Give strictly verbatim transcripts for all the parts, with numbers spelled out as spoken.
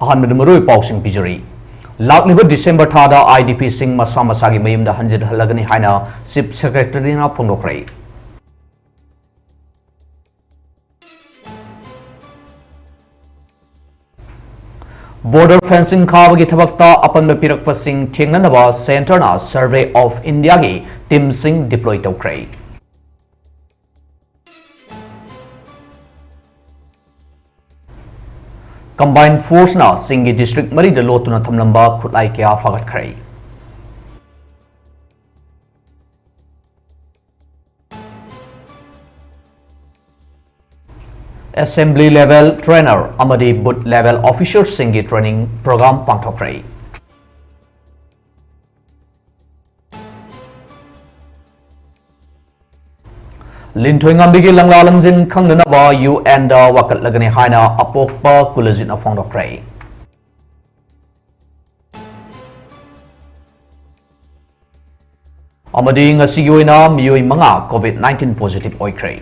ꯑꯍꯥꯟꯕꯗ ꯃꯔꯨꯑꯣꯏꯕ ꯄꯥꯎꯁꯤꯡ ꯄꯤꯖꯔꯤ꯫ ꯂꯥꯛꯂꯤꯕ ꯗꯤꯁꯦꯝꯕꯔ ꯊꯥꯗ IDPꯁꯤꯡ ꯃꯁꯥ ꯃꯁꯥꯒꯤ ꯃꯌꯨꯝꯗ ꯍꯟꯖꯤꯜꯍꯜꯂꯒꯅꯤ ꯍꯥꯏꯅ Chief Secretaryꯅ ꯐꯣꯡꯗꯣꯛꯈ꯭ꯔꯦ꯫ Border fencing ꯈꯥꯕꯒꯤ ꯊꯕꯛꯇ ꯑꯄꯟꯕ ꯄꯤꯔꯛꯄꯁꯤꯡ ꯊꯦꯡꯅꯅꯕ Centreꯅ Survey of Indiaꯒꯤ teamꯁꯤꯡ deploy ꯇꯧꯈ꯭ꯔꯦ꯫ Combined Forceꯅ ꯆꯤꯡꯒꯤ district ꯃꯔꯤꯗ ꯂꯣꯠꯇꯨꯅ ꯊꯝꯂꯝꯕ ꯈꯨꯠꯂꯥꯏ ꯀꯌꯥ ꯐꯥꯒꯠꯈ꯭ꯔꯦ꯫ Assembly level trainer ꯑꯃꯗꯤ booth level officerꯁꯤꯡꯒꯤ training program ꯄꯥꯡꯊꯣꯛꯈ꯭ꯔꯦ꯫ ꯂꯤꯟꯊꯣꯏꯉꯝꯕꯤꯒꯤ ꯂꯪꯂꯥ ꯂꯪꯖꯤꯟ ꯈꯪꯅꯅꯕ UNꯗ ꯋꯥꯀꯠꯂꯒꯅꯤ ꯍꯥꯏꯅ ꯑꯄꯣꯛꯄ ꯀꯨꯂꯖꯤꯠꯅ ꯐꯣꯡꯗꯣꯛꯈ꯭ꯔꯦ꯫ ꯑꯃꯗꯤ ꯉꯁꯤꯒꯤ ꯑꯣꯏꯅ ꯃꯤꯑꯣꯏ ꯃꯉꯥ COVID nineteen positive ꯑꯣꯏꯈ꯭ꯔꯦ꯫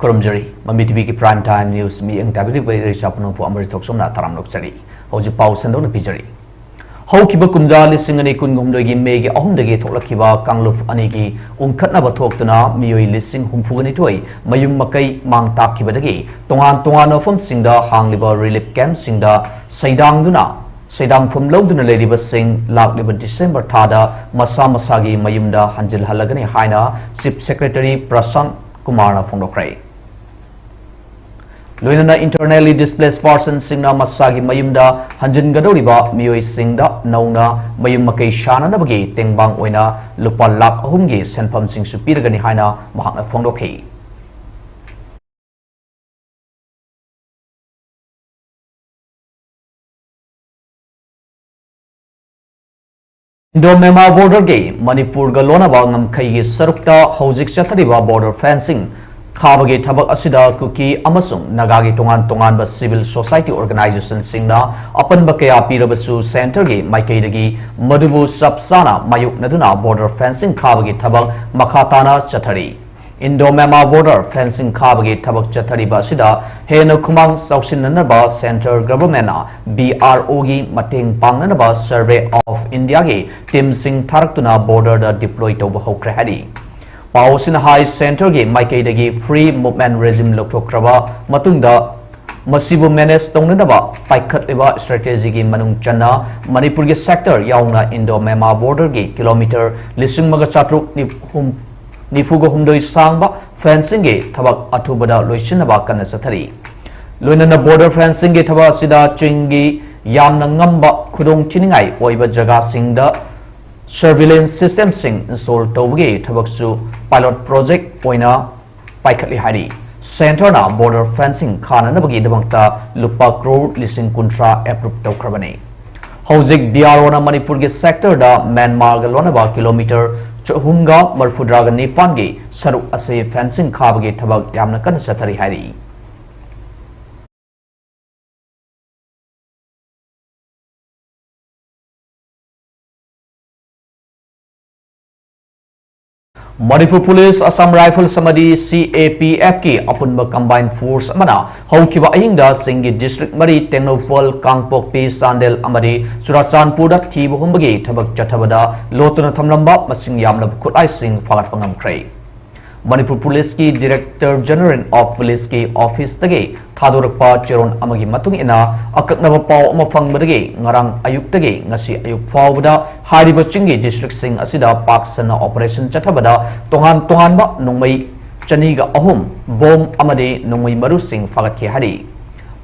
ꯈꯨꯔꯨꯝꯖꯔꯤ꯫ ꯃꯃꯤ TVꯒꯤ Prime Time News ꯃꯤꯠꯌꯦꯡ ꯇꯥꯕꯤꯔꯤꯕ ꯏꯔꯩꯆꯥ ꯄꯨꯝꯅꯃꯛꯄꯨ ꯑꯃꯔꯖꯤꯠ ꯊꯣꯛꯆꯣꯝꯅ ꯇꯔꯥꯝꯅ ꯑꯣꯛꯆꯔꯤ꯫ ꯍꯧꯖꯤꯛ ꯄꯥꯎ ꯁꯟꯗꯣꯛꯅ ꯄꯤꯖꯔꯤ꯫ ꯍꯧꯈꯤꯕ ꯀꯨꯝꯖꯥ ꯂꯤꯁꯤꯡ ꯑꯅꯤ ꯀꯨꯟꯍꯨꯝꯗꯣꯏꯒꯤ Mayꯒꯤ ꯑꯍꯨꯝꯗꯒꯤ ꯊꯣꯛꯂꯛꯈꯤꯕ ꯀꯥꯡꯂꯨꯞ ꯑꯅꯤꯒꯤ ꯎꯪꯈꯠꯅꯕ ꯊꯣꯛꯇꯨꯅ ꯃꯤꯑꯣꯏ ꯂꯤꯁꯤꯡ ꯍꯨꯝꯐꯨꯒ ꯅꯤꯊꯣꯏ ꯃꯌꯨꯝ ꯃꯀꯩ ꯃꯥꯡ ꯇꯥꯛꯈꯤꯕꯗꯒꯤ ꯇꯣꯉꯥꯟ ꯇꯣꯉꯥꯟꯕ ꯃꯐꯝꯁꯤꯡꯗ ꯍꯥꯡꯂꯤꯕ relief campꯁꯤꯡꯗ ꯁꯩꯗꯥꯡꯗꯨꯅ, ꯁꯩꯗꯥꯡꯐꯝ ꯂꯧꯗꯨꯅ ꯂꯩꯔꯤꯕꯁꯤꯡ ꯂꯥꯛꯂꯤꯕ ꯗꯤꯁꯦꯝꯕꯔ ꯊꯥꯗ ꯃꯁꯥ ꯃꯁꯥꯒꯤ ꯃꯌꯨꯝꯗ ꯍꯟꯖꯤꯜꯍꯜꯂꯒꯅꯤ ꯍꯥꯏꯅ Chief Secretary ꯄ꯭ꯔꯁꯥꯟ ꯀꯨꯃꯥꯔꯅ ꯐꯣꯡꯗꯣꯛꯈ꯭ꯔꯦ꯫ ꯂꯣꯏꯅꯅ internally displaced personꯁꯤꯡꯅ ꯃꯁꯥꯒꯤ ꯃꯌꯨꯝꯗ ꯍꯟꯖꯤꯟꯒꯗꯧꯔꯤꯕ ꯃꯤꯑꯣꯏꯁꯤꯡꯗ ꯅꯧꯅ ꯃꯌꯨꯝ ꯃꯀꯩ ꯁꯥꯅꯅꯕꯒꯤ ꯇꯦꯡꯕꯥꯡ ꯑꯣꯏꯅ ꯂꯨꯄꯥ ꯂꯥꯈ ꯑꯍꯨꯝꯒꯤ ꯁꯦꯟꯐꯝꯁꯤꯡꯁꯨ ꯄꯤꯔꯒꯅꯤ ꯍꯥꯏꯅ ꯃꯍꯥꯛꯅ ꯐꯣꯡꯗꯣꯛꯈꯤ꯫ Indo-Myanmar borderꯒꯤ ꯃꯅꯤꯄꯨꯔꯒ ꯂꯣꯟꯅꯕ ꯉꯝꯈꯩꯒꯤ ꯁꯔꯨꯛꯇ ꯍꯧꯖꯤꯛ ꯆꯠꯊꯔꯤꯕ border fencing ꯈꯥꯕꯒꯤ ꯊꯕꯛ ꯑꯁꯤꯗ ꯀꯨꯀꯤ ꯑꯃꯁꯨꯡ ꯅꯥꯒꯥꯒꯤ ꯇꯣꯉꯥꯟ ꯇꯣꯉꯥꯟꯕ civil society organizationꯁꯤꯡꯅ ꯑꯄꯟꯕ ꯀꯌꯥ ꯄꯤꯔꯕꯁꯨ centreꯒꯤ ꯃꯥꯏꯀꯩꯗꯒꯤ ꯃꯗꯨꯕꯨ ꯆꯞ ꯆꯥꯅ ꯃꯥꯌꯣꯛꯅꯗꯨꯅ border fencing ꯈꯥꯕꯒꯤ ꯊꯕꯛ ꯃꯈꯥ ꯇꯥꯅ ꯆꯠꯊꯔꯤ꯫ Indo-Myanmar border fencing ꯈꯥꯕꯒꯤ ꯊꯕꯛ ꯆꯠꯊꯔꯤꯕ ꯑꯁꯤꯗ ꯍꯦꯟꯅ ꯈꯨꯃꯥꯡ ꯆꯥꯎꯁꯤꯟꯅꯅꯕ centre governmentꯅ BROꯒꯤ ꯃꯇꯦꯡ ꯄꯥꯡꯅꯅꯕ Survey of Indiaꯒꯤ teamꯁꯤꯡ ꯊꯥꯔꯛꯇꯨꯅ borderꯗ deploy ꯇꯧꯕ ꯍꯧꯈ꯭ꯔꯦ ꯍꯥꯏꯔꯤ꯫ ꯄꯥꯎ ꯑꯁꯤꯅ ꯍꯥꯏ, centreꯒꯤ ꯃꯥꯏꯀꯩꯗꯒꯤ free movement regime ꯂꯧꯊꯣꯛꯈ꯭ꯔꯕ ꯃꯇꯨꯡꯗ ꯃꯁꯤꯕꯨ manage ꯇꯧꯅꯅꯕ ꯄꯥꯏꯈꯠꯂꯤꯕ strategyꯒꯤ ꯃꯅꯨꯡ ꯆꯟꯅ ꯃꯅꯤꯄꯨꯔꯒꯤ sector ꯌꯥꯎꯅ Indo-Myanmar borderꯒꯤ kilometre ꯂꯤꯁꯤꯡ ꯑꯃꯒ ꯆꯥꯇ꯭ꯔꯨꯛ ꯅꯤꯐꯨꯒ ꯍꯨꯝꯗꯣꯏ ꯁꯥꯡꯕ fencingꯒꯤ ꯊꯕꯛ ꯑꯊꯨꯕꯗ ꯂꯣꯏꯁꯤꯟꯅꯕ ꯀꯟꯅ ꯆꯠꯊꯔꯤ꯫ ꯂꯣꯏꯅꯅ border fencingꯒꯤ ꯊꯕꯛ ꯑꯁꯤꯗ ꯆꯤꯡꯒꯤ ꯌꯥꯝꯅ ꯉꯝꯕ ꯈꯨꯗꯣꯡ ꯊꯤꯅꯤꯡꯉꯥꯏ ꯑꯣꯏꯕ ꯖꯒꯥꯁꯤꯡꯗ surveillance systemꯁꯤꯡ install ꯇꯧꯕꯒꯤ ꯊꯕꯛꯁꯨ pilot project ꯑꯣꯏꯅ ꯄꯥꯏꯈꯠꯂꯤ ꯍꯥꯏꯔꯤ꯫ Centreꯅ border fencing ꯈꯥꯅꯅꯕꯒꯤꯗꯃꯛꯇ ꯂꯨꯄꯥ ꯀ꯭ꯔꯣꯔ ꯂꯤꯁꯤꯡ ꯀꯨꯟꯊ꯭ꯔꯥ approve ꯇꯧꯈ꯭ꯔꯕꯅꯤ꯫ ꯍꯧꯖꯤꯛ BROꯅ ꯃꯅꯤꯄꯨꯔꯒꯤ sectorꯗ ꯃ꯭ꯌꯥꯟꯃꯥꯔꯒ ꯂꯣꯟꯅꯕ kilometre ꯆꯍꯨꯝꯒ ꯃꯔꯤꯐꯨꯇꯔꯥꯒ ꯅꯤꯄꯥꯟꯒꯤ ꯁꯔꯨꯛ ꯑꯁꯤ fencing ꯈꯥꯕꯒꯤ ꯊꯕꯛ ꯌꯥꯝꯅ ꯀꯟꯅ ꯆꯠꯊꯔꯤ ꯍꯥꯏꯔꯤ꯫ ꯃꯅꯤꯄꯨꯔ ꯄꯨꯂꯤꯁ, ꯑꯁꯥꯝ ꯔꯥꯏꯐꯜꯁ ꯑꯃꯗꯤ CAPFꯀꯤ ꯑꯄꯨꯟꯕ combined force ꯑꯃꯅ ꯍꯧꯈꯤꯕ ꯑꯍꯤꯡꯗ ꯆꯤꯡꯒꯤ district ꯃꯔꯤ, ꯇꯦꯡꯅꯧꯄꯜ, ꯀꯥꯡꯄꯣꯛꯄꯤ, ꯆꯥꯟꯗꯦꯜ ꯑꯃꯗꯤ ꯆꯨꯔꯥꯆꯥꯟꯄꯨꯔꯗ ꯊꯤꯕ ꯍꯨꯝꯕꯒꯤ ꯊꯕꯛ ꯆꯠꯊꯕꯗ ꯂꯣꯠꯇꯨꯅ ꯊꯝꯂꯝꯕ ꯃꯁꯤꯡ ꯌꯥꯝꯂꯕ ꯈꯨꯠꯂꯥꯏꯁꯤꯡ ꯐꯥꯒꯠꯄ ꯉꯝꯈ꯭ꯔꯦ꯫ ꯃꯅꯤꯄꯨꯔ ꯄꯨꯂꯤꯁꯀꯤ Director General of Policeꯀꯤ officeꯇꯒꯤ ꯊꯥꯗꯣꯔꯛꯄ ꯆꯦꯔꯣꯜ ꯑꯃꯒꯤ ꯃꯇꯨꯡ ꯏꯟꯅ, ꯑꯀꯛꯅꯕ ꯄꯥꯎ ꯑꯃ ꯐꯪꯕꯗꯒꯤ ꯉꯔꯥꯡ ꯑꯌꯨꯛꯇꯒꯤ ꯉꯁꯤ ꯑꯌꯨꯛ ꯐꯥꯎꯕꯗ ꯍꯥꯏꯔꯤꯕ ꯆꯤꯡꯒꯤ districtꯁꯤꯡ ꯑꯁꯤꯗ ꯄꯥꯛ ꯁꯟꯅ operation ꯆꯠꯊꯕꯗ ꯇꯣꯉꯥꯟ ꯇꯣꯉꯥꯟꯕ ꯅꯣꯡꯃꯩ ꯆꯅꯤꯒ ꯑꯍꯨꯝ, bomb ꯑꯃꯗꯤ ꯅꯣꯡꯃꯩ ꯃꯔꯨꯁꯤꯡ ꯐꯥꯒꯠꯈꯤ ꯍꯥꯏꯔꯤ꯫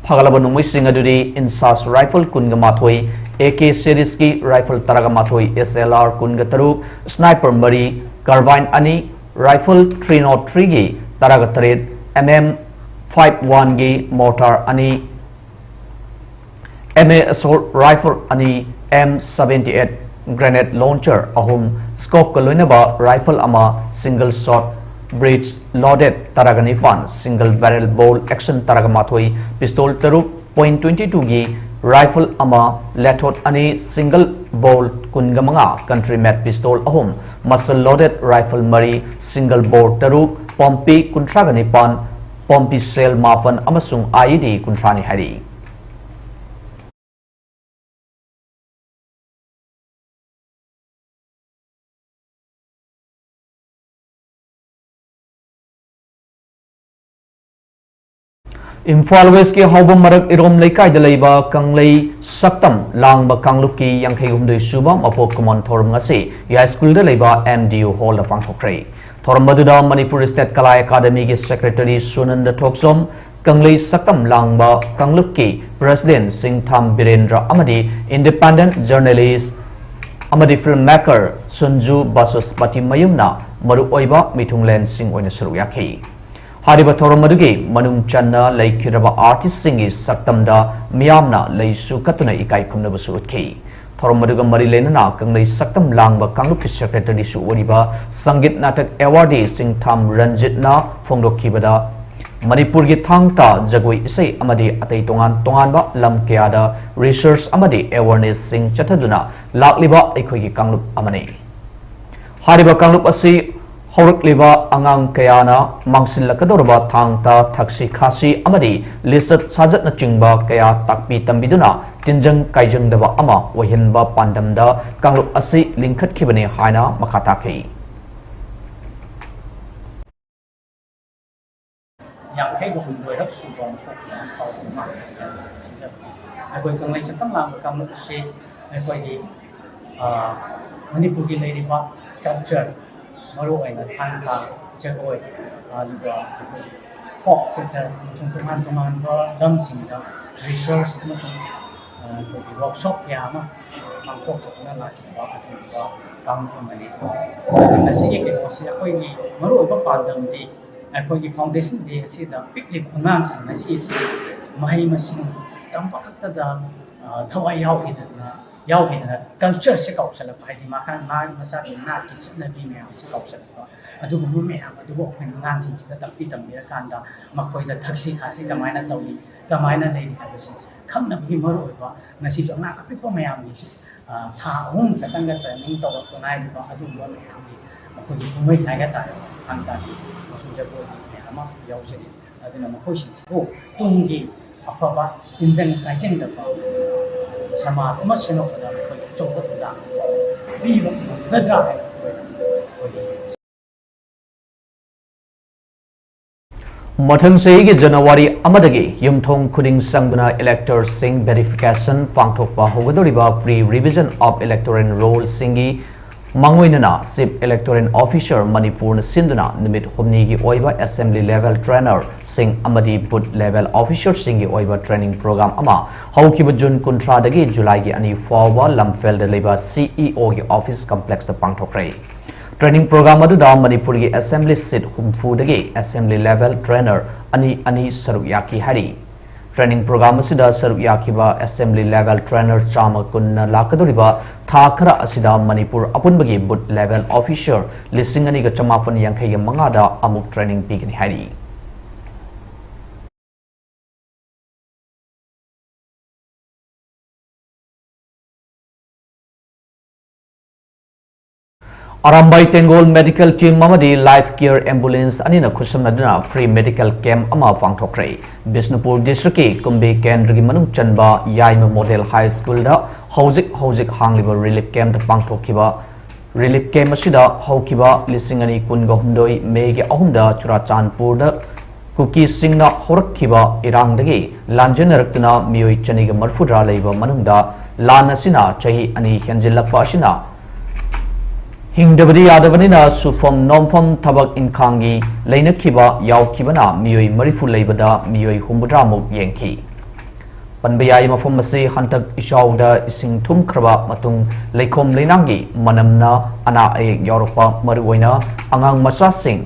ꯐꯥꯒꯠꯂꯕ ꯅꯣꯡꯃꯩꯁꯤꯡ ꯑꯗꯨꯗꯤ INSAS rifle ꯀꯨꯟꯒ ꯃꯥꯊꯣꯏ, AK serieski rifle ꯇꯔꯥꯒ ꯃꯥꯊꯣꯏ, SLR ꯀꯨꯟꯒ ꯇꯔꯨꯛ, sniper ꯃꯔꯤ, carbine ꯑꯅꯤ, rifle three nought threeꯒꯤ ꯇꯔꯥꯒ ꯇꯔꯦꯠ, MM five oneꯒꯤ mortar ꯑꯅꯤ, MA assault rifle ꯑꯅꯤ, M seventy eight grenade launcher ꯑꯍꯨꯝ, scopeꯀ ꯂꯣꯏꯅꯕ rifle ꯑꯃ, single shot Breech loaded ꯇꯔꯥꯒ ꯅꯤꯄꯥꯟ, single barrel bolt action ꯇꯔꯥꯒ ꯃꯥꯊꯣꯏ, pistol ꯇꯔꯨꯛ, point twenty two ꯒꯤ rifle ꯑꯃ, ꯂꯦꯊꯣꯠ ꯑꯅꯤ, single bolt ꯀꯨꯟꯒ ꯃꯉꯥ, country made pistol ꯑꯍꯨꯝ, muzzle loaded rifle ꯃꯔꯤ, single bore ꯇꯔꯨꯛ, ꯄꯣꯝꯄꯤ ꯀꯨꯟꯊ꯭ꯔꯥꯒ ꯅꯤꯄꯥꯟ, ꯄꯣꯝꯄꯤ shell ꯃꯥꯄꯟ ꯑꯃꯁꯨꯡ I E D ꯀꯨꯟꯊ꯭ꯔꯥꯅꯤ ꯍꯥꯏꯔꯤ꯫ ꯏꯝꯐꯥꯜ ꯋꯦꯁꯀꯤ ꯍꯥꯎꯕꯝ ꯃꯔꯛ ꯏꯔꯣꯝ ꯂꯩꯀꯥꯏꯗ ꯂꯩꯕ ꯀꯪꯂꯩ ꯁꯛꯇꯝ ꯂꯥꯡꯕ ꯀꯥꯡꯂꯨꯞꯀꯤ ꯌꯥꯡꯈꯩ ꯍꯨꯝꯗꯣꯏ ꯁꯨꯕ ꯃꯄꯣꯛ ꯀꯨꯝꯑꯣꯟ ꯊꯧꯔꯝ ꯉꯁꯤ ꯌꯥꯏꯁ꯭ꯀꯨꯜꯗ ꯂꯩꯕ M D U hallꯗ ꯄꯥꯡꯊꯣꯛꯈ꯭ꯔꯦ꯫ ꯊꯧꯔꯝ ꯑꯗꯨꯗ ꯃꯅꯤꯄꯨꯔ State ꯀꯂꯥ ꯑꯦꯀꯥꯗꯃꯤꯒꯤ secretary ꯁꯨꯅꯟꯗ ꯊꯣꯛꯆꯣꯝ, ꯀꯪꯂꯩ ꯁꯛꯇꯝ ꯂꯥꯡꯕ ꯀꯥꯡꯂꯨꯞꯀꯤ president ꯁꯤꯡꯊꯥꯝ ꯕꯤꯔꯦꯟꯗ꯭ꯔ ꯑꯃꯗꯤ independent journalist ꯑꯃꯗꯤ film maker ꯁꯨꯟꯖꯨ ꯕꯥꯁꯨꯁꯄꯇꯤ ꯃꯌꯨꯝꯅ ꯃꯔꯨꯑꯣꯏꯕ ꯃꯤꯊꯨꯡꯂꯦꯟꯁꯤꯡ ꯑꯣꯏꯅ ꯁꯔꯨꯛ ꯌꯥꯈꯤ꯫ ꯍꯥꯏꯔꯤꯕ ꯊꯧꯔꯝ ꯑꯗꯨꯒꯤ ꯃꯅꯨꯡ ꯆꯟꯅ ꯂꯩꯈꯤꯗ꯭ꯔꯕ artistꯁꯤꯡꯒꯤ ꯁꯛꯇꯝꯗ ꯃꯤꯌꯥꯝꯅ ꯂꯩꯁꯨ ꯀꯠꯇꯨꯅ ꯏꯀꯥꯏ ꯈꯨꯝꯅꯕꯁꯨ ꯎꯠꯈꯤ꯫ ꯊꯧꯔꯝ ꯑꯗꯨꯒ ꯃꯔꯤ ꯂꯩꯅꯅ ꯀꯪꯂꯩ ꯁꯛꯇꯝ ꯂꯥꯡꯕ ꯀꯥꯡꯂꯨꯞꯀꯤ secretaryꯁꯨ ꯑꯣꯏꯔꯤꯕ ꯁꯪꯒꯤꯠ ꯅꯥꯇꯛ awardee ꯁꯤꯡꯊꯥꯝ ꯔꯟꯖꯤꯠꯅ ꯐꯣꯡꯗꯣꯛꯈꯤꯕꯗ, ꯃꯅꯤꯄꯨꯔꯒꯤ ꯊꯥꯡ ꯇꯥ ꯖꯒꯣꯏ ꯏꯁꯩ ꯑꯃꯗꯤ ꯑꯇꯩ ꯇꯣꯉꯥꯟ ꯇꯣꯉꯥꯟꯕ ꯂꯝ ꯀꯌꯥꯗ research ꯑꯃꯗꯤ awarenessꯁꯤꯡ ꯆꯠꯊꯗꯨꯅ ꯂꯥꯛꯂꯤꯕ ꯑꯩꯈꯣꯏꯒꯤ ꯀꯥꯡꯂꯨꯞ ꯑꯃꯅꯤ꯫ ꯍꯥꯏꯔꯤꯕ ꯀꯥꯡꯂꯨꯞ ꯑꯁꯤ ꯍꯧꯔꯛꯂꯤꯕ ꯑꯉꯥꯡ ꯀꯌꯥꯅ ꯃꯥꯡꯁꯤꯜꯂꯛꯀꯗꯧꯔꯕ ꯊꯥꯡ ꯇꯥ, ꯊꯛꯁꯤ ꯈꯥꯁꯤ ꯑꯃꯗꯤ ꯂꯤꯆꯠ ꯁꯥꯖꯠꯅꯆꯤꯡꯕ ꯀꯌꯥ ꯇꯥꯛꯄꯤ ꯇꯝꯕꯤꯗꯨꯅ ꯇꯤꯟꯖꯪ ꯀꯥꯏꯖꯪꯗꯕ ꯑꯃ ꯑꯣꯏꯍꯟꯕ ꯄꯥꯟꯗꯝꯗ ꯀꯥꯡꯂꯨꯞ ꯑꯁꯤ ꯂꯤꯡꯈꯠꯈꯤꯕꯅꯤ ꯍꯥꯏꯅ ꯃꯈꯥ ꯇꯥꯈꯤ꯫ ꯌꯥꯡꯈꯩꯒ ꯍꯨꯝꯗꯣꯏꯔꯛ ꯁꯨꯕ ꯃꯄꯣꯛ ꯀꯨꯝꯑꯣꯟ ꯊꯧꯔꯝ ꯑꯃ ꯁꯤꯟꯖꯕꯅꯤ꯫ ꯑꯩꯈꯣꯏ ꯀꯪꯂꯩ ꯁꯛꯇꯝ ꯂꯥꯡꯕ ꯀꯥꯡꯂꯨꯞ ꯑꯁꯤ ꯑꯩꯈꯣꯏꯒꯤ, ꯑ, ꯃꯅꯤꯄꯨꯔꯒꯤ ꯂꯩꯔꯤꯕ culture, ꯃꯔꯨꯑꯣꯏꯅ ꯊꯥꯡ ꯇꯥ ꯖꯒꯣꯏ, ꯑꯗꯨꯒ ꯑꯩꯈꯣꯏꯒꯤ folk theatre ꯑꯃꯁꯨꯡ ꯇꯣꯉꯥꯟ ꯇꯣꯉꯥꯟꯕ ꯂꯝꯁꯤꯡꯗ research ꯑꯃꯁꯨꯡ, ꯑ, ꯑꯩꯈꯣꯏꯒꯤ workshop ꯀꯌꯥ ꯑꯃ ꯄꯥꯡꯊꯣꯛꯆꯗꯨꯅ ꯂꯥꯛꯈꯤꯕ ꯑꯗꯨꯒꯨꯝꯕ ꯀꯥꯡꯂꯨꯞ ꯑꯃꯅꯤ꯫ ꯃꯁꯤꯒꯤ ꯀꯩꯅꯣꯁꯤ, ꯑꯩꯈꯣꯏꯒꯤ ꯃꯔꯨꯑꯣꯏꯕ ꯄꯥꯟꯗꯝꯗꯤ ꯑꯩꯈꯣꯏꯒꯤ Foundation Day ꯑꯁꯤꯗ ꯄꯤꯛꯂꯤꯕ ꯑꯉꯥꯡꯁꯤꯡ ꯑꯁꯤ ꯑꯁꯤ ꯃꯍꯩ ꯃꯁꯤꯡ ꯇꯝꯕ ꯈꯛꯇꯗ, ꯑ, ꯊꯋꯥꯏ ꯌꯥꯎꯈꯤꯗꯅ, ꯌꯥꯎꯈꯤꯗꯅ cultureꯁꯦ ꯀꯥꯎꯁꯜꯂꯛꯄ, ꯍꯥꯏꯗꯤ ꯃꯈꯥ ꯃꯥ-, ꯃꯁꯥꯒꯤ ꯅꯥꯠꯀꯤ ꯆꯠꯅꯕꯤ ꯃꯌꯥꯝꯁꯦ ꯀꯥꯎꯁꯜꯂꯛꯄ, ꯑꯗꯨꯒꯨꯝꯕ ꯃꯌꯥꯝ ꯑꯗꯨꯕꯨ ꯑꯩꯈꯣꯏꯅ ꯑꯉꯥꯡꯁꯤꯡꯁꯤꯗ ꯇꯥꯛꯄꯤ ꯇꯝꯕꯤꯔꯀꯥꯟꯗ ꯃꯈꯣꯏꯗ ꯊꯛꯁꯤ ꯈꯥꯁꯤ ꯀꯃꯥꯏꯅ ꯇꯧꯔꯤ, ꯀꯃꯥꯏꯅ ꯂꯩꯔꯤ ꯍꯥꯏꯕꯁꯤ ꯈꯪꯅꯕꯒꯤ ꯃꯔꯨꯑꯣꯏꯕ ꯉꯁꯤꯁꯨ ꯑꯉꯥꯡ ꯑꯄꯤꯛꯄ ꯃꯌꯥꯝꯒꯤ, ꯑ, ꯊꯥ ꯑꯍꯨꯝ ꯈꯛꯇꯪꯗ training ꯇꯧꯔꯛꯄ ꯉꯥꯏꯔꯤꯕ ꯑꯗꯨꯒꯨꯝꯕ ꯃꯌꯥꯝꯒꯤ ꯃꯈꯣꯏꯒꯤ ꯀꯨꯝꯍꯩ ꯍꯥꯏꯒꯗ꯭ꯔꯥ, ꯊꯥꯡ ꯇꯥꯒꯤ ꯃꯆꯨ ꯖꯒꯣꯏꯒꯤ ꯃꯌꯥꯝ ꯑꯃ ꯌꯥꯎꯖꯔꯤ꯫ ꯑꯗꯨꯅ ꯃꯈꯣꯏꯁꯤꯡꯁꯤꯕꯨ ꯇꯨꯡꯒꯤ ꯑꯐꯕ ꯇꯤꯟꯖꯪ ꯀꯥꯏꯖꯪꯗꯕ ꯁꯃꯥꯖ ꯑꯃ ꯁꯦꯝꯂꯛꯄꯗ ꯃꯈꯣꯏꯒꯤ ꯑꯆꯧꯕ ꯊꯧꯗꯥꯡ ꯄꯤꯕ ꯉꯝꯒꯗ꯭ꯔꯥ ꯍꯥꯏꯅ ꯑꯩꯈꯣꯏꯅ ꯑꯩꯈꯣꯏꯒꯤ ꯃꯊꯪ ꯆꯍꯤꯒꯤ ꯖꯅꯋꯥꯔꯤ ꯑꯃꯗꯒꯤ ꯌꯨꯝꯊꯣꯡ ꯈꯨꯗꯤꯡ ꯆꯪꯗꯨꯅ electorsꯁꯤꯡ verification ꯄꯥꯡꯊꯣꯛꯄ ꯍꯧꯒꯗꯧꯔꯤꯕ pre revision of electoral rollsꯁꯤꯡꯒꯤ ꯃꯥꯡꯑꯣꯏꯅꯅ Chief Electoral Officer ꯃꯅꯤꯄꯨꯔꯅ ꯁꯤꯟꯗꯨꯅ ꯅꯨꯃꯤꯠ ꯍꯨꯝꯅꯤꯒꯤ ꯑꯣꯏꯕ assembly level trainerꯁꯤꯡ ꯑꯃꯗꯤ booth level officerꯁꯤꯡꯒꯤ ꯑꯣꯏꯕ training program ꯑꯃ ꯍꯧꯈꯤꯕ ꯖꯨꯟ ꯀꯨꯟꯊ꯭ꯔꯥꯗꯒꯤ ꯖꯨꯂꯥꯏꯒꯤ ꯑꯅꯤ ꯐꯥꯎꯕ ꯂꯝꯐꯦꯜꯗ ꯂꯩꯕ CEOꯒꯤ office complexꯇ ꯄꯥꯡꯊꯣꯛꯈ꯭ꯔꯦ꯫ Training program ꯑꯗꯨꯗ ꯃꯅꯤꯄꯨꯔꯒꯤ assembly seat ꯍꯨꯝꯐꯨꯗꯒꯤ assembly level trainer ꯑꯅꯤ ꯑꯅꯤ ꯁꯔꯨꯛ ꯌꯥꯈꯤ ꯍꯥꯏꯔꯤ꯫ Training program ꯑꯁꯤꯗ ꯁꯔꯨꯛ ꯌꯥꯈꯤꯕ assembly level trainer ꯆꯥꯝꯃ ꯀꯨꯟꯅ ꯂꯥꯛꯀꯗꯧꯔꯤꯕ ꯊꯥ ꯈꯔ ꯑꯁꯤꯗ ꯃꯅꯤꯄꯨꯔ ꯑꯄꯨꯟꯕꯒꯤ booth level officer ꯂꯤꯁꯤꯡ ꯑꯅꯤꯒ ꯆꯃꯥꯄꯟ ꯌꯥꯡꯈꯩꯒ ꯃꯉꯥꯗ ꯑꯃꯨꯛ training ꯄꯤꯒꯅꯤ ꯍꯥꯏꯔꯤ꯫ ꯑꯔꯥꯝꯕꯥꯏ ꯇꯦꯡꯒꯣꯜ medical team ꯑꯃꯗꯤ Life Care ambulance ꯑꯅꯤꯅ ꯈꯨꯠꯁꯝꯅꯗꯨꯅ free medical camp ꯑꯃ ꯄꯥꯡꯊꯣꯛꯈ꯭ꯔꯦ꯫ ꯕꯤꯁꯅꯨꯄꯨꯔ districtꯀꯤ ꯀꯨꯝꯕꯤ ꯀꯦꯟꯗ꯭ꯔꯒꯤ ꯃꯅꯨꯡ ꯆꯟꯕ ꯌꯥꯏꯃ Model High Schoolꯗ ꯍꯧꯖꯤꯛ ꯍꯧꯖꯤꯛ ꯍꯥꯡꯂꯤꯕ relief campꯇ ꯄꯥꯡꯊꯣꯛꯈꯤꯕ relief camp ꯑꯁꯤꯗ ꯍꯧꯈꯤꯕ ꯂꯤꯁꯤꯡ ꯑꯅꯤ ꯀꯨꯟꯒ ꯍꯨꯝꯗꯣꯏ ꯃꯦꯒꯤ ꯑꯍꯨꯝꯗ ꯆꯨꯔꯥꯆꯥꯟꯄꯨꯔꯗ ꯀꯨꯀꯤꯁꯤꯡꯅ ꯍꯧꯔꯛꯈꯤꯕ ꯏꯔꯥꯡꯗꯒꯤ ꯂꯥꯟꯖꯦꯟꯅꯔꯛꯇꯨꯅ ꯃꯤꯑꯣꯏ ꯆꯅꯤꯒ ꯃꯔꯤꯐꯨꯇꯔꯥ ꯂꯩꯕ ꯃꯅꯨꯡꯗ ꯂꯥꯟ ꯑꯁꯤꯅ ꯆꯍꯤ ꯑꯅꯤ ꯍꯦꯟꯖꯤꯜꯂꯛꯄ ꯑꯁꯤꯅ ꯍꯤꯡꯗꯕꯗꯤ ꯌꯥꯗꯕꯅꯤꯅ ꯁꯨꯐꯝ ꯅꯣꯝꯐꯝ ꯊꯕꯛ ꯏꯪꯈꯥꯡꯒꯤ ꯂꯩꯅꯈꯤꯕ ꯌꯥꯎꯈꯤꯕꯅ ꯃꯤꯑꯣꯏ ꯃꯔꯤꯐꯨ ꯂꯩꯕꯗ ꯃꯤꯑꯣꯏ ꯍꯨꯝꯐꯨꯇꯔꯥꯃꯨꯛ ꯌꯦꯡꯈꯤ꯫ ꯄꯟꯕ ꯌꯥꯏ, ꯃꯐꯝ ꯑꯁꯤ ꯍꯟꯗꯛ ꯏꯆꯥꯎꯗ ꯏꯁꯤꯡ ꯊꯨꯝꯈ꯭ꯔꯕ ꯃꯇꯨꯡ ꯂꯩꯈꯣꯝ ꯂꯩꯅꯥꯡꯒꯤ ꯃꯅꯝꯅ ꯑꯅꯥ ꯑꯌꯦꯛ ꯌꯥꯎꯔꯛꯄ, ꯃꯔꯨꯑꯣꯏꯅ ꯑꯉꯥꯡ ꯃꯆꯥꯁꯤꯡ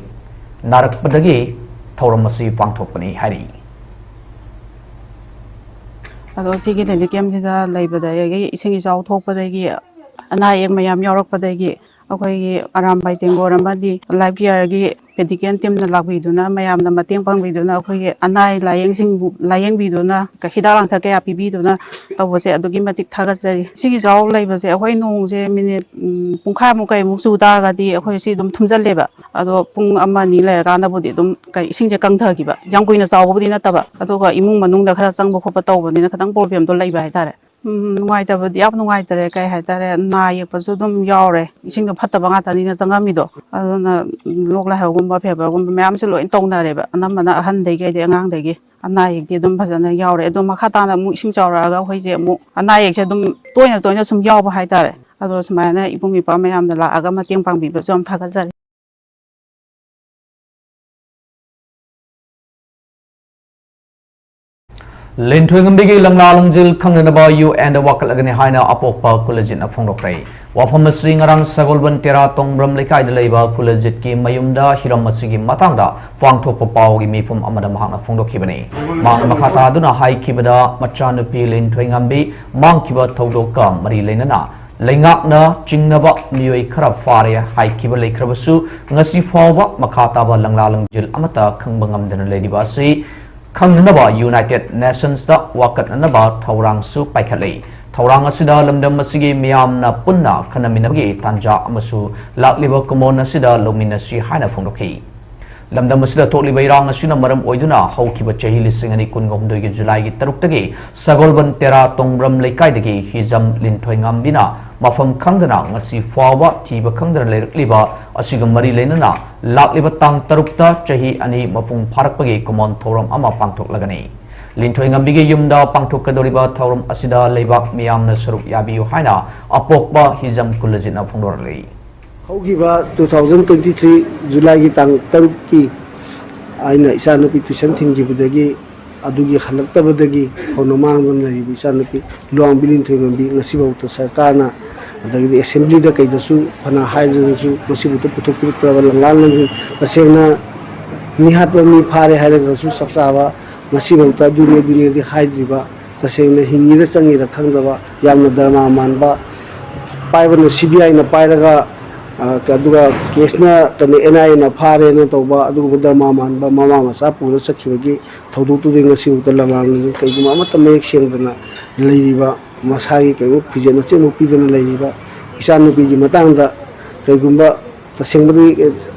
ꯅꯥꯔꯛꯄꯗꯒꯤ ꯊꯧꯔꯝ ꯑꯁꯤ ꯄꯥꯡꯊꯣꯛꯄꯅꯤ ꯍꯥꯏꯔꯤ꯫ ꯑꯗꯣ ꯁꯤꯒꯤ relief campꯁꯤꯗ ꯂꯩꯕꯗꯒꯤ ꯏꯁꯤꯡ ꯏꯆꯥꯎ ꯊꯣꯛꯄꯗꯒꯤ ꯑꯅꯥ ꯑꯌꯦꯛ ꯃꯌꯥꯝ ꯌꯥꯎꯔꯛꯄꯗꯒꯤ ꯑꯩꯈꯣꯏꯒꯤ ꯑꯔꯥꯝꯕꯥꯏ ꯇꯦꯡꯒꯣꯔ ꯑꯃꯗꯤ ꯂꯥꯏꯐ ꯀꯤꯌꯔꯒꯤ ꯃꯦꯗꯤꯀꯦꯜ ꯇꯤꯝꯅ ꯂꯥꯛꯄꯤꯗꯨꯅ, ꯃꯌꯥꯝꯅ ꯃꯇꯦꯡ ꯄꯥꯡꯕꯤꯗꯨꯅ, ꯑꯩꯈꯣꯏꯒꯤ ꯑꯅꯥ ꯂꯥꯏꯌꯦꯡꯁꯤꯡꯕꯨ ꯂꯥꯏꯌꯦꯡꯕꯤꯗꯨꯅ, ꯍꯤꯗꯥꯛ ꯂꯥꯡꯊꯛ ꯀꯌꯥ ꯄꯤꯕꯤꯗꯨꯅ ꯇꯧꯕꯁꯦ ꯑꯗꯨꯛꯀꯤ ꯃꯇꯤꯛ ꯊꯥꯒꯠꯆꯔꯤ꯫ ꯁꯤꯒꯤ ꯏꯆꯥꯎ ꯂꯩꯕꯁꯦ ꯑꯩꯈꯣꯏ ꯅꯣꯡꯁꯦ ꯃꯤꯅꯤꯠ, ꯎꯝ, ꯄꯨꯡꯈꯥꯏꯃꯨꯛ ꯀꯩꯃꯨꯛ ꯆꯨ ꯇꯥꯔꯒꯗꯤ ꯑꯩꯈꯣꯏ ꯁꯤ ꯑꯗꯨꯝ ꯊꯨꯝꯖꯤꯜꯂꯦꯕ꯫ ꯑꯗꯣ ꯄꯨꯡ ꯑꯃ ꯑꯅꯤ ꯂꯩꯔꯀꯥꯟꯗꯕꯨꯗꯤ ꯑꯗꯨꯝ ꯀꯩ, ꯏꯁꯤꯡꯁꯦ ꯀꯪꯊꯈꯤꯕ꯫ ꯌꯥꯝ ꯀꯨꯏꯅ ꯆꯥꯎꯕꯕꯨꯗꯤ ꯅꯠꯇꯕ, ꯑꯗꯨꯒ ꯏꯃꯨꯡ ꯃꯅꯨꯡꯗ ꯈꯔ ꯆꯪꯕ ꯈꯣꯠꯄ ꯇꯧꯕꯅꯤꯅ ꯈꯤꯇꯪ ꯄ꯭ꯔꯣꯕ꯭ꯂꯦꯝꯗꯣ ꯂꯩꯕ ꯍꯥꯏꯇꯥꯔꯦ꯫ ꯎꯝ, ꯅꯨꯡꯉꯥꯏꯇꯕꯗꯤ ꯌꯥꯝ ꯅꯨꯡꯉꯥꯏꯇꯔꯦ꯫ ꯀꯩ ꯍꯥꯏꯇꯥꯔꯦ, ꯅꯥ ꯌꯦꯛꯄꯁꯨ ꯑꯗꯨꯝ ꯌꯥꯎꯔꯦ꯫ ꯏꯁꯤꯡꯗꯣ ꯐꯠꯇꯕ ꯉꯥꯛꯇꯅꯤꯅ ꯆꯪꯉꯝꯃꯤꯗꯣ꯫ ꯑꯗꯨꯅ ꯂꯣꯛ ꯂꯥꯏꯍꯧꯒꯨꯝꯕ, ꯐꯦꯕꯔꯒꯨꯝꯕ ꯃꯌꯥꯝꯁꯦ ꯂꯣꯏ ꯇꯧꯅꯔꯦꯕ꯫ ꯑꯅꯝꯕꯅ ꯑꯍꯟꯗꯒꯤ ꯑꯗꯩ ꯑꯉꯥꯡꯗꯒꯤ ꯑꯅꯥ ꯑꯌꯦꯛꯇꯤ ꯑꯗꯨꯝ ꯐꯖꯅ ꯌꯥꯎꯔꯦ꯫ ꯑꯗꯣ ꯃꯈꯥ ꯇꯥꯅ ꯑꯃꯨꯛ ꯏꯁꯤꯡ ꯆꯥꯎꯔꯛꯑꯒ ꯑꯩꯈꯣꯏꯁꯦ ꯑꯃꯨꯛ ꯑꯅꯥ ꯑꯌꯦꯛꯁꯦ ꯑꯗꯨꯝ ꯇꯣꯏꯅ ꯇꯣꯏꯅ ꯁꯨꯝ ꯌꯥꯎꯕ ꯍꯥꯏꯇꯥꯔꯦ꯫ ꯑꯗꯣ ꯁꯨꯃꯥꯏꯅ ꯏꯕꯨꯡ ꯏꯄ꯭ꯋꯥ ꯃꯌꯥꯝꯅ ꯂꯥꯛꯑꯒ ꯃꯇꯦꯡ ꯄꯥꯡꯕꯤꯕꯁꯨ ꯌꯥꯝ ꯊꯥꯒꯠꯆꯔꯤ꯫ ꯂꯤꯟꯊꯣꯏꯉꯝꯕꯤꯒꯤ ꯂꯪꯂꯥ ꯂꯪꯖꯤꯜ ꯈꯪꯅꯅꯕ ꯌꯨ ꯑꯦꯟꯗ ꯋꯥꯀꯠꯂꯒꯅꯤ ꯍꯥꯏꯅ ꯑꯄꯣꯛꯄ ꯀꯨꯂꯖꯤꯠꯅ ꯐꯣꯡꯗꯣꯛꯈ꯭ꯔꯦ꯫ ꯋꯥꯐꯝ ꯑꯁꯤ ꯉꯔꯥꯡ ꯁꯒꯣꯜꯕꯟ ꯇꯦꯔꯥ ꯇꯣꯡꯕ꯭ꯔꯝ ꯂꯩꯀꯥꯏꯗ ꯂꯩꯕ ꯀꯨꯂꯖꯤꯠꯀꯤ ꯃꯌꯨꯝꯗ ꯍꯤꯔꯝ ꯑꯁꯤꯒꯤ ꯃꯇꯥꯡꯗ ꯄꯥꯡꯊꯣꯛꯄ ꯄꯥꯎꯒꯤ ꯃꯤꯐꯝ ꯑꯃꯗ ꯃꯍꯥꯛꯅ ꯐꯣꯡꯗꯣꯛꯈꯤꯕꯅꯤ꯫ ꯃꯍꯥꯛꯅ ꯃꯈꯥ ꯇꯥꯗꯨꯅ ꯍꯥꯏꯈꯤꯕꯗ, ꯃꯆꯥꯅꯨꯄꯤ ꯂꯤꯟꯊꯣꯏꯉꯝꯕꯤ ꯃꯥꯡꯈꯤꯕ ꯊꯧꯗꯣꯛꯀ ꯃꯔꯤ ꯂꯩꯅꯅ ꯂꯩꯉꯥꯛꯅ ꯆꯤꯡꯅꯕ ꯃꯤꯑꯣꯏ ꯈꯔ ꯐꯥꯔꯦ ꯍꯥꯏꯈꯤꯕ ꯂꯩꯈ꯭ꯔꯕꯁꯨ, ꯉꯁꯤ ꯐꯥꯎꯕ ꯃꯈꯥ ꯇꯥꯕ ꯂꯪꯂꯥ ꯂꯪꯖꯤꯜ ꯑꯃꯠꯇ ꯈꯪꯕ ꯉꯝꯗꯅ ꯂꯩꯔꯤꯕ ꯑꯁꯤ ꯈꯪꯅꯅꯕ ꯌꯨꯅꯥꯏꯇꯦꯗ ꯅꯦꯁꯟꯁꯇ ꯋꯥꯀꯠꯅꯅꯕ ꯊꯧꯔꯥꯡꯁꯨ ꯄꯥꯏꯈꯠꯂꯤ꯫ ꯊꯧꯔꯥꯡ ꯑꯁꯤꯗ ꯂꯝꯗꯝ ꯑꯁꯤꯒꯤ ꯃꯤꯌꯥꯝꯅ ꯄꯨꯟꯅ ꯈꯟꯅꯃꯤꯟꯅꯕꯒꯤ ꯇꯥꯟꯖꯥ ꯑꯃꯁꯨ ꯂꯥꯛꯂꯤꯕ ꯀꯨꯝꯑꯣꯟ ꯑꯁꯤꯗ ꯂꯧꯃꯤꯟꯅꯁꯤ ꯍꯥꯏꯅ ꯐꯣꯡꯗꯣꯛꯈꯤ꯫ ꯂꯝꯗꯝ ꯑꯁꯤꯗ ꯊꯣꯛꯂꯤꯕ ꯏꯔꯥꯡ ꯑꯁꯤꯅ ꯃꯔꯝ ꯑꯣꯏꯗꯨꯅ ꯍꯧꯈꯤꯕ ꯆꯍꯤ ꯂꯤꯁꯤꯡ ꯑꯅꯤ ꯀꯨꯟꯒ ꯍꯨꯝꯗꯣꯏꯒꯤ ꯖꯨꯂꯥꯏꯒꯤ ꯇꯔꯨꯛꯇꯒꯤ ꯁꯒꯣꯜꯕꯟ ꯇꯦꯔꯥ ꯇꯣꯡꯕ꯭ꯔꯝ ꯂꯩꯀꯥꯏꯗꯒꯤ ꯍꯤꯖꯝ ꯂꯤꯟꯊꯣꯏꯉꯝꯕꯤꯅ ꯃꯐꯝ ꯈꯪꯗꯅ ꯉꯁꯤ ꯐꯥꯎꯕ ꯊꯤꯕ ꯈꯪꯗꯅ ꯂꯩꯔꯛꯂꯤꯕ ꯑꯁꯤꯒ ꯃꯔꯤ ꯂꯩꯅꯅ ꯂꯥꯛꯂꯤꯕ ꯇꯥꯡ ꯇꯔꯨꯛꯇ ꯆꯍꯤ ꯑꯅꯤ ꯃꯄꯨꯡ ꯐꯥꯔꯛꯄꯒꯤ ꯀꯨꯝꯑꯣꯟ ꯊꯧꯔꯝ ꯑꯃ ꯄꯥꯡꯊꯣꯛꯂꯒꯅꯤ꯫ ꯂꯤꯟꯊꯣꯏꯉꯝꯕꯤꯒꯤ ꯌꯨꯝꯗ ꯄꯥꯡꯊꯣꯛꯀꯗꯧꯔꯤꯕ ꯊꯧꯔꯝ ꯑꯁꯤꯗ ꯂꯩꯕꯥꯛ ꯃꯤꯌꯥꯝꯅ ꯁꯔꯨꯛ ꯌꯥꯕꯤꯌꯨ ꯍꯥꯏꯅ ꯑꯄꯣꯛꯄ ꯍꯤꯖꯝ ꯀꯨꯂꯖꯤꯠꯅ ꯐꯣꯡꯗꯣꯔꯛꯂꯤ꯫ ꯍꯧꯈꯤꯕ two thousand twenty three ꯖꯨꯂꯥꯏꯒꯤ ꯇꯥꯡ ꯇꯔꯨꯛꯀꯤ ꯑꯩꯅ ꯏꯆꯥꯅꯨꯄꯤ ꯇꯨꯏꯁꯟ ꯊꯤꯟꯈꯤꯕꯗꯒꯤ, ꯑꯗꯨꯒꯤ ꯍꯜꯂꯛꯇꯕꯗꯒꯤ ꯍꯧꯅ ꯃꯥꯡꯗꯨꯅ ꯂꯩꯔꯤꯕ ꯏꯆꯥꯅꯨꯄꯤ ꯂꯨꯋꯥꯡꯕꯤ ꯂꯤꯟꯊꯣꯏꯉꯝꯕꯤ ꯉꯁꯤꯐꯥꯎꯗ ꯁꯔꯀꯥꯔꯅ, ꯑꯗꯒꯤꯗꯤ ꯑꯦꯁꯦꯝꯕ꯭ꯂꯤꯗ ꯀꯩꯗꯁꯨ ꯐꯅ ꯍꯥꯏꯗꯨꯅꯁꯨ ꯉꯁꯤꯐꯥꯎꯗ ꯄꯨꯊꯣꯛꯄꯤꯔꯛꯇ꯭ꯔꯕ ꯂꯪꯂꯥ ꯂꯪꯖꯤꯜ꯫ ꯇꯁꯦꯡꯅ ꯃꯤ ꯍꯥꯠꯄ ꯃꯤ ꯐꯥꯔꯦ ꯍꯥꯏꯔꯒꯁꯨ ꯆꯞ ꯆꯥꯕ ꯉꯁꯤꯐꯥꯎꯗ ꯑꯗꯨꯅꯤ ꯑꯗꯨꯅꯤꯗꯤ ꯍꯥꯏꯗ꯭ꯔꯤꯕ, ꯇꯁꯦꯡꯅ ꯍꯤꯡꯉꯤꯔ ꯆꯪꯉꯤꯔ ꯈꯪꯗꯕ, ꯌꯥꯝꯅ ꯗ꯭ꯔꯃꯥ ꯃꯥꯟꯕ, ꯄꯥꯏꯕꯅ ꯁꯤ ꯕꯤ ꯑꯥꯏꯅ ꯄꯥꯏꯔꯒ ꯑ, ꯑꯗꯨꯒ ꯀꯦꯁꯅ ꯀꯩꯅꯣ, ꯑꯦꯟ ꯑꯥꯏ ꯑꯦꯅ ꯐꯥꯔꯦꯅ ꯇꯧꯕ ꯑꯗꯨꯒꯨꯝꯕ ꯗ꯭ꯔꯃꯥ ꯃꯥꯟꯕ ꯃꯃꯥ ꯃꯆꯥ ꯄꯨꯔ ꯆꯠꯈꯤꯕꯒꯤ ꯊꯧꯗꯣꯛꯇꯨꯗꯤ ꯉꯁꯤꯐꯥꯎꯗ ꯂꯥꯂꯥꯟ ꯀꯩꯒꯨꯝꯕ ꯑꯃꯠꯇ ꯃꯌꯦꯛ ꯁꯦꯡꯗꯅ ꯂꯩꯔꯤꯕ, ꯃꯁꯥꯒꯤ ꯀꯩꯅꯣ ꯐꯤꯖꯦꯠ ꯃꯆꯦꯠ ꯑꯃ ꯄꯤꯗꯅ ꯂꯩꯔꯤꯕ ꯏꯆꯥꯅꯨꯄꯤꯒꯤ ꯃꯇꯥꯡꯗ ꯀꯩꯒꯨꯝꯕ ꯇꯁꯦꯡꯕꯗꯤ, ꯑꯦ,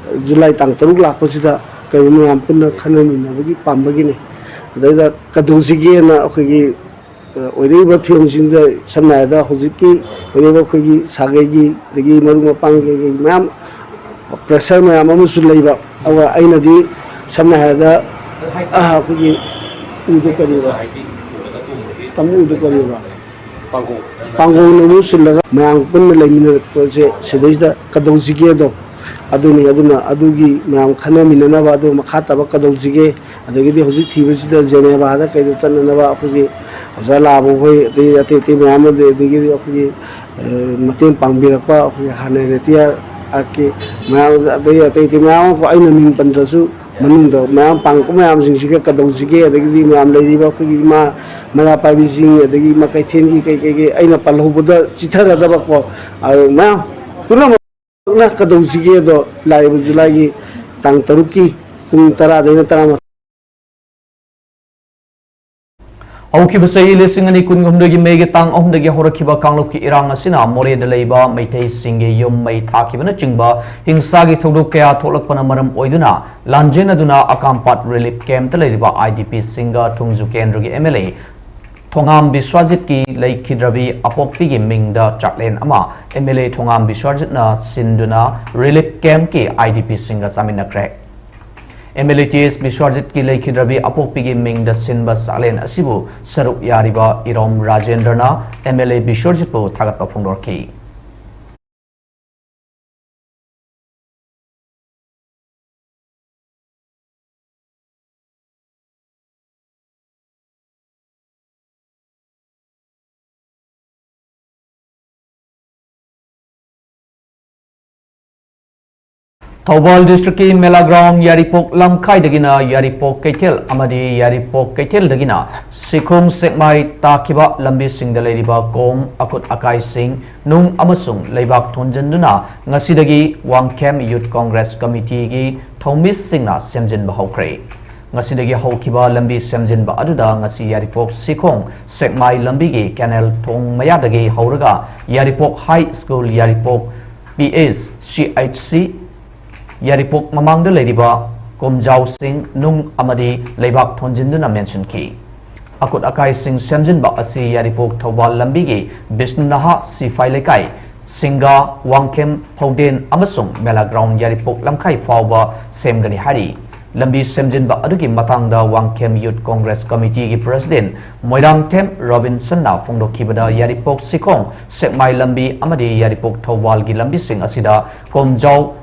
ꯖꯨꯂꯥꯏ ꯇꯥꯡ ꯇꯔꯨꯛ ꯂꯥꯛꯄꯁꯤꯗ ꯀꯩꯒꯨꯝꯕ ꯃꯌꯥꯝ ꯄꯨꯟꯅ ꯈꯟꯅꯃꯤꯟꯅꯕꯒꯤ ꯄꯥꯝꯕꯒꯤꯅꯤ꯫ ꯑꯗꯩꯗ ꯀꯩꯗꯧꯁꯤꯒꯦꯅ ꯑꯩꯈꯣꯏꯒꯤ ꯑꯣꯏꯔꯛꯏꯕ ꯐꯤꯕꯝꯁꯤꯡꯗ, ꯁꯝꯅ ꯍꯥꯏꯔꯕꯗ ꯍꯧꯖꯤꯛꯀꯤ ꯑꯣꯏꯔꯤꯕ ꯑꯩꯈꯣꯏꯒꯤ ꯁꯥꯒꯩꯒꯤ, ꯑꯗꯒꯤ ꯃꯔꯨꯞ ꯃꯄꯥꯡꯒꯤ ꯀꯩꯀꯩ ꯃꯌꯥꯝ, ꯄ꯭ꯔꯦꯁꯔ ꯃꯌꯥꯝ ꯑꯃꯁꯨ ꯂꯩꯕ꯫ ꯑꯗꯨꯒ ꯑꯩꯅꯗꯤ ꯁꯝꯅ ꯍꯥꯏꯔꯕꯗ, ꯑ, ꯑꯩꯈꯣꯏꯒꯤ ꯎꯗ ꯀꯔꯤꯕ? ꯇꯝ ꯎꯗ ꯀꯔꯤꯕ? ꯄꯥꯡꯒꯣꯡ꯫ ꯄꯥꯡꯒꯣꯡꯅ ꯃꯍꯨꯠ ꯁꯤꯜꯂꯒ ꯃꯌꯥꯝ ꯄꯨꯟꯅ ꯂꯩꯃꯤꯟꯅꯔꯛꯄꯁꯦ ꯁꯤꯗꯩꯁꯤꯗ ꯀꯩꯗꯧꯁꯤꯒꯦꯗꯣ ꯑꯗꯨꯅꯤ꯫ ꯑꯗꯨꯅ ꯑꯗꯨꯒꯤ ꯃꯌꯥꯝ ꯈꯟꯅꯃꯤꯟꯅꯅꯕ, ꯑꯗꯨ ꯃꯈꯥ ꯇꯥꯕ ꯀꯩꯗꯧꯁꯤꯒꯦ, ꯑꯗꯒꯤꯗꯤ ꯍꯧꯖꯤꯛ ꯊꯤꯕꯁꯤꯗ ꯖꯦꯅꯦꯚꯥꯗ ꯀꯩꯗ ꯆꯠꯅꯅꯕ ꯑꯩꯈꯣꯏꯒꯤ ꯑꯣꯖꯥ ꯂꯥꯕꯨ ꯍꯣꯏ, ꯑꯗꯒꯤ ꯑꯇꯩ ꯑꯇꯩ ꯃꯌꯥꯝ ꯑꯃ, ꯑꯗꯒꯤꯗꯤ ꯑꯩꯈꯣꯏꯒꯤ, ꯑ, ꯃꯇꯦꯡ ꯄꯥꯡꯕꯤꯔꯛꯄ ꯑꯩꯈꯣꯏꯒꯤ ꯍꯥꯟꯅ ꯔꯤꯇꯤꯌꯥꯔ ꯑꯥꯔꯠꯀꯤ ꯃꯌꯥꯝ, ꯑꯗꯒꯤ ꯑꯇꯩ ꯑꯇꯩ ꯃꯌꯥꯝ ꯑꯃ ꯑꯩꯅ ꯃꯤꯡ ꯄꯟꯗ꯭ꯔꯁꯨ ꯃꯅꯨꯡꯗ ꯃꯌꯥꯝ ꯄꯥꯡꯉꯛꯄ ꯃꯌꯥꯝꯁꯤꯡꯁꯤꯒ ꯀꯩꯗꯧꯁꯤꯒꯦ, ꯑꯗꯒꯤꯗꯤ ꯃꯌꯥꯝ ꯂꯩꯔꯤꯕ ꯑꯩꯈꯣꯏꯒꯤ ꯏꯃꯥ ꯃꯩꯔꯥ ꯄꯥꯏꯕꯤꯁꯤꯡ, ꯑꯗꯒꯤ ꯏꯃꯥ ꯀꯩꯊꯦꯜꯒꯤ ꯀꯩ ꯀꯩ ꯀꯩ ꯑꯩꯅ ꯄꯜꯍꯧꯕꯗ ꯆꯤꯊꯔꯗꯕꯀꯣ, ꯑꯗꯨ ꯃꯌꯥꯝ ꯄꯨꯝꯅꯃꯛ ꯀꯩꯗꯧꯁꯤꯒꯦꯗꯣ ꯂꯥꯛꯏꯕ ꯖꯨꯂꯥꯏꯒꯤ ꯇꯥꯡ ꯇꯔꯨꯛꯀꯤ ꯄꯨꯡ ꯇꯔꯥꯗꯩꯅ ꯇꯔꯥꯃꯥꯊꯣꯏ꯫ ꯍꯧꯈꯤꯕ ꯆꯍꯤ ꯂꯤꯁꯤꯡ ꯑꯅꯤ ꯀꯨꯟꯍꯨꯝꯗꯣꯏꯒꯤ ꯃꯦꯒꯤ ꯇꯥꯡ ꯑꯍꯨꯝꯗꯒꯤ ꯍꯧꯔꯛꯈꯤꯕ ꯀꯥꯡꯂꯨꯞꯀꯤ ꯏꯔꯥꯡ ꯑꯁꯤꯅ ꯃꯣꯔꯦꯗ ꯂꯩꯕ ꯃꯩꯇꯩꯁꯤꯡꯒꯤ ꯌꯨꯝ ꯃꯩ ꯊꯥꯈꯤꯕꯅꯆꯤꯡꯕ ꯍꯤꯡꯁꯥꯒꯤ ꯊꯧꯗꯣꯛ ꯀꯌꯥ ꯊꯣꯛꯂꯛꯄꯅ ꯃꯔꯝ ꯑꯣꯏꯗꯨꯅ, ꯂꯥꯟꯖꯦꯟꯅꯗꯨꯅ ꯑꯀꯥꯝꯄꯥꯠ ꯔꯤꯂꯤꯐ ꯀꯦꯝꯞꯇ ꯂꯩꯔꯤꯕ ꯑꯥꯏ ꯗꯤ ꯄꯤ ꯁꯤꯡꯒ ꯊꯣꯡꯖꯨ ꯀꯦꯟꯗ꯭ꯔꯒꯤ ꯑꯦꯝ ꯑꯦꯜ ꯑꯦ ꯊꯣꯉꯥꯝ ꯕꯤꯁ꯭ꯋꯥꯖꯤꯠꯀꯤ ꯂꯩꯈꯤꯗ꯭ꯔꯕꯤ ꯑꯄꯣꯛꯄꯤꯒꯤ ꯃꯤꯡꯗ ꯆꯥꯛꯂꯦꯟ ꯑꯃ ꯑꯦꯝ ꯑꯦꯜ ꯑꯦ ꯊꯣꯉꯥꯝ ꯕꯤꯁ꯭ꯋꯥꯖꯤꯠꯅ ꯁꯤꯟꯗꯨꯅ ꯔꯤꯂꯤꯐ ꯀꯦꯝꯞꯀꯤ ꯑꯥꯏ ꯗꯤ ꯄꯤ ꯁꯤꯡꯒ ꯆꯥꯃꯤꯟꯅꯈ꯭ꯔꯦ꯫ ꯑꯦꯝ ꯑꯦꯜ ꯑꯦ ꯇꯤ ꯑꯦꯁ ꯕꯤꯁ꯭ꯋꯥꯖꯤꯠꯀꯤ ꯂꯩꯈꯤꯗ꯭ꯔꯕꯤ ꯑꯄꯣꯛꯄꯤꯒꯤ ꯃꯤꯡꯗ ꯁꯤꯟꯕ ꯆꯥꯛꯂꯦꯟ ꯑꯁꯤꯕꯨ ꯁꯔꯨꯛ ꯌꯥꯔꯤꯕ ꯏꯔꯣꯝ ꯔꯥꯖꯦꯟꯗ꯭ꯔꯅ ꯑꯦꯝ ꯑꯦꯜ ꯑꯦ ꯕꯤꯁ꯭ꯋꯥꯖꯤꯠꯄꯨ ꯊꯥꯒꯠꯄ ꯐꯣꯡꯗꯣꯔꯛꯈꯤ꯫ ꯊꯧꯕꯥꯜ ꯗꯤꯁꯇ꯭ꯔꯤꯛꯀꯤ ꯃꯦꯂꯥ ꯒ꯭ꯔꯥꯎꯟ ꯌꯥꯏꯔꯤꯄꯣꯛ ꯂꯝꯈꯥꯏꯗꯒꯤꯅ ꯌꯥꯏꯔꯤꯄꯣꯛ ꯀꯩꯊꯦꯜ ꯑꯃꯗꯤ ꯌꯥꯏꯔꯤꯄꯣꯛ ꯀꯩꯊꯦꯜꯗꯒꯤꯅ ꯁꯤꯈꯣꯡ ꯁꯦꯛꯃꯥꯏ ꯇꯥꯈꯤꯕ ꯂꯝꯕꯤꯁꯤꯡꯗ ꯂꯩꯔꯤꯕ ꯀꯣꯝ ꯑꯀꯨꯠ ꯑꯀꯥꯏꯁꯤꯡ, ꯅꯨꯡ ꯑꯃꯁꯨꯡ ꯂꯩꯕꯥꯛ ꯊꯣꯟꯖꯤꯟꯗꯨꯅ ꯉꯁꯤꯗꯒꯤ ꯋꯥꯡꯈꯦꯝ ꯌꯨꯠ ꯀꯣꯡꯒ꯭ꯔꯦꯁ ꯀꯃꯤꯇꯤꯒꯤ ꯊꯧꯃꯤꯁꯤꯡꯅ ꯁꯦꯝꯖꯤꯟꯕ ꯍꯧꯈ꯭ꯔꯦ꯫ ꯉꯁꯤꯗꯒꯤ ꯍꯧꯈꯤꯕ ꯂꯝꯕꯤ ꯁꯦꯝꯖꯤꯟꯕ ꯑꯗꯨꯗ ꯉꯁꯤ ꯌꯥꯏꯔꯤꯄꯣꯛ ꯁꯤꯈꯣꯡ ꯁꯦꯛꯃꯥꯏ ꯂꯝꯕꯤꯒꯤ ꯀꯦꯅꯦꯜ ꯊꯣꯡ ꯃꯌꯥꯗꯒꯤ ꯍꯧꯔꯒ ꯌꯥꯏꯔꯤꯄꯣꯛ ꯍꯥꯏ ꯁ꯭ꯀꯨꯜ, ꯌꯥꯏꯔꯤꯄꯣꯛ P S C H C, ꯌꯥꯏꯔꯤꯄꯣꯛ ꯃꯃꯥꯡꯗ ꯂꯩꯔꯤꯕ ꯀꯣꯝꯖꯥꯎꯁꯤꯡ, ꯅꯨꯡ ꯑꯃꯗꯤ ꯂꯩꯕꯥꯛ ꯊꯣꯟꯖꯤꯟꯗꯨꯅ ꯃꯦꯟꯁꯤꯟꯈꯤ꯫ ꯑꯀꯨꯠ ꯑꯀꯥꯏꯁꯤꯡ ꯁꯦꯝꯖꯤꯟꯕ ꯑꯁꯤ ꯌꯥꯏꯔꯤꯄꯣꯛ ꯊꯧꯕꯥꯜ ꯂꯝꯕꯤꯒꯤ ꯕꯤꯁꯅꯨ ꯅꯍꯥ ꯁꯤꯐꯥꯏ ꯂꯩꯀꯥꯏ, ꯁꯤꯡꯒꯥ, ꯋꯥꯡꯈꯦꯝ, ꯐꯧꯗꯦꯟ ꯑꯃꯁꯨꯡ ꯃꯦꯂꯥ ꯒ꯭ꯔꯥꯎꯟ ꯌꯥꯏꯔꯤꯄꯣꯛ ꯂꯝꯈꯥꯏ ꯐꯥꯎꯕ ꯁꯦꯝꯒꯅꯤ ꯍꯥꯏꯔꯤ꯫ ꯂꯝꯕꯤ ꯁꯦꯝꯖꯤꯟꯕ ꯑꯗꯨꯒꯤ ꯃꯇꯥꯡꯗ ꯋꯥꯡꯈꯦꯝ ꯌꯨꯠ ꯀꯣꯡꯒ꯭ꯔꯦꯁ ꯀꯃꯤꯇꯤꯒꯤ ꯄ꯭ꯔꯁꯤꯗꯦꯟ ꯃꯣꯏꯔꯥꯡꯊꯦꯝ ꯔꯣꯕꯤꯟꯁꯟꯅ ꯐꯣꯡꯗꯣꯛꯈꯤꯕꯗ, ꯌꯥꯏꯔꯤꯄꯣꯛ ꯁꯤꯈꯣꯡ ꯁꯦꯛꯃꯥꯏ ꯂꯝꯕꯤ ꯑꯃꯗꯤ ꯌꯥꯏꯔꯤꯄꯣꯛ ꯊꯧꯕꯥꯜꯒꯤ ꯂꯝꯕꯤꯁꯤꯡ ꯑꯁꯤꯗ ꯀꯣꯝꯖꯥꯎ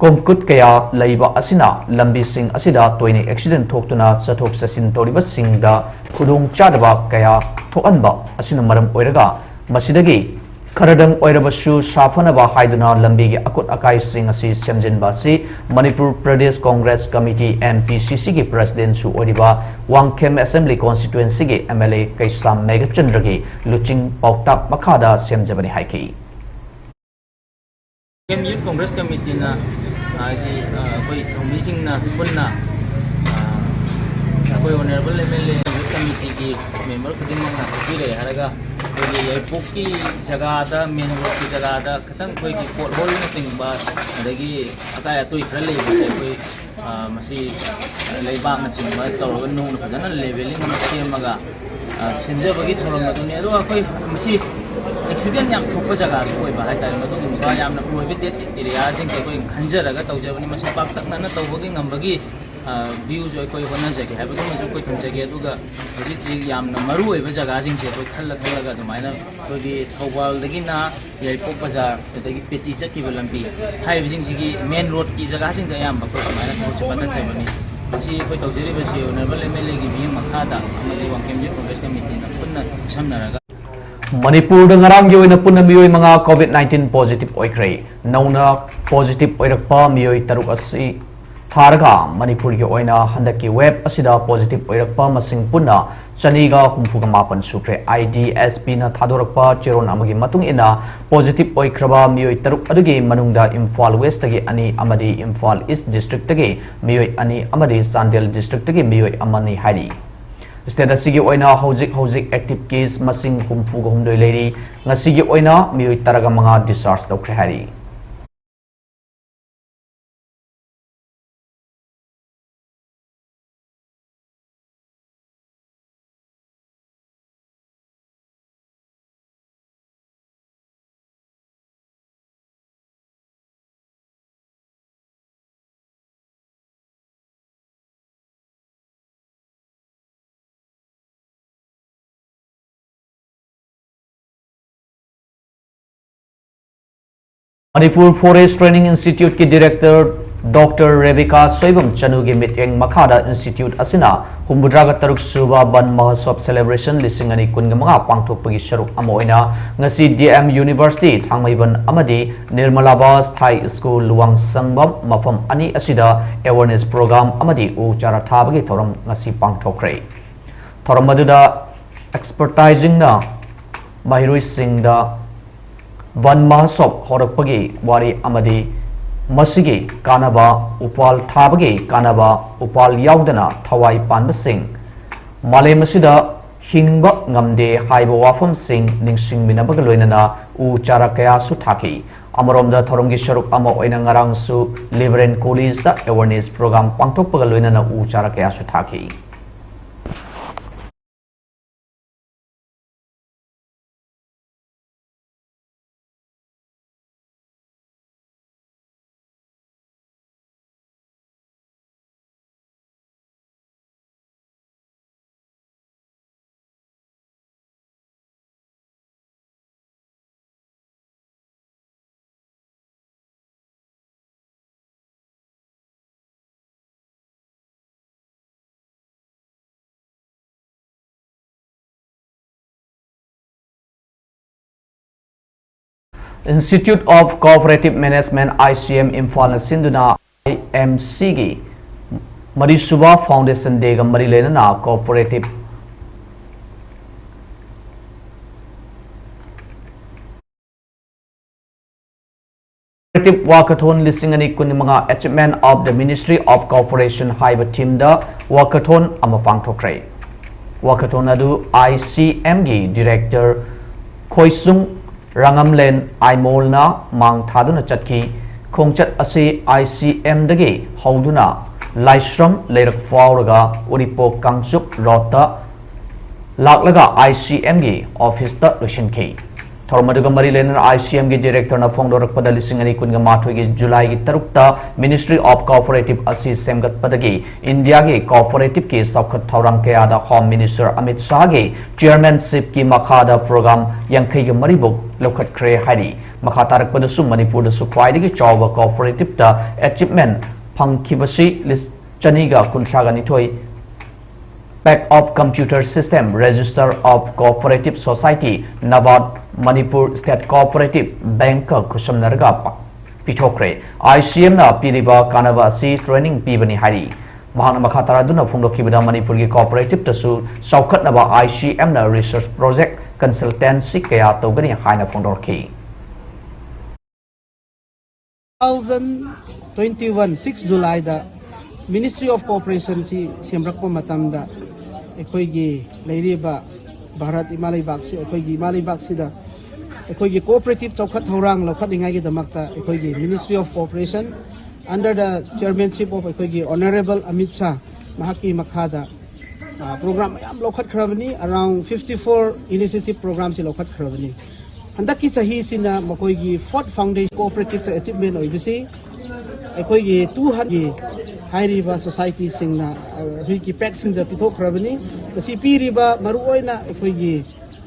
ꯀꯣꯝꯀꯨꯠ ꯀꯌꯥ ꯂꯩꯕ ꯑꯁꯤꯅ ꯂꯝꯕꯤꯁꯤꯡ ꯑꯁꯤꯗ ꯇꯣꯏꯅ ꯑꯦꯛꯁꯤꯗꯦꯟ ꯊꯣꯛꯇꯨꯅ ꯆꯠꯊꯣꯛ ꯆꯠꯁꯤꯟ ꯇꯧꯔꯤꯕꯁꯤꯡꯗ ꯈꯨꯗꯣꯡꯆꯥꯗꯕ ꯀꯌꯥ ꯊꯣꯛꯍꯟꯕ ꯑꯁꯤꯅ ꯃꯔꯝ ꯑꯣꯏꯔꯒ, ꯃꯁꯤꯗꯒꯤ ꯈꯔꯗꯪ ꯑꯣꯏꯔꯕꯁꯨ ꯁꯥꯐꯅꯕ ꯍꯥꯏꯗꯨꯅ ꯂꯝꯕꯤꯒꯤ ꯑꯀꯨꯠ ꯑꯀꯥꯏꯁꯤꯡ ꯑꯁꯤ ꯁꯦꯝꯖꯤꯟꯕ ꯑꯁꯤ Manipur Pradesh Congress committee, M P C ꯁꯤꯒꯤ ꯄ꯭ꯔꯁꯤꯗꯦꯟꯁꯨ ꯑꯣꯏꯔꯤꯕ ꯋꯥꯡꯈꯦꯝ ꯑꯦꯁꯦꯝꯕ꯭ꯂꯤ ꯀꯣꯟꯁꯇꯤꯇ꯭ꯋꯦꯟꯁꯤꯒꯤ ꯑꯦꯝ ꯑꯦꯜ ꯑꯦ ꯀꯩꯁꯥꯝ ꯃꯦꯘꯆꯟꯗ꯭ꯔꯒꯤ ꯂꯨꯆꯤꯡ ꯄꯥꯎꯇꯥꯛ ꯃꯈꯥꯗ ꯁꯦꯝꯖꯕꯅꯤ ꯍꯥꯏꯈꯤ꯫ ꯌꯨꯠ ꯀꯣꯡꯒ꯭ꯔꯦꯁ ꯀꯃꯤꯇꯤꯅ, ꯍꯥꯏꯗꯤ, ꯑ, ꯑꯩꯈꯣꯏ ꯊꯧꯃꯤꯁꯤꯡꯅ ꯄꯨꯟꯅ, ꯑ, ꯑꯩꯈꯣꯏ honourable M L A Congress ꯀꯃꯤꯇꯤꯒꯤ ꯃꯦꯝꯕꯔ ꯈꯨꯗꯤꯡꯃꯛꯅ ꯍꯥꯏꯕꯤꯔꯛꯑꯦ ꯍꯥꯏꯔꯒ, ꯑꯩꯈꯣꯏꯒꯤ ꯌꯥꯏꯔꯤꯄꯣꯛꯀꯤ ꯖꯒꯥꯗ, ꯃꯦꯟ ꯔꯣꯗꯀꯤ ꯖꯒꯥꯗ ꯈꯤꯇꯪ ꯑꯩꯈꯣꯏꯒꯤ ꯄꯣꯠ ꯍꯣꯜꯅꯆꯤꯡꯕ, ꯑꯗꯒꯤ ꯑꯀꯥꯏ ꯑꯇꯣꯏ ꯈꯔ ꯂꯩꯕꯁꯦ ꯑꯩꯈꯣꯏ, ꯑ, ꯃꯁꯤ ꯂꯩꯕꯥꯛꯅꯆꯤꯡꯕ ꯇꯧꯔꯒ ꯅꯨꯡꯅ ꯐꯖꯅ ꯂꯦꯚꯦꯂꯤꯡ ꯑꯃ ꯁꯦꯝꯃꯒ, ꯑ, ꯁꯦꯝꯖꯕꯒꯤ ꯊꯧꯔꯝ ꯑꯗꯨꯅꯤ꯫ ꯑꯗꯨꯒ ꯑꯩꯈꯣꯏ ꯃꯁꯤ ꯑꯦꯛꯁꯤꯗꯦꯟ ꯌꯥꯝ ꯊꯣꯛꯄ ꯖꯒꯥꯁꯨ ꯑꯣꯏꯕ ꯍꯥꯏꯇꯥꯔꯦ꯫ ꯃꯗꯨꯒꯨꯝꯕ ꯌꯥꯝꯅ ꯄ꯭ꯔꯣꯍꯤꯕꯤꯇꯦꯠ ꯑꯦꯔꯤꯌꯥꯁꯤꯡꯁꯦ ꯑꯩꯈꯣꯏ ꯈꯟꯖꯔꯒ ꯇꯧꯖꯕꯅꯤ꯫ ꯃꯁꯤ ꯄꯥꯛꯇꯛꯅꯅ ꯇꯧꯕꯒꯤ ꯉꯝꯕꯒꯤ, ꯑ, ꯚ꯭ꯌꯨꯁꯨ ꯑꯩꯈꯣꯏ ꯍꯣꯠꯅꯖꯒꯦ ꯍꯥꯏꯕꯗꯨꯃꯁꯨ ꯑꯩꯈꯣꯏ ꯊꯝꯖꯒꯦ꯫ ꯑꯗꯨꯒ ꯍꯧꯖꯤꯛ ꯍꯧꯖꯤꯛ ꯌꯥꯝꯅ ꯃꯔꯨ ꯑꯣꯏꯕ ꯖꯒꯥꯁꯤꯡꯁꯦ ꯑꯩꯈꯣꯏ ꯈꯜꯂ ꯈꯜꯂꯒ ꯑꯗꯨꯃꯥꯏꯅ ꯑꯩꯈꯣꯏꯒꯤ ꯊꯧꯕꯥꯜꯗꯒꯤꯅ ꯌꯥꯏꯔꯤꯄꯣꯛ ꯕꯖꯥꯔ, ꯑꯗꯒꯤ ꯄꯦꯇꯤ ꯆꯠꯈꯤꯕ ꯂꯝꯕꯤ ꯍꯥꯏꯔꯤꯕꯁꯤꯡꯁꯤꯒꯤ ꯃꯦꯟ ꯔꯣꯗꯀꯤ ꯖꯒꯥꯁꯤꯡꯗ ꯑꯌꯥꯝꯕ ꯑꯩꯈꯣꯏ ꯁꯨꯃꯥꯏꯅ ꯊꯕꯛꯁꯦ ꯄꯥꯏꯈꯠꯆꯕꯅꯤ꯫ ꯃꯁꯤ ꯑꯩꯈꯣꯏ ꯇꯧꯖꯔꯤꯕꯁꯤ ꯑꯣꯅꯔꯦꯕꯜ ꯑꯦꯝ ꯑꯦꯜ ꯑꯦꯒꯤ ꯃꯤꯠꯌꯦꯡ ꯃꯈꯥꯗ ꯑꯃꯗꯤ ꯋꯥꯡꯈꯦꯝ ꯌꯨꯠ ꯀꯣꯡꯒ꯭ꯔꯦꯁ ꯀꯃꯤꯇꯤꯅ ꯄꯨꯟꯅ ꯈꯨꯠꯁꯝꯅꯔꯒ ꯃꯅꯤꯄꯨꯔꯗ ꯉꯔꯥꯡꯒꯤ ꯑꯣꯏꯅ ꯄꯨꯟꯅ ꯃꯤꯑꯣꯏ ꯃꯉꯥ COVID nineteen positive ꯑꯣꯏꯈ꯭ꯔꯦ꯫ ꯅꯧꯅ positive ꯑꯣꯏꯔꯛꯄ ꯃꯤꯑꯣꯏ ꯇꯔꯨꯛ ꯑꯁꯤ ꯊꯥꯔꯒ ꯃꯅꯤꯄꯨꯔꯒꯤ ꯑꯣꯏꯅ ꯍꯟꯗꯛꯀꯤ wave ꯑꯁꯤꯗ positive ꯑꯣꯏꯔꯛꯄ ꯃꯁꯤꯡ ꯄꯨꯟꯅ ꯆꯅꯤꯒ ꯍꯨꯝꯐꯨꯒ ꯃꯥꯄꯟ ꯁꯨꯈ꯭ꯔꯦ꯫ IDSPꯅ ꯊꯥꯗꯣꯔꯛꯄ ꯆꯦꯔꯣꯜ ꯑꯃꯒꯤ ꯃꯇꯨꯡ ꯏꯟꯅ, positive ꯑꯣꯏꯈ꯭ꯔꯕ ꯃꯤꯑꯣꯏ ꯇꯔꯨꯛ ꯑꯗꯨꯒꯤ ꯃꯅꯨꯡꯗ ꯏꯝꯐꯥꯜ Westꯇꯒꯤ ꯑꯅꯤ ꯑꯃꯗꯤ ꯏꯝꯐꯥꯜ East Districtꯇꯒꯤ ꯃꯤꯑꯣꯏ ꯑꯅꯤ ꯑꯃꯗꯤ ꯆꯥꯟꯗꯦꯜ Districtꯇꯒꯤ ꯃꯤꯑꯣꯏ ꯑꯃꯅꯤ ꯍꯥꯏꯔꯤ꯫ State ꯑꯁꯤꯒꯤ ꯑꯣꯏꯅ ꯍꯧꯖꯤꯛ ꯍꯧꯖꯤꯛ active case ꯃꯁꯤꯡ ꯍꯨꯝꯐꯨꯒ ꯍꯨꯝꯗꯣꯏ ꯂꯩꯔꯤ꯫ ꯉꯁꯤꯒꯤ ꯑꯣꯏꯅ ꯃꯤꯑꯣꯏ ꯇꯔꯥꯒ ꯃꯉꯥ discharge ꯇꯧꯈ꯭ꯔꯦ ꯍꯥꯏꯔꯤ꯫ Manipur Forest Training Instituteꯀꯤ director Doctor Rebika Soibam ꯆꯅꯨꯒꯤ ꯃꯤꯠꯌꯦꯡ ꯃꯈꯥꯗ institute ꯑꯁꯤꯅ ꯍꯨꯝꯐꯨꯇꯔꯥꯒ ꯇꯔꯨꯛ ꯁꯨꯕ ꯕꯟ ꯃꯍꯣꯠꯁꯣꯕ celebration ꯂꯤꯁꯤꯡ ꯑꯅꯤ ꯀꯨꯟꯒ ꯃꯉꯥ ꯄꯥꯡꯊꯣꯛꯄꯒꯤ ꯁꯔꯨꯛ ꯑꯃ ꯑꯣꯏꯅ ꯉꯁꯤ DM University ꯊꯥꯡꯃꯩꯕꯟ ꯑꯃꯗꯤ ꯅꯤꯔꯃꯂꯥꯕꯥꯁ High School ꯂꯨꯋꯥꯡꯁꯪꯕꯝ ꯃꯐꯝ ꯑꯅꯤ ꯑꯁꯤꯗ awareness program ꯑꯃꯗꯤ ꯎ ꯆꯥꯔꯥ ꯊꯥꯕꯒꯤ ꯊꯧꯔꯝ ꯉꯁꯤ ꯄꯥꯡꯊꯣꯛꯈ꯭ꯔꯦ꯫ ꯊꯧꯔꯝ ꯑꯗꯨꯗ expertisingꯅ ꯃꯍꯩꯔꯣꯏꯁꯤꯡꯗ ꯕꯟ ꯃꯍꯣꯠꯁꯣꯕ ꯍꯧꯔꯛꯄꯒꯤ ꯋꯥꯔꯤ ꯑꯃꯗꯤ ꯃꯁꯤꯒꯤ ꯀꯥꯟꯅꯕ, ꯎꯄꯥꯜ ꯊꯥꯕꯒꯤ ꯀꯥꯟꯅꯕ, ꯎꯄꯥꯜ ꯌꯥꯎꯗꯅ ꯊꯋꯥꯏ ꯄꯥꯟꯕꯁꯤꯡ ꯃꯥꯂꯦꯝ ꯑꯁꯤꯗ ꯍꯤꯡꯕ ꯉꯝꯗꯦ ꯍꯥꯏꯕ ꯋꯥꯐꯝꯁꯤꯡ ꯅꯤꯡꯁꯤꯡꯃꯤꯟꯅꯕꯒ ꯂꯣꯏꯅꯅ ꯎ ꯆꯥꯔꯥ ꯀꯌꯥꯁꯨ ꯊꯥꯈꯤ꯫ ꯑꯃꯔꯣꯝꯗ ꯊꯧꯔꯝꯒꯤ ꯁꯔꯨꯛ ꯑꯃ ꯑꯣꯏꯅ ꯉꯔꯥꯡꯁꯨ Reverend Collegeꯇ awareness program ꯄꯥꯡꯊꯣꯛꯄꯒ ꯂꯣꯏꯅꯅ ꯎ ꯆꯥꯔꯥ ꯀꯌꯥꯁꯨ ꯊꯥꯈꯤ꯫ Institute of Cooperative Management, I C M, ꯏꯝꯐꯥꯜꯅ ꯁꯤꯟꯗꯨꯅ I M C ꯒꯤ ꯃꯔꯤꯁꯨꯕ Foundation Day ꯒ ꯃꯔꯤ ꯂꯩꯅꯅ Cooperative Cooperative Walkathon ꯂꯤꯁꯤꯡ ꯑꯅꯤ ꯀꯨꯟꯃꯉꯥ Achievement of the Ministry of Cooperation ꯍꯥꯏꯕ theme ꯗ walkathon ꯑꯃ ꯄꯥꯡꯊꯣꯛꯈ꯭ꯔꯦ꯫ Walkathon ꯑꯗꯨ I C M ꯒꯤ Director ꯈꯣꯏꯁꯨꯡ ꯔꯥꯉꯝꯂꯦꯟ ꯑꯥꯏꯃꯣꯜꯅ ꯃꯥꯡ ꯊꯥꯗꯨꯅ ꯆꯠꯈꯤ꯫ ꯈꯣꯡꯆꯠ ꯑꯁꯤ I C M ꯗꯒꯤ ꯍꯧꯗꯨꯅ ꯂꯥꯏꯁ꯭ꯔꯝ ꯂꯩꯔꯛ ꯐꯥꯎꯔꯒ ꯎꯔꯤꯄꯣꯛ ꯀꯥꯡꯆꯨꯞ ꯔꯣꯗꯇ ꯂꯥꯛꯂꯒ I C M ꯒꯤ office ꯇ ꯂꯣꯏꯁꯤꯟꯈꯤ꯫ ꯊꯧꯔꯝ ꯑꯗꯨꯒ ꯃꯔꯤ ꯂꯩꯅꯅ I C M ꯒꯤ Director ꯅ ꯐꯣꯡꯗꯣꯔꯛꯄꯗ, ꯂꯤꯁꯤꯡ ꯑꯅꯤ ꯀꯨꯟꯃꯥꯊꯣꯏꯒꯤ July ꯒꯤ ꯇꯔꯨꯛꯇ Ministry of Cooperative ꯑꯁꯤ ꯁꯦꯝꯒꯠꯄꯗꯒꯤ ꯏꯟꯗꯤꯌꯥꯒꯤ cooperative ꯀꯤ ꯆꯥꯎꯈꯠ ꯊꯧꯔꯥꯡ ꯀꯌꯥꯗ Home Minister ꯑꯃꯤꯠ ꯁꯥꯍꯒꯤ chairmanship ꯀꯤ ꯃꯈꯥꯗ program ꯌꯥꯡꯈꯩꯒ ꯃꯔꯤꯃꯨꯛ ꯂꯧꯈꯠꯈ꯭ꯔꯦ ꯍꯥꯏꯔꯤ꯫ ꯃꯈꯥ ꯇꯥꯔꯛꯄꯗꯁꯨ ꯃꯅꯤꯄꯨꯔꯗꯁꯨ ꯈ꯭ꯋꯥꯏꯗꯒꯤ ꯆꯥꯎꯕ cooperative ꯇ achievement ꯐꯪꯈꯤꯕꯁꯤ ꯂꯤꯁ ꯆꯅꯤꯒ ꯀꯨꯟꯊ꯭ꯔꯥꯒ ꯅꯤꯊꯣꯏ Pack of Computer System, Register of Cooperative Society, NABARD, Manipur State Cooperative Bank ꯀ ꯈꯨꯠꯁꯝꯅꯔꯒ ꯄ-, ꯄꯤꯊꯣꯛꯈ꯭ꯔꯦ꯫ I C M ꯅ ꯄꯤꯔꯤꯕ ꯀꯥꯟꯅꯕ ꯑꯁꯤ training ꯄꯤꯕꯅꯤ ꯍꯥꯏꯔꯤ꯫ ꯃꯍꯥꯛꯅ ꯃꯈꯥ ꯇꯥꯔꯗꯨꯅ ꯐꯣꯡꯗꯣꯛꯈꯤꯕꯗ, ꯃꯅꯤꯄꯨꯔꯒꯤ cooperative ꯇꯁꯨ ꯆꯥꯎꯈꯠꯅꯕ I C M ꯅ research project, consultancy ꯀꯌꯥ ꯇꯧꯒꯅꯤ ꯍꯥꯏꯅ ꯐꯣꯡꯗꯣꯔꯛꯈꯤ꯫ Two thousand twenty-one six July the Ministry of Cooperation ꯁꯤ ꯁꯦꯝꯔꯛꯄ ꯃꯇꯝꯗ, ꯑꯩꯈꯣꯏꯒꯤ ꯂꯩꯔꯤꯕ ꯚꯥꯔꯠ ꯏꯃꯥ ꯂꯩꯕꯥꯛꯁꯤ, ꯑꯩꯈꯣꯏꯒꯤ ꯏꯃꯥ ꯂꯩꯕꯥꯛꯁꯤꯗ ꯑꯩꯈꯣꯏꯒꯤ cooperative ꯆꯥꯎꯈꯠ ꯊꯧꯔꯥꯡ ꯂꯧꯈꯠꯅꯤꯡꯉꯥꯏꯒꯤꯗꯃꯛꯇ ꯑꯩꯈꯣꯏꯒꯤ Ministry of Cooperation under the chairmanship of ꯑꯩꯈꯣꯏꯒꯤ Honorable ꯑꯃꯤꯠ ꯁꯥꯍ, ꯃꯍꯥꯛꯀꯤ ꯃꯈꯥꯗ ꯑ, program ꯃꯌꯥꯝ ꯂꯧꯈꯠꯈ꯭ꯔꯕꯅꯤ꯫ Around fifty four initiative program ꯁꯤ ꯂꯧꯈꯠꯈ꯭ꯔꯕꯅꯤ꯫ ꯍꯟꯗꯛꯀꯤ ꯆꯍꯤꯁꯤꯅ ꯃꯈꯣꯏꯒꯤ fourth foundation cooperative ꯇ achievement ꯑꯣꯏꯕꯁꯤ ꯑꯩꯈꯣꯏꯒꯤ two hundred ꯍꯥꯏꯔꯤꯕ society ꯁꯤꯡꯅ, ꯑ, ꯑꯩꯈꯣꯏꯒꯤ pack ꯁꯤꯡꯗ ꯄꯤꯊꯣꯛꯈ꯭ꯔꯕꯅꯤ꯫ ꯃꯁꯤ ꯄꯤꯔꯤꯕ ꯃꯔꯨꯑꯣꯏꯅ ꯑꯩꯈꯣꯏꯒꯤ,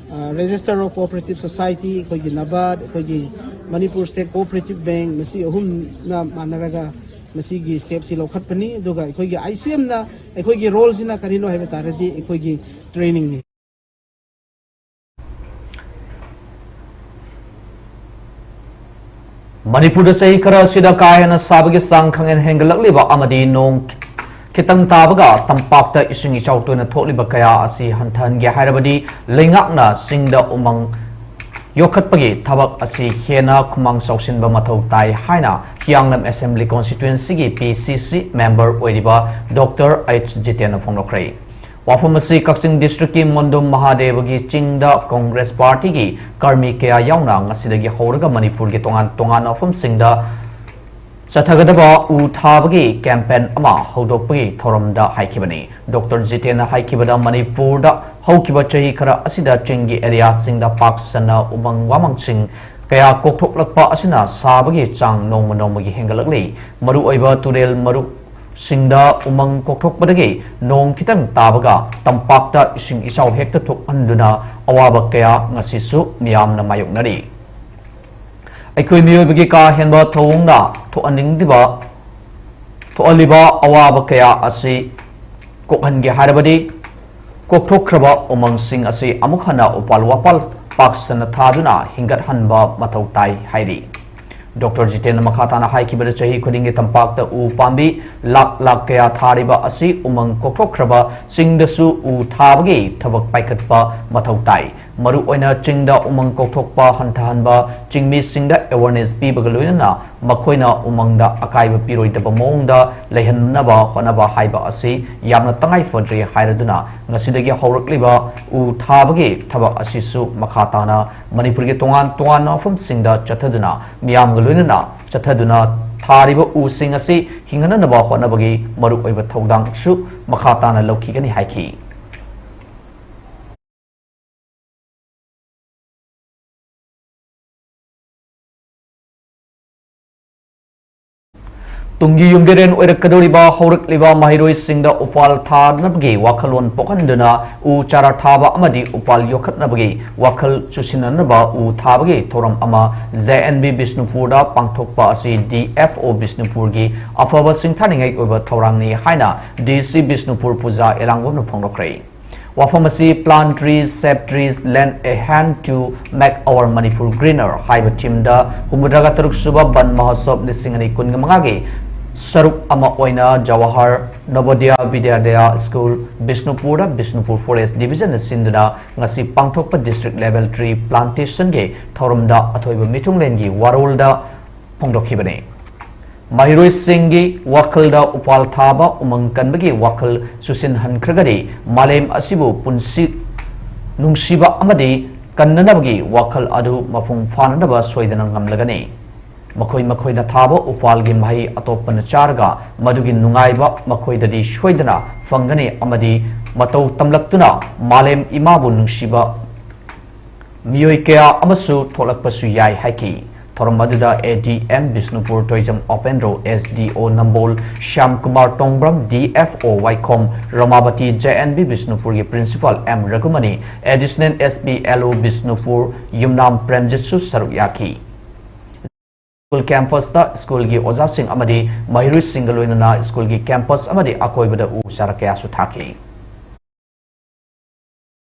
ꯑ, Register of Cooperative Society, ꯑꯩꯈꯣꯏꯒꯤ NABARD, ꯑꯩꯈꯣꯏꯒꯤ Manipur State Cooperative Bank, ꯃꯁꯤ ꯑꯍꯨꯝꯅ ꯃꯥꯟꯅꯔꯒ ꯃꯁꯤꯒꯤ step ꯁꯤ ꯂꯧꯈꯠꯄꯅꯤ꯫ ꯑꯗꯨꯒ ꯑꯩꯈꯣꯏꯒꯤ I C M ꯅ ꯑꯩꯈꯣꯏꯒꯤ role ꯁꯤꯅ ꯀꯔꯤꯅꯣ ꯍꯥꯏꯕ ꯇꯥꯔꯗꯤ, ꯑꯩꯈꯣꯏꯒꯤ training ꯅꯤ꯫ ꯃꯅꯤꯄꯨꯔꯗ ꯆꯍꯤ ꯈꯔ ꯑꯁꯤꯗ ꯀꯥ ꯍꯦꯟꯅ ꯁꯥꯕꯒꯤ ꯆꯥꯡ ꯈꯪꯍꯦꯟ ꯍꯦꯟꯒꯠꯂꯛꯂꯤꯕ ꯑꯃꯗꯤ ꯅꯣꯡ ꯈꯤꯇꯪ ꯇꯥꯕꯒ ꯇꯝꯄꯥꯛꯇ ꯏꯁꯤꯡ ꯏꯆꯥꯎ ꯇꯣꯏꯅ ꯊꯣꯛꯂꯤꯕ ꯀꯌꯥ ꯑꯁꯤ ꯍꯟꯊꯍꯟꯒꯦ ꯍꯥꯏꯔꯕꯗꯤ ꯂꯩꯉꯥꯛꯅ ꯆꯤꯡꯗ ꯎꯃꯪ ꯌꯣꯛꯈꯠꯄꯒꯤ ꯊꯕꯛ ꯑꯁꯤ ꯍꯦꯟꯅ ꯈꯨꯃꯥꯡ ꯆꯥꯎꯁꯤꯟꯕ ꯃꯊꯧ ꯇꯥꯏ ꯍꯥꯏꯅ ꯍꯤꯌꯥꯡꯂꯝ Assembly Constituencyꯒꯤ PCC member ꯑꯣꯏꯔꯤꯕ Doctor H ꯖꯤꯇꯦꯟꯅ ꯐꯣꯡꯗꯣꯛꯈ꯭ꯔꯦ꯫ ꯋꯥꯐꯝ ꯑꯁꯤ ꯀꯛꯆꯤꯡ districtꯀꯤ ꯃꯣꯟꯗꯨꯝ ꯃꯍꯥꯗꯦꯕꯒꯤ ꯆꯤꯡꯗ Congress partyꯒꯤ ꯀꯔꯃꯤ ꯀꯌꯥ ꯌꯥꯎꯅ ꯉꯁꯤꯗꯒꯤ ꯍꯧꯔꯒ ꯃꯅꯤꯄꯨꯔꯒꯤ ꯇꯣꯉꯥꯟ ꯇꯣꯉꯥꯟꯕ ꯃꯐꯝꯁꯤꯡꯗ ꯆꯠꯊꯒꯗꯕ ꯎ ꯊꯥꯕꯒꯤ campaign ꯑꯃ ꯍꯧꯗꯣꯛꯄꯒꯤ ꯊꯧꯔꯝꯗ ꯍꯥꯏꯈꯤꯕꯅꯤ꯫ Doctor ꯖꯤꯇꯦꯟꯅ ꯍꯥꯏꯈꯤꯕꯗ, ꯃꯅꯤꯄꯨꯔꯗ ꯍꯧꯈꯤꯕ ꯆꯍꯤ ꯈꯔ ꯑꯁꯤꯗ ꯆꯤꯡꯒꯤ areaꯁꯤꯡꯗ ꯄꯥꯛ ꯁꯟꯅ ꯎꯃꯪ ꯋꯥꯃꯪꯁꯤꯡ ꯀꯌꯥ ꯀꯣꯛꯊꯣꯛꯂꯛꯄ ꯑꯁꯤꯅ ꯁꯥꯕꯒꯤ ꯆꯥꯡ ꯅꯣꯡꯃ ꯅꯣꯡꯃꯒꯤ ꯍꯦꯟꯒꯠꯂꯛꯂꯤ꯫ ꯃꯔꯨꯑꯣꯏꯕ ꯇꯨꯔꯦꯜ ꯃꯔꯨꯞꯁꯤꯡꯗ ꯎꯃꯪ ꯀꯣꯛꯊꯣꯛꯄꯗꯒꯤ ꯅꯣꯡ ꯈꯤꯇꯪ ꯇꯥꯕꯒ ꯇꯝꯄꯥꯛꯇ ꯏꯁꯤꯡ ꯏꯆꯥꯎ ꯍꯦꯛꯇ ꯊꯣꯛꯍꯟꯗꯨꯅ ꯑꯋꯥꯕ ꯀꯌꯥ ꯉꯁꯤꯁꯨ ꯃꯤꯌꯥꯝꯅ ꯃꯥꯌꯣꯛꯅꯔꯤ꯫ ꯑꯩꯈꯣꯏ ꯃꯤꯑꯣꯏꯕꯒꯤ ꯀꯥ ꯍꯦꯟꯕ ꯊꯧꯑꯣꯡꯅ ꯊꯣꯛꯍꯟꯅꯤꯡꯂꯤꯕ, ꯊꯣꯛꯍꯜꯂꯤꯕ ꯑꯋꯥꯕ ꯀꯌꯥ ꯑꯁꯤ ꯀꯣꯛꯍꯟꯒꯦ ꯍꯥꯏꯔꯕꯗꯤ, ꯀꯣꯛꯊꯣꯛꯈ꯭ꯔꯕ ꯎꯃꯪꯁꯤꯡ ꯑꯁꯤ ꯑꯃꯨꯛ ꯍꯟꯅ ꯎꯄꯥꯜ ꯋꯥꯄꯥꯜ ꯄꯥꯛ ꯁꯟꯅ ꯊꯥꯗꯨꯅ ꯍꯤꯡꯒꯠꯍꯟꯕ ꯃꯊꯧ ꯇꯥꯏ ꯍꯥꯏꯔꯤ꯫ Doctor ꯖꯤꯇꯦꯟꯅ ꯃꯈꯥ ꯇꯥꯅ ꯍꯥꯏꯈꯤꯕꯗ, ꯆꯍꯤ ꯈꯨꯗꯤꯡꯒꯤ ꯇꯝꯄꯥꯛꯇ ꯎ ꯄꯥꯝꯕꯤ ꯂꯥꯛ ꯂꯥꯛ ꯀꯌꯥ ꯊꯥꯔꯤꯕ ꯑꯁꯤ ꯎꯃꯪ ꯀꯣꯛꯊꯣꯛꯈ꯭ꯔꯕ ꯆꯤꯡꯗꯁꯨ ꯎ ꯊꯥꯕꯒꯤ ꯊꯕꯛ ꯄꯥꯏꯈꯠꯄ ꯃꯊꯧ ꯇꯥꯏ꯫ ꯃꯔꯨꯑꯣꯏꯅ ꯆꯤꯡꯗ ꯎꯃꯪ ꯀꯣꯛꯊꯣꯛꯄ ꯍꯟꯊꯍꯟꯕ, ꯆꯤꯡꯃꯤꯁꯤꯡꯗ awareness ꯄꯤꯕꯒ ꯂꯣꯏꯅꯅ ꯃꯈꯣꯏꯅ ꯎꯃꯪꯗ ꯑꯀꯥꯏꯕ ꯄꯤꯔꯣꯏꯗꯕ ꯃꯑꯣꯡꯗ ꯂꯩꯍꯟꯅꯕ ꯍꯣꯠꯅꯕ ꯍꯥꯏꯕ ꯑꯁꯤ ꯌꯥꯝꯅ ꯇꯉꯥꯏ ꯐꯗ꯭ꯔꯦ ꯍꯥꯏꯔꯗꯨꯅ, ꯉꯁꯤꯗꯒꯤ ꯍꯧꯔꯛꯂꯤꯕ ꯎ ꯊꯥꯕꯒꯤ ꯊꯕꯛ ꯑꯁꯤꯁꯨ ꯃꯈꯥ ꯇꯥꯅ ꯃꯅꯤꯄꯨꯔꯒꯤ ꯇꯣꯉꯥꯟ ꯇꯣꯉꯥꯟꯕ ꯃꯐꯝꯁꯤꯡꯗ ꯆꯠꯊꯗꯨꯅ, ꯃꯤꯌꯥꯝꯒ ꯂꯣꯏꯅꯅ ꯆꯠꯊꯗꯨꯅ ꯊꯥꯔꯤꯕ ꯎꯁꯤꯡ ꯑꯁꯤ ꯍꯤꯡꯍꯟꯅꯅꯕ ꯍꯣꯠꯅꯕꯒꯤ ꯃꯔꯨꯑꯣꯏꯕ ꯊꯧꯗꯥꯡꯁꯨ ꯃꯈꯥ ꯇꯥꯅ ꯂꯧꯈꯤꯒꯅꯤ ꯍꯥꯏꯈꯤ꯫ ꯇꯨꯡꯒꯤ ꯌꯨꯝꯕꯤꯔꯦꯟ ꯑꯣꯏꯔꯛꯀꯗꯧꯔꯤꯕ ꯍꯧꯔꯛꯂꯤꯕ ꯃꯍꯩꯔꯣꯏꯁꯤꯡꯗ ꯎꯄꯥꯜ ꯊꯥꯅꯕꯒꯤ ꯋꯥꯈꯜꯂꯣꯟ ꯄꯣꯛꯍꯟꯗꯨꯅ ꯎ ꯆꯥꯔꯥ ꯊꯥꯕ ꯑꯃꯗꯤ ꯎꯄꯥꯜ ꯌꯣꯛꯈꯠꯅꯕꯒꯤ ꯋꯥꯈꯜ ꯆꯨꯁꯤꯟꯅꯅꯕ ꯎ ꯊꯥꯕꯒꯤ ꯊꯧꯔꯝ ꯑꯃ JNV ꯕꯤꯁꯅꯨꯄꯨꯔꯗ ꯄꯥꯡꯊꯣꯛꯄ ꯑꯁꯤ DFO ꯕꯤꯁꯅꯨꯄꯨꯔꯒꯤ ꯑꯐꯕ ꯁꯤꯡꯊꯥꯅꯤꯡꯉꯥꯏ ꯑꯣꯏꯕ ꯊꯧꯔꯥꯡꯅꯤ ꯍꯥꯏꯅ DC ꯕꯤꯁꯅꯨꯄꯨꯔ ꯄꯨꯖꯥ ꯑꯦꯂꯥꯡꯕꯝꯅ ꯐꯣꯡꯗꯣꯛꯈ꯭ꯔꯦ꯫ ꯋꯥꯐꯝ ꯑꯁꯤ Plant Trees, Save Trees, Lend a Hand to Make Our Manipur Greener ꯍꯥꯏꯕ ꯊꯤꯝꯗ ꯍꯨꯝꯐꯨꯇꯔꯥꯒ ꯇꯔꯨꯛ ꯁꯨꯕ ꯕꯟ ꯃꯍꯣꯠꯁꯣꯕ ꯂꯤꯁꯤꯡ ꯑꯅꯤ ꯀꯨꯟꯒ ꯃꯉꯥꯒꯤ ꯁꯔꯨꯛ ꯑꯃ ꯑꯣꯏꯅ ꯖꯋꯥꯍꯔ ꯅꯕꯣꯗꯤꯌꯥ ꯕꯤꯗ꯭ꯌꯥꯗꯌꯥ ꯁ꯭ꯀꯨꯜ ꯕꯤꯁꯅꯨꯄꯨꯔꯗ ꯕꯤꯁꯅꯨꯄꯨꯔ ꯐꯣꯔꯦꯁ ꯗꯤꯕꯤꯖꯟꯅ ꯁꯤꯟꯗꯨꯅ ꯉꯁꯤ ꯄꯥꯡꯊꯣꯛꯄ ꯗꯤꯁꯇ꯭ꯔꯤꯛ ꯂꯦꯚꯦꯜ ꯇ꯭ꯔꯤ ꯄ꯭ꯂꯥꯟꯇꯦꯁꯟꯒꯤ ꯊꯧꯔꯝꯗ ꯑꯊꯣꯏꯕ ꯃꯤꯊꯨꯡꯂꯦꯟꯒꯤ ꯋꯥꯔꯣꯜꯗ ꯐꯣꯡꯗꯣꯛꯈꯤꯕꯅꯤ꯫ ꯃꯍꯩꯔꯣꯏꯁꯤꯡꯒꯤ ꯋꯥꯈꯜꯗ ꯎꯄꯥꯜ ꯊꯥꯕ, ꯎꯃꯪ ꯀꯟꯕꯒꯤ ꯋꯥꯈꯜ ꯆꯨꯁꯤꯟꯍꯟꯈ꯭ꯔꯒꯗꯤ ꯃꯥꯂꯦꯝ ꯑꯁꯤꯕꯨ ꯄꯨꯟꯁꯤ ꯅꯨꯡꯁꯤꯕ ꯑꯃꯗꯤ ꯀꯟꯅꯅꯕꯒꯤ ꯋꯥꯈꯜ ꯑꯗꯨ ꯃꯄꯨꯡ ꯐꯥꯅꯅꯕ ꯁꯣꯏꯗꯅ ꯉꯝꯂꯒꯅꯤ꯫ ꯃꯈꯣꯏ ꯃꯈꯣꯏꯅ ꯊꯥꯕ ꯎꯄꯥꯜꯒꯤ ꯃꯍꯩ ꯑꯇꯣꯞꯄꯅ ꯆꯥꯔꯒ ꯃꯗꯨꯒꯤ ꯅꯨꯡꯉꯥꯏꯕ ꯃꯈꯣꯏꯗꯗꯤ ꯁꯣꯏꯗꯅ ꯐꯪꯒꯅꯤ ꯑꯃꯗꯤ ꯃꯇꯧ ꯇꯝꯂꯛꯇꯨꯅ ꯃꯥꯂꯦꯝ ꯏꯃꯥꯕꯨ ꯅꯨꯡꯁꯤꯕ ꯃꯤꯑꯣꯏ ꯀꯌꯥ ꯑꯃꯁꯨ ꯊꯣꯛꯂꯛꯄꯁꯨ ꯌꯥꯏ ꯍꯥꯏꯈꯤ꯫ ꯊꯧꯔꯝ ꯑꯗꯨꯗ A D M Bishnupur Toijam ꯑꯣꯄꯦꯟꯗ꯭ꯔꯣ, S D O Nambol Shyam Kumar Tongbram, D F O ꯋꯥꯏꯈꯣꯝ ꯔꯃꯥꯕꯇꯤ, J N V ꯕꯤꯁꯅꯨꯄꯨꯔꯒꯤ Principal M ꯔꯘꯨꯃꯅꯤ, Additional S P L O Bishnupur ꯌꯨꯝꯅꯥꯝ ꯄ꯭ꯔꯦꯝꯖꯤꯠꯁꯨ ꯁꯔꯨꯛ ꯌꯥꯈꯤ꯫ ꯁ꯭ꯀꯨꯜ ꯀꯦꯝꯄꯁꯇ ꯁ꯭ꯀꯨꯜꯒꯤ ꯑꯣꯖꯥꯁꯤꯡ ꯑꯃꯗꯤ ꯃꯍꯩꯔꯣꯏꯁꯤꯡꯒ ꯂꯣꯏꯅꯅ ꯁ꯭ꯀꯨꯜꯒꯤ ꯀꯦꯝꯄꯁ ꯑꯃꯗꯤ ꯑꯀꯣꯏꯕꯗ ꯎ ꯆꯥꯔꯥ ꯀꯌꯥꯁꯨ ꯊꯥꯈꯤ꯫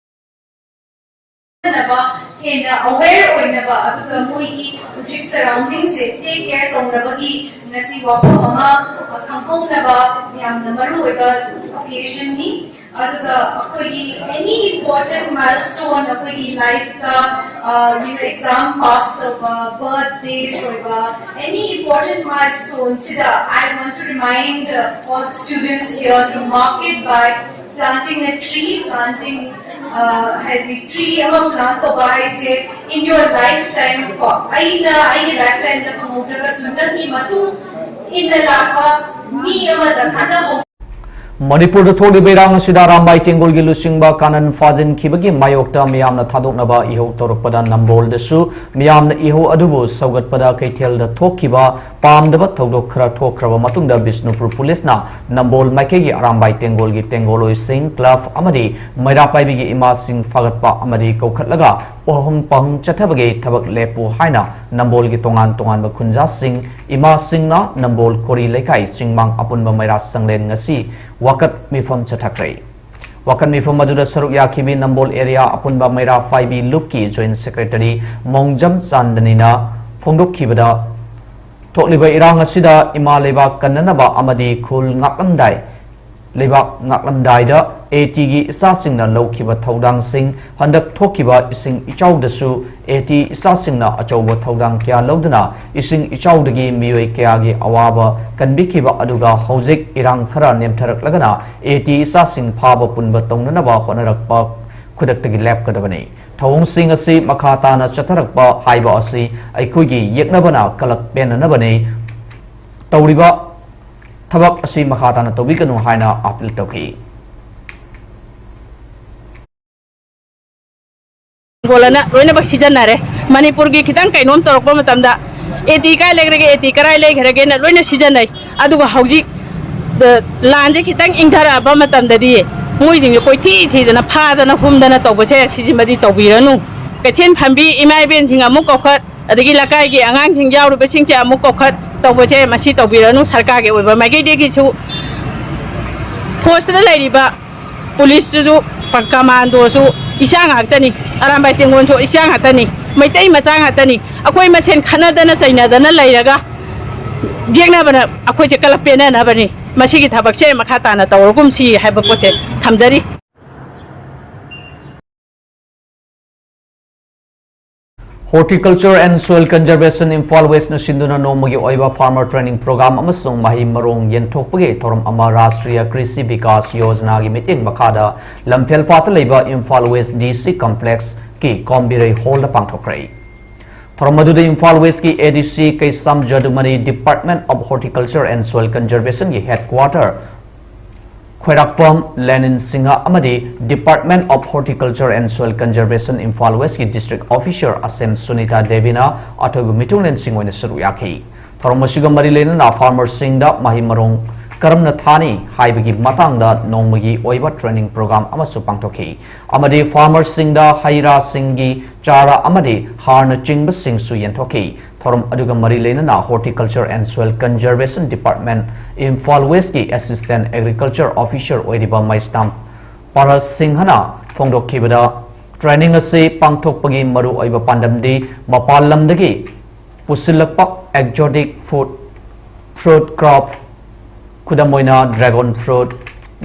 ꯍꯦꯟꯅ ꯑꯋꯦꯌꯔ ꯑꯣꯏꯅꯕ, ꯑꯗꯨꯒ ꯃꯣꯏꯒꯤ ꯍꯧꯖꯤꯛ ꯁꯔꯥꯎꯟꯗꯤꯡꯁꯦ ꯇꯦꯛ ꯀꯦꯌꯔ ꯇꯧꯅꯕꯒꯤ ꯉꯁꯤ ꯋꯥꯐꯝ ꯑꯃ, ꯑ, ꯈꯪꯍꯧꯅꯕ ꯌꯥꯝꯅ ꯃꯔꯨ ꯑꯣꯏꯕ ꯑꯣꯀꯦꯖꯟꯅꯤ꯫ ꯑꯗꯨꯒ ꯑꯩꯈꯣꯏꯒꯤ ꯑꯦꯅꯤ ꯏꯝꯄꯣꯔꯇꯦꯟ ꯃꯥꯏꯜꯁ꯭ꯇꯣꯟ, ꯑꯩꯈꯣꯏꯒꯤ ꯂꯥꯏꯐꯇ, ꯑ, ꯌꯨ ꯑꯦꯛꯖꯥꯝ ꯄꯥꯁ ꯇꯧꯕ, ꯕꯔꯊꯗꯦꯁ ꯑꯣꯏꯕ, ꯑꯦꯅꯤ important ꯃꯥꯏꯜꯁ꯭ꯇꯣꯟꯁꯤꯗ, I want to remind, uh, all the students here to mark it by planting a tree, planting, uh, ꯍꯥꯏꯗꯤ ꯇ꯭ꯔꯤ ꯑꯃ ꯄ꯭ꯂꯥꯟ ꯇꯧꯕ ꯍꯥꯏꯁꯦ, in your lifetime ꯀꯣ, ꯑꯩꯅ ꯑꯩꯒꯤ ꯂꯥꯏꯐ ꯇꯥꯏꯝꯗ ꯐꯪꯍꯧꯗ꯭ꯔꯒꯁꯨ ꯅꯪꯒꯤ ꯃꯇꯨꯡ ꯏꯟꯅ ꯂꯥꯛꯄ ꯃꯤ ꯑꯃꯗ ꯀꯥꯟꯅꯍꯧ꯫ ꯃꯅꯤꯄꯨꯔꯗ ꯊꯣꯛꯂꯤꯕ ꯏꯔꯥꯡ ꯑꯁꯤꯗ ꯑꯔꯥꯝꯕꯥꯏ ꯇꯦꯡꯒꯣꯜꯒꯤ ꯂꯨꯆꯤꯡꯕ ꯀꯥꯅꯟ ꯐꯥꯖꯤꯟꯈꯤꯕꯒꯤ ꯃꯥꯌꯣꯛꯇ ꯃꯤꯌꯥꯝꯅ ꯊꯥꯗꯣꯛꯅꯕ ꯏꯍꯧ ꯇꯧꯔꯛꯄꯗ ꯅꯝꯕꯣꯜꯗꯁꯨ ꯃꯤꯌꯥꯝꯅ ꯏꯍꯧ ꯑꯗꯨꯕꯨ ꯁꯧꯒꯠꯄꯗ ꯀꯩꯊꯦꯜꯗ ꯊꯣꯛꯈꯤꯕ ꯄꯥꯝꯗꯕ ꯊꯧꯗꯣꯛ ꯈꯔ ꯊꯣꯛꯈ꯭ꯔꯕ ꯃꯇꯨꯡꯗ ꯕꯤꯁꯅꯨꯄꯨꯔ ꯄꯨꯂꯤꯁꯅ ꯅꯝꯕꯣꯜ ꯃꯥꯏꯀꯩꯒꯤ ꯑꯔꯥꯝꯕꯥꯏ ꯇꯦꯡꯒꯣꯜꯒꯤ ꯇꯦꯡꯒꯣꯜꯂꯣꯏꯁꯤꯡ, ꯀ꯭ꯂꯕ ꯑꯃꯗꯤ ꯃꯩꯔꯥ ꯄꯥꯏꯕꯤꯒꯤ ꯏꯃꯥꯁꯤꯡ ꯐꯥꯒꯠꯄ ꯑꯃꯗꯤ ꯀꯧꯈꯠꯂꯒ ꯋꯥꯍꯪ ꯄꯥꯎꯍꯪ ꯆꯠꯊꯕꯒꯤ ꯊꯕꯛ ꯂꯦꯞꯄꯨ ꯍꯥꯏꯅ ꯅꯝꯕꯣꯜꯒꯤ ꯇꯣꯉꯥꯟ ꯇꯣꯉꯥꯟꯕ ꯈꯨꯟꯖꯥꯁꯤꯡ, ꯏꯃꯥꯁꯤꯡꯅ ꯅꯝꯕꯣꯜ ꯀꯣꯔꯤ ꯂꯩꯀꯥꯏ ꯆꯤꯡꯃꯥꯡ ꯑꯄꯨꯟꯕ ꯃꯩꯔꯥ ꯁꯪꯂꯦꯟ ꯉꯁꯤ ꯋꯥꯀꯠ ꯃꯤꯐꯝ ꯆꯠꯊꯈ꯭ꯔꯦ꯫ ꯋꯥꯀꯠ ꯃꯤꯐꯝ ꯑꯗꯨꯗ ꯁꯔꯨꯛ ꯌꯥꯈꯤꯕꯤ ꯅꯝꯕꯣꯜ ꯑꯦꯔꯤꯌꯥ ꯑꯄꯨꯟꯕ ꯃꯩꯔꯥ ꯐꯥꯏꯕꯤ ꯂꯨꯞꯀꯤ ꯖꯣꯏꯟꯠ ꯁꯦꯀ꯭ꯔꯦꯇꯔꯤ ꯃꯣꯡꯖꯝ ꯆꯥꯟꯗꯅꯤꯅ ꯐꯣꯡꯗꯣꯛꯈꯤꯕꯗ, ꯊꯣꯛꯂꯤꯕ ꯏꯔꯥꯡ ꯑꯁꯤꯗ ꯏꯃꯥ ꯂꯩꯕꯥꯛ ꯀꯟꯅꯅꯕ ꯑꯃꯗꯤ ꯈꯨꯜ ꯉꯥꯛꯂꯝꯗꯥꯏ, ꯂꯩꯕꯥꯛ ꯉꯥꯛꯂꯝꯗꯥꯏꯗ ꯑꯦ ꯇꯤꯒꯤ ꯏꯆꯥꯁꯤꯡꯅ ꯂꯧꯈꯤꯕ ꯊꯧꯗꯥꯡꯁꯤꯡ, ꯍꯟꯗꯛ ꯊꯣꯛꯈꯤꯕ ꯏꯁꯤꯡ ꯏꯆꯥꯎꯗꯁꯨ ꯑꯦ ꯇꯤ ꯏꯆꯥꯁꯤꯡꯅ ꯑꯆꯧꯕ ꯊꯧꯗꯥꯡ ꯀꯌꯥ ꯂꯧꯗꯨꯅ ꯏꯁꯤꯡ ꯏꯆꯥꯎꯗꯒꯤ ꯃꯤꯑꯣꯏ ꯀꯌꯥꯒꯤ ꯑꯋꯥꯕ ꯀꯟꯕꯤꯈꯤꯕ, ꯑꯗꯨꯒ ꯍꯧꯖꯤꯛ ꯏꯔꯥꯡ ꯈꯔ ꯅꯦꯝꯊꯔꯛꯂꯒꯅ ꯑꯦ ꯇꯤ ꯏꯆꯥꯁꯤꯡ ꯐꯥꯕ ꯄꯨꯟꯕ ꯇꯧꯅꯅꯕ ꯍꯣꯠꯅꯔꯛꯄ ꯈꯨꯗꯛꯇꯒꯤ ꯂꯦꯞꯀꯗꯕꯅꯤ꯫ ꯊꯧꯑꯣꯡꯁꯤꯡ ꯑꯁꯤ ꯃꯈꯥ ꯇꯥꯅ ꯆꯠꯊꯔꯛꯄ ꯍꯥꯏꯕ ꯑꯁꯤ ꯑꯩꯈꯣꯏꯒꯤ ꯌꯦꯛꯅꯕꯅ ꯀꯂꯛ ꯄꯦꯟꯅꯅꯕꯅꯤ꯫ ꯇꯧꯔꯤꯕ ꯊꯕꯛ ꯑꯁꯤ ꯃꯈꯥ ꯇꯥꯅ ꯇꯧꯕꯤꯒꯅꯨ ꯍꯥꯏꯅ ꯑꯥꯄꯤꯜ ꯇꯧꯈꯤ꯫ ꯍꯤꯡꯒꯣꯜ ꯑꯅ ꯂꯣꯏꯅꯃꯛ ꯁꯤꯖꯤꯟꯅꯔꯦ꯫ ꯃꯅꯤꯄꯨꯔꯒꯤ ꯈꯤꯇꯪ ꯀꯩꯅꯣꯝ ꯇꯧꯔꯛꯄ ꯃꯇꯝꯗ, "ꯑꯦ ꯇꯤ ꯀꯥꯏ ꯂꯩꯈ꯭ꯔꯒꯦ, ꯑꯦ ꯇꯤ ꯀꯔꯥꯏ ꯂꯩꯈ꯭ꯔꯒꯦꯅ" ꯂꯣꯏꯅ ꯁꯤꯖꯤꯟꯅꯩ꯫ ꯑꯗꯨꯒ ꯍꯧꯖꯤꯛ, ꯑ, ꯂꯥꯟꯁꯦ ꯈꯤꯇꯪ ꯏꯪꯊꯔꯛꯑꯕ ꯃꯇꯝꯗꯗꯤ ꯃꯣꯏꯁꯤꯡꯁꯦ ꯀꯣꯏꯊꯤ ꯊꯤꯗꯅ, ꯐꯥꯗꯅ ꯍꯨꯝꯗꯅ ꯇꯧꯕꯁꯦ, ꯁꯤꯁꯤꯃꯗꯤ ꯇꯧꯕꯤꯔꯅꯨ꯫ ꯀꯩꯊꯦꯜ ꯐꯝꯕꯤ ꯏꯃꯥ ꯏꯕꯦꯟꯁꯤꯡ ꯑꯃꯨꯛ ꯀꯧꯈꯠ, ꯑꯗꯒꯤ ꯂꯩꯀꯥꯏꯒꯤ ꯑꯉꯥꯡꯁꯤꯡ ꯌꯥꯎꯔꯤꯕꯁꯤꯡꯁꯦ ꯑꯃꯨꯛ ꯀꯧꯈꯠ ꯇꯧꯕꯁꯦ, ꯃꯁꯤ ꯇꯧꯕꯤꯔꯅꯨ꯫ ꯁꯔꯀꯥꯔꯒꯤ ꯑꯣꯏꯕ ꯃꯥꯏꯀꯩꯗꯒꯤꯁꯨ ꯐꯣꯔꯁꯇ ꯂꯩꯔꯤꯕ ꯄꯨꯂꯤꯁꯇꯨꯁꯨ, ꯄ-, ꯀꯃꯥꯟꯗꯣꯁꯨ ꯏꯆꯥ ꯉꯥꯛꯇꯅꯤ, ꯑꯔꯥꯝꯕꯥꯏ ꯇꯦꯡꯒꯣꯜꯁꯨ ꯏꯆꯥ ꯉꯥꯛꯇꯅꯤ, ꯃꯩꯇꯩ ꯃꯆꯥ ꯉꯥꯛꯇꯅꯤ꯫ ꯑꯩꯈꯣꯏ ꯃꯁꯦꯟ ꯈꯠꯅꯗꯅ ꯆꯩꯅꯗꯅ ꯂꯩꯔꯒ ꯌꯦꯛꯅꯕꯅ ꯑꯩꯈꯣꯏꯁꯦ ꯀꯂꯛ ꯄꯦꯟꯅꯅꯕꯅꯤ꯫ ꯃꯁꯤꯒꯤ ꯊꯕꯛꯁꯦ ꯃꯈꯥ ꯇꯥꯅ ꯇꯧꯔꯒꯨꯝꯁꯤ ꯍꯥꯏꯕ ꯄꯣꯠꯁꯦ ꯊꯝꯖꯔꯤ꯫ Horticulture and Soil Conservation Imphal ꯋꯦꯁꯅ ꯁꯤꯟꯗꯨꯅ ꯅꯣꯡꯃꯒꯤ ꯑꯣꯏꯕ farmer training program ꯑꯃꯁꯨꯡ ꯃꯍꯩ ꯃꯔꯣꯡ ꯌꯦꯟꯊꯣꯛꯄꯒꯤ ꯊꯧꯔꯝ ꯑꯃ ꯔꯥꯁꯇ꯭ꯔꯤꯌꯥ ꯀ꯭ꯔꯤꯁꯤ ꯕꯤꯀꯥꯁ ꯌꯣꯖꯅꯥꯒꯤ ꯃꯤꯠꯌꯦꯡ ꯃꯈꯥꯗ ꯂꯝꯐꯦꯜꯄꯥꯠꯇ ꯂꯩꯕ ꯏꯝꯐꯥꯜ ꯋꯦꯁ ꯗꯤ ꯁꯤ ꯀꯝꯄ꯭ꯂꯦꯛꯁꯀꯤ ꯀꯣꯝꯕꯤꯔꯩ ꯍꯣꯜꯗ ꯄꯥꯡꯊꯣꯛꯈ꯭ꯔꯦ꯫ ꯊꯧꯔꯝ ꯑꯗꯨꯗ ꯏꯝꯐꯥꯜ ꯋꯦꯁꯀꯤ ꯑꯦ ꯗꯤ ꯁꯤ ꯀꯩꯁꯥꯝ ꯖꯗꯨꯃꯅꯤ, Department of Horticulture and Soil Conservationꯒꯤ headquarter ꯈ꯭ꯋꯥꯏꯔꯥꯛꯄꯝ ꯂꯦꯅꯤꯟ ꯁꯤꯡꯍ ꯑꯃꯗꯤ Department of Horticulture and Soil Conservation Imphal ꯋꯦꯁꯀꯤ district officer ꯑꯁꯦꯝ ꯁꯨꯅꯤꯇꯥ ꯗꯦꯕꯤꯅ ꯑꯊꯣꯏꯕ ꯃꯤꯊꯨꯡꯂꯦꯟꯁꯤꯡ ꯑꯣꯏꯅ ꯁꯔꯨꯛ ꯌꯥꯈꯤ꯫ ꯊꯧꯔꯝ ꯑꯁꯤꯒ ꯃꯔꯤ ꯂꯩꯅꯅ farmerꯁꯤꯡꯗ ꯃꯍꯩ ꯃꯔꯣꯡ ꯀꯔꯝꯅ ꯊꯥꯅꯤ ꯍꯥꯏꯕꯒꯤ ꯃꯇꯥꯡꯗ ꯅꯣꯡꯃꯒꯤ ꯑꯣꯏꯕ training program ꯑꯃꯁꯨ ꯄꯥꯡꯊꯣꯛꯈꯤ ꯑꯃꯗꯤ farmerꯁꯤꯡꯗ ꯍꯩ ꯔꯥꯁꯤꯡꯒꯤ ꯆꯥꯔ ꯑꯃꯗꯤ ꯍꯥꯔꯅꯆꯤꯡꯕꯁꯤꯡꯁꯨ ꯌꯦꯟꯊꯣꯛꯈꯤ꯫ ꯊꯧꯔꯝ ꯑꯗꯨꯒ ꯃꯔꯤ ꯂꯩꯅꯅ Horticulture and Soil Conservation Department Imphal ꯋꯦꯁꯀꯤ Assistant Agriculture Officer ꯑꯣꯏꯔꯤꯕ ꯃꯩꯁꯅꯥꯝ ꯄꯥꯔꯁ ꯁꯤꯡꯍꯅ ꯐꯣꯡꯗꯣꯛꯈꯤꯕꯗ, training ꯑꯁꯤ ꯄꯥꯡꯊꯣꯛꯄꯒꯤ ꯃꯔꯨꯑꯣꯏꯕ ꯄꯥꯟꯗꯝꯗꯤ ꯃꯄꯥꯟ ꯂꯝꯗꯒꯤ ꯄꯨꯁꯤꯜꯂꯛꯄ exotic food, fruit crop, ꯈꯨꯗꯝ ꯑꯣꯏꯅ dragon fruit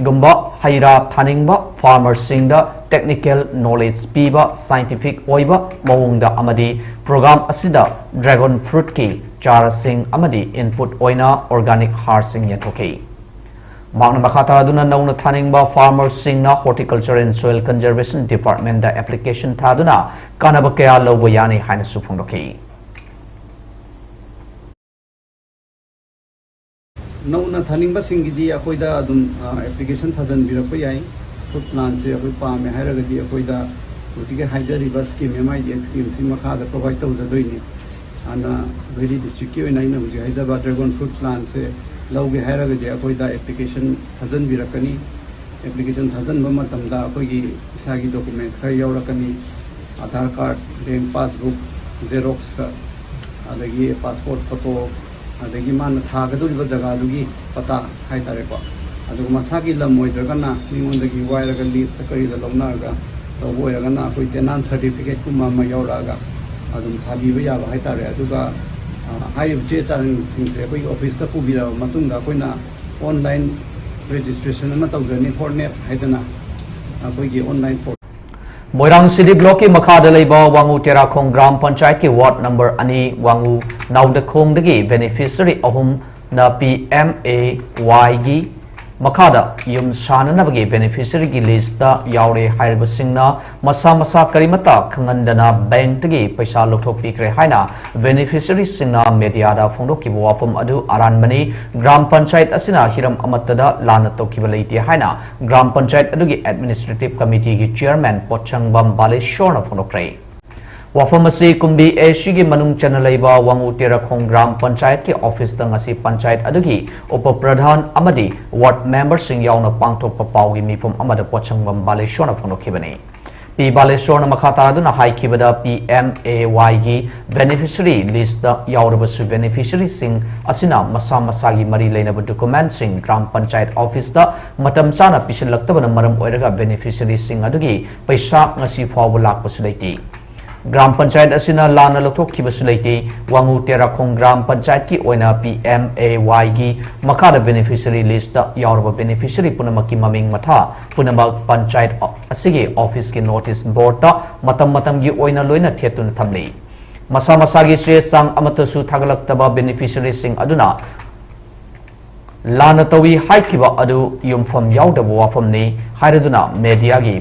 ꯒꯨꯝꯕ ꯍꯩ ꯔꯥ ꯊꯥꯅꯤꯡꯕ farmer ꯁꯤꯡꯗ technical knowledge ꯄꯤꯕ, scientific ꯑꯣꯏꯕ ꯃꯑꯣꯡꯗ ꯑꯃꯗꯤ program ꯑꯁꯤꯗ dragon fruit ꯀꯤ ꯆꯥꯔꯁꯤꯡ ꯑꯃꯗꯤ input ꯑꯣꯏꯅ organic ꯍꯥꯔꯁꯤꯡ ꯌꯦꯟꯊꯣꯛꯈꯤ꯫ ꯃꯍꯥꯛꯅ ꯃꯈꯥ ꯇꯥꯗꯨꯅ ꯅꯧꯅ ꯊꯥꯅꯤꯡꯕ farmer ꯁꯤꯡꯅ Horticulture and Soil Conservation Department the application ꯊꯥꯗꯨꯅ ꯀꯥꯟꯅꯕ ꯀꯌꯥ ꯂꯧꯕ ꯌꯥꯅꯤ ꯍꯥꯏꯅꯁꯨ ꯐꯣꯡꯗꯣꯛꯈꯤ꯫ ꯅꯧꯅ ꯊꯥꯅꯤꯡꯕꯁꯤꯡꯒꯤꯗꯤ ꯑꯩꯈꯣꯏꯗ ꯑꯗꯨꯝ, ꯑ, application ꯊꯥꯖꯤꯟꯕꯤꯔꯛꯄ ꯌꯥꯏ꯫ Fruit plant ꯁꯦ ꯑꯩꯈꯣꯏ ꯄꯥꯝꯃꯦ ꯍꯥꯏꯔꯒꯗꯤ ꯑꯩꯈꯣꯏꯗ ꯍꯧꯖꯤꯛꯀꯤ ꯍꯥꯏꯖꯔꯤꯕ scheme, M I D X scheme ꯁꯤ ꯃꯈꯥꯗ provide ꯇꯧꯖꯗꯣꯏꯅꯤ꯫ ꯑꯗꯨꯅ ꯅꯣꯏꯗꯤ district ꯀꯤ ꯑꯣꯏꯅ ꯑꯩꯅ ꯍꯧꯖꯤꯛ ꯍꯥꯏꯖꯕ dragon fruit plant ꯁꯦ ꯂꯧꯒꯦ ꯍꯥꯏꯔꯒꯗꯤ ꯑꯩꯈꯣꯏꯗ application ꯊꯥꯖꯤꯟꯕꯤꯔꯛꯀꯅꯤ꯫ Application ꯊꯥꯖꯤꯟꯕ ꯃꯇꯝꯗ ꯑꯩꯈꯣꯏꯒꯤ ꯏꯁꯥꯒꯤ documents ꯈꯔ ꯌꯥꯎꯔꯛꯀꯅꯤ, Aadhaar card, bank passbook, Xerox ꯈꯔ, ꯑꯗꯒꯤ passport photo, ꯑꯗꯒꯤ ꯃꯥꯅ ꯊꯥꯒꯗꯧꯔꯤꯕ ꯖꯒꯥꯗꯨꯒꯤ ꯄꯇꯥ ꯍꯥꯏꯇꯥꯔꯦꯀꯣ꯫ ꯑꯗꯨꯒ ꯃꯁꯥꯒꯤ ꯂꯝ ꯑꯣꯏꯗ꯭ꯔꯒꯅ ꯃꯤꯉꯣꯟꯗꯒꯤ ꯋꯥꯏꯔꯒ lease ꯀꯔꯤꯗ ꯂꯧꯅꯔꯒ ꯇꯧꯕ ꯑꯣꯏꯔꯒꯅ ꯑꯩꯈꯣꯏ tenant certificate ꯀꯨꯝꯕ ꯑꯃ ꯌꯥꯎꯔꯛꯑꯒ ꯑꯗꯨꯝ ꯊꯥꯕꯤꯕ ꯌꯥꯕ ꯍꯥꯏꯇꯥꯔꯦ꯫ ꯑꯗꯨꯒ, ꯑ, ꯍꯥꯏꯔꯤꯕ ꯆꯦ ꯆꯥꯡꯁꯤꯡꯁꯦ ꯑꯩꯈꯣꯏꯒꯤ office ꯇ ꯄꯨꯕꯤꯔꯕ ꯃꯇꯨꯡꯗ ꯑꯩꯈꯣꯏꯅ online registration ꯑꯃ ꯇꯧꯖꯅꯤ, Hornet ꯍꯥꯏꯗꯅ ꯑꯩꯈꯣꯏꯒꯤ online portal꯫ ꯃꯣꯏꯔꯥꯡ city block ꯀꯤ ꯃꯈꯥꯗ ꯂꯩꯕ ꯋꯥꯉꯨ ꯇꯦꯔꯥꯈꯣꯡ ꯒ꯭ꯔꯥꯝ ꯄꯟꯆꯥꯌꯠꯀꯤ ward number ꯑꯅꯤ ꯋꯥꯉꯨ ꯅꯥꯎꯗꯈꯣꯡꯗꯒꯤ beneficiary ꯑꯍꯨꯝꯅ P M A Y ꯒꯤ ꯃꯈꯥꯗ ꯌꯨꯝ ꯁꯥꯅꯅꯕꯒꯤ beneficiary ꯒꯤ list ꯇ ꯌꯥꯎꯔꯦ ꯍꯥꯏꯔꯤꯕꯁꯤꯡꯅ ꯃꯁꯥ ꯃꯁꯥ ꯀꯔꯤꯃꯠꯇ ꯈꯪꯍꯟꯗꯅ bank ꯇꯒꯤ ꯄꯩꯁꯥ ꯂꯧꯊꯣꯛꯄꯤꯈ꯭ꯔꯦ ꯍꯥꯏꯅ beneficiary ꯁꯤꯡꯅ media ꯗ ꯐꯣꯡꯗꯣꯛꯈꯤꯕ ꯋꯥꯐꯝ ꯑꯗꯨ ꯑꯔꯥꯟꯕꯅꯤ꯫ ꯒ꯭ꯔꯥꯝ ꯄꯟꯆꯥꯌꯠ ꯑꯁꯤꯅ ꯍꯤꯔꯝ ꯑꯃꯠꯇꯗ ꯂꯥꯟꯅ ꯇꯧꯈꯤꯕ ꯂꯩꯇꯦ ꯍꯥꯏꯅ ꯒ꯭ꯔꯥꯝ ꯄꯟꯆꯥꯌꯠ ꯑꯗꯨꯒꯤ administrative committee ꯒꯤ chairman ꯄꯣꯠꯁꯪꯕꯝ ꯕꯥꯂꯦꯁꯣꯔꯅ ꯐꯣꯡꯗꯣꯛꯈ꯭ꯔꯦ꯫ ꯋꯥꯐꯝ ꯑꯁꯤ ꯀꯨꯝꯕꯤ A C ꯒꯤ ꯃꯅꯨꯡ ꯆꯟꯅ ꯂꯩꯕ ꯋꯥꯉꯨ ꯇꯦꯔꯥꯈꯣꯡ ꯒ꯭ꯔꯥꯝ ꯄꯟꯆꯥꯌꯠꯀꯤ office ꯇ ꯉꯁꯤ ꯄꯟꯆꯥꯌꯠ ꯑꯗꯨꯒꯤ ꯎꯄ ꯄ꯭ꯔꯙꯥꯟ ꯑꯃꯗꯤ ward member ꯁꯤꯡ ꯌꯥꯎꯅ ꯄꯥꯡꯊꯣꯛꯄ ꯄꯥꯎꯒꯤ ꯃꯤꯐꯝ ꯑꯃꯗ ꯄꯣꯠꯁꯪꯕꯝ ꯕꯥꯂꯦꯁꯣꯔꯅ ꯐꯣꯡꯗꯣꯛꯈꯤꯕꯅꯤ꯫ ꯄꯤ ꯕꯥꯂꯦꯁꯣꯔꯅ ꯃꯈꯥ ꯇꯥꯗꯨꯅ ꯍꯥꯏꯈꯤꯕꯗ, ꯄꯤ ꯑꯦꯝ ꯑꯦ ꯋꯥꯏꯒꯤ ꯕꯦꯅꯤꯐꯤꯁꯔꯤ ꯂꯤꯁꯇ ꯌꯥꯎꯔꯕꯁꯨ, ꯕꯦꯅꯤꯐꯤꯁꯔꯤꯁꯤꯡ ꯑꯁꯤꯅ ꯃꯁꯥ ꯃꯁꯥꯒꯤ ꯃꯔꯤ ꯂꯩꯅꯕ ꯗꯣꯀꯨꯃꯦꯟꯠꯁꯤꯡ ꯒ꯭ꯔꯥꯝ ꯄꯟꯆꯥꯌꯠ ꯑꯣꯐꯤꯁꯇ ꯃꯇꯝ ꯆꯥꯅ ꯄꯤꯁꯤꯜꯂꯛꯇꯕꯅ ꯃꯔꯝ ꯑꯣꯏꯔꯒ ꯕꯦꯅꯤꯐꯤꯁꯔꯤꯁꯤꯡ ꯑꯗꯨꯒꯤ ꯄꯩꯁꯥ ꯉꯁꯤ ꯐꯥꯎꯕ ꯂꯥꯛꯄꯁꯨ ꯂꯩꯇꯦ꯫ ꯒ꯭ꯔꯥꯝ ꯄꯟꯆꯥꯌꯠ ꯑꯁꯤꯅ ꯂꯥꯟꯅ ꯂꯧꯊꯣꯛꯈꯤꯕꯁꯨ ꯂꯩꯇꯦ꯫ ꯋꯥꯉꯨ ꯇꯦꯔꯥꯈꯣꯡ ꯒ꯭ꯔꯥꯝ ꯄꯟꯆꯥꯌꯠꯀꯤ ꯑꯣꯏꯅ ꯄꯤ ꯑꯦꯝ ꯑꯦ ꯋꯥꯏꯒꯤ ꯃꯈꯥꯗ ꯕꯦꯅꯤꯐꯤꯁꯔꯤ ꯂꯤꯁꯇ ꯌꯥꯎꯔꯕ ꯕꯦꯅꯤꯐꯤꯁꯔꯤ ꯄꯨꯝꯅꯃꯛꯀꯤ ꯃꯃꯤꯡ ꯃꯊꯥ ꯄꯨꯝꯅꯃꯛ ꯄꯟꯆꯥꯌꯠ ꯑꯁꯤꯒꯤ ꯑꯣꯐꯤꯁꯀꯤ ꯅꯣꯇꯤꯁ ꯕꯣꯔꯗꯇ ꯃꯇꯝ ꯃꯇꯝꯒꯤ ꯑꯣꯏꯅ ꯂꯣꯏꯅ ꯊꯦꯠꯇꯨꯅ ꯊꯝꯂꯤ꯫ ꯃꯁꯥ ꯃꯁꯥꯒꯤ ꯆꯦ ꯆꯥꯡ ꯑꯃꯠꯇꯁꯨ ꯊꯥꯒꯠꯂꯛꯇꯕ ꯕꯦꯅꯤꯐꯤꯁꯔꯤꯁꯤꯡ ꯑꯗꯨꯅ ꯂꯥꯟꯅ ꯇꯧꯏ ꯍꯥꯏꯈꯤꯕ ꯑꯗꯨ ꯌꯨꯝꯐꯝ ꯌꯥꯎꯗꯕ ꯋꯥꯐꯝꯅꯤ ꯍꯥꯏꯔꯗꯨꯅ ꯃꯦꯗꯤꯌꯥꯒꯤ,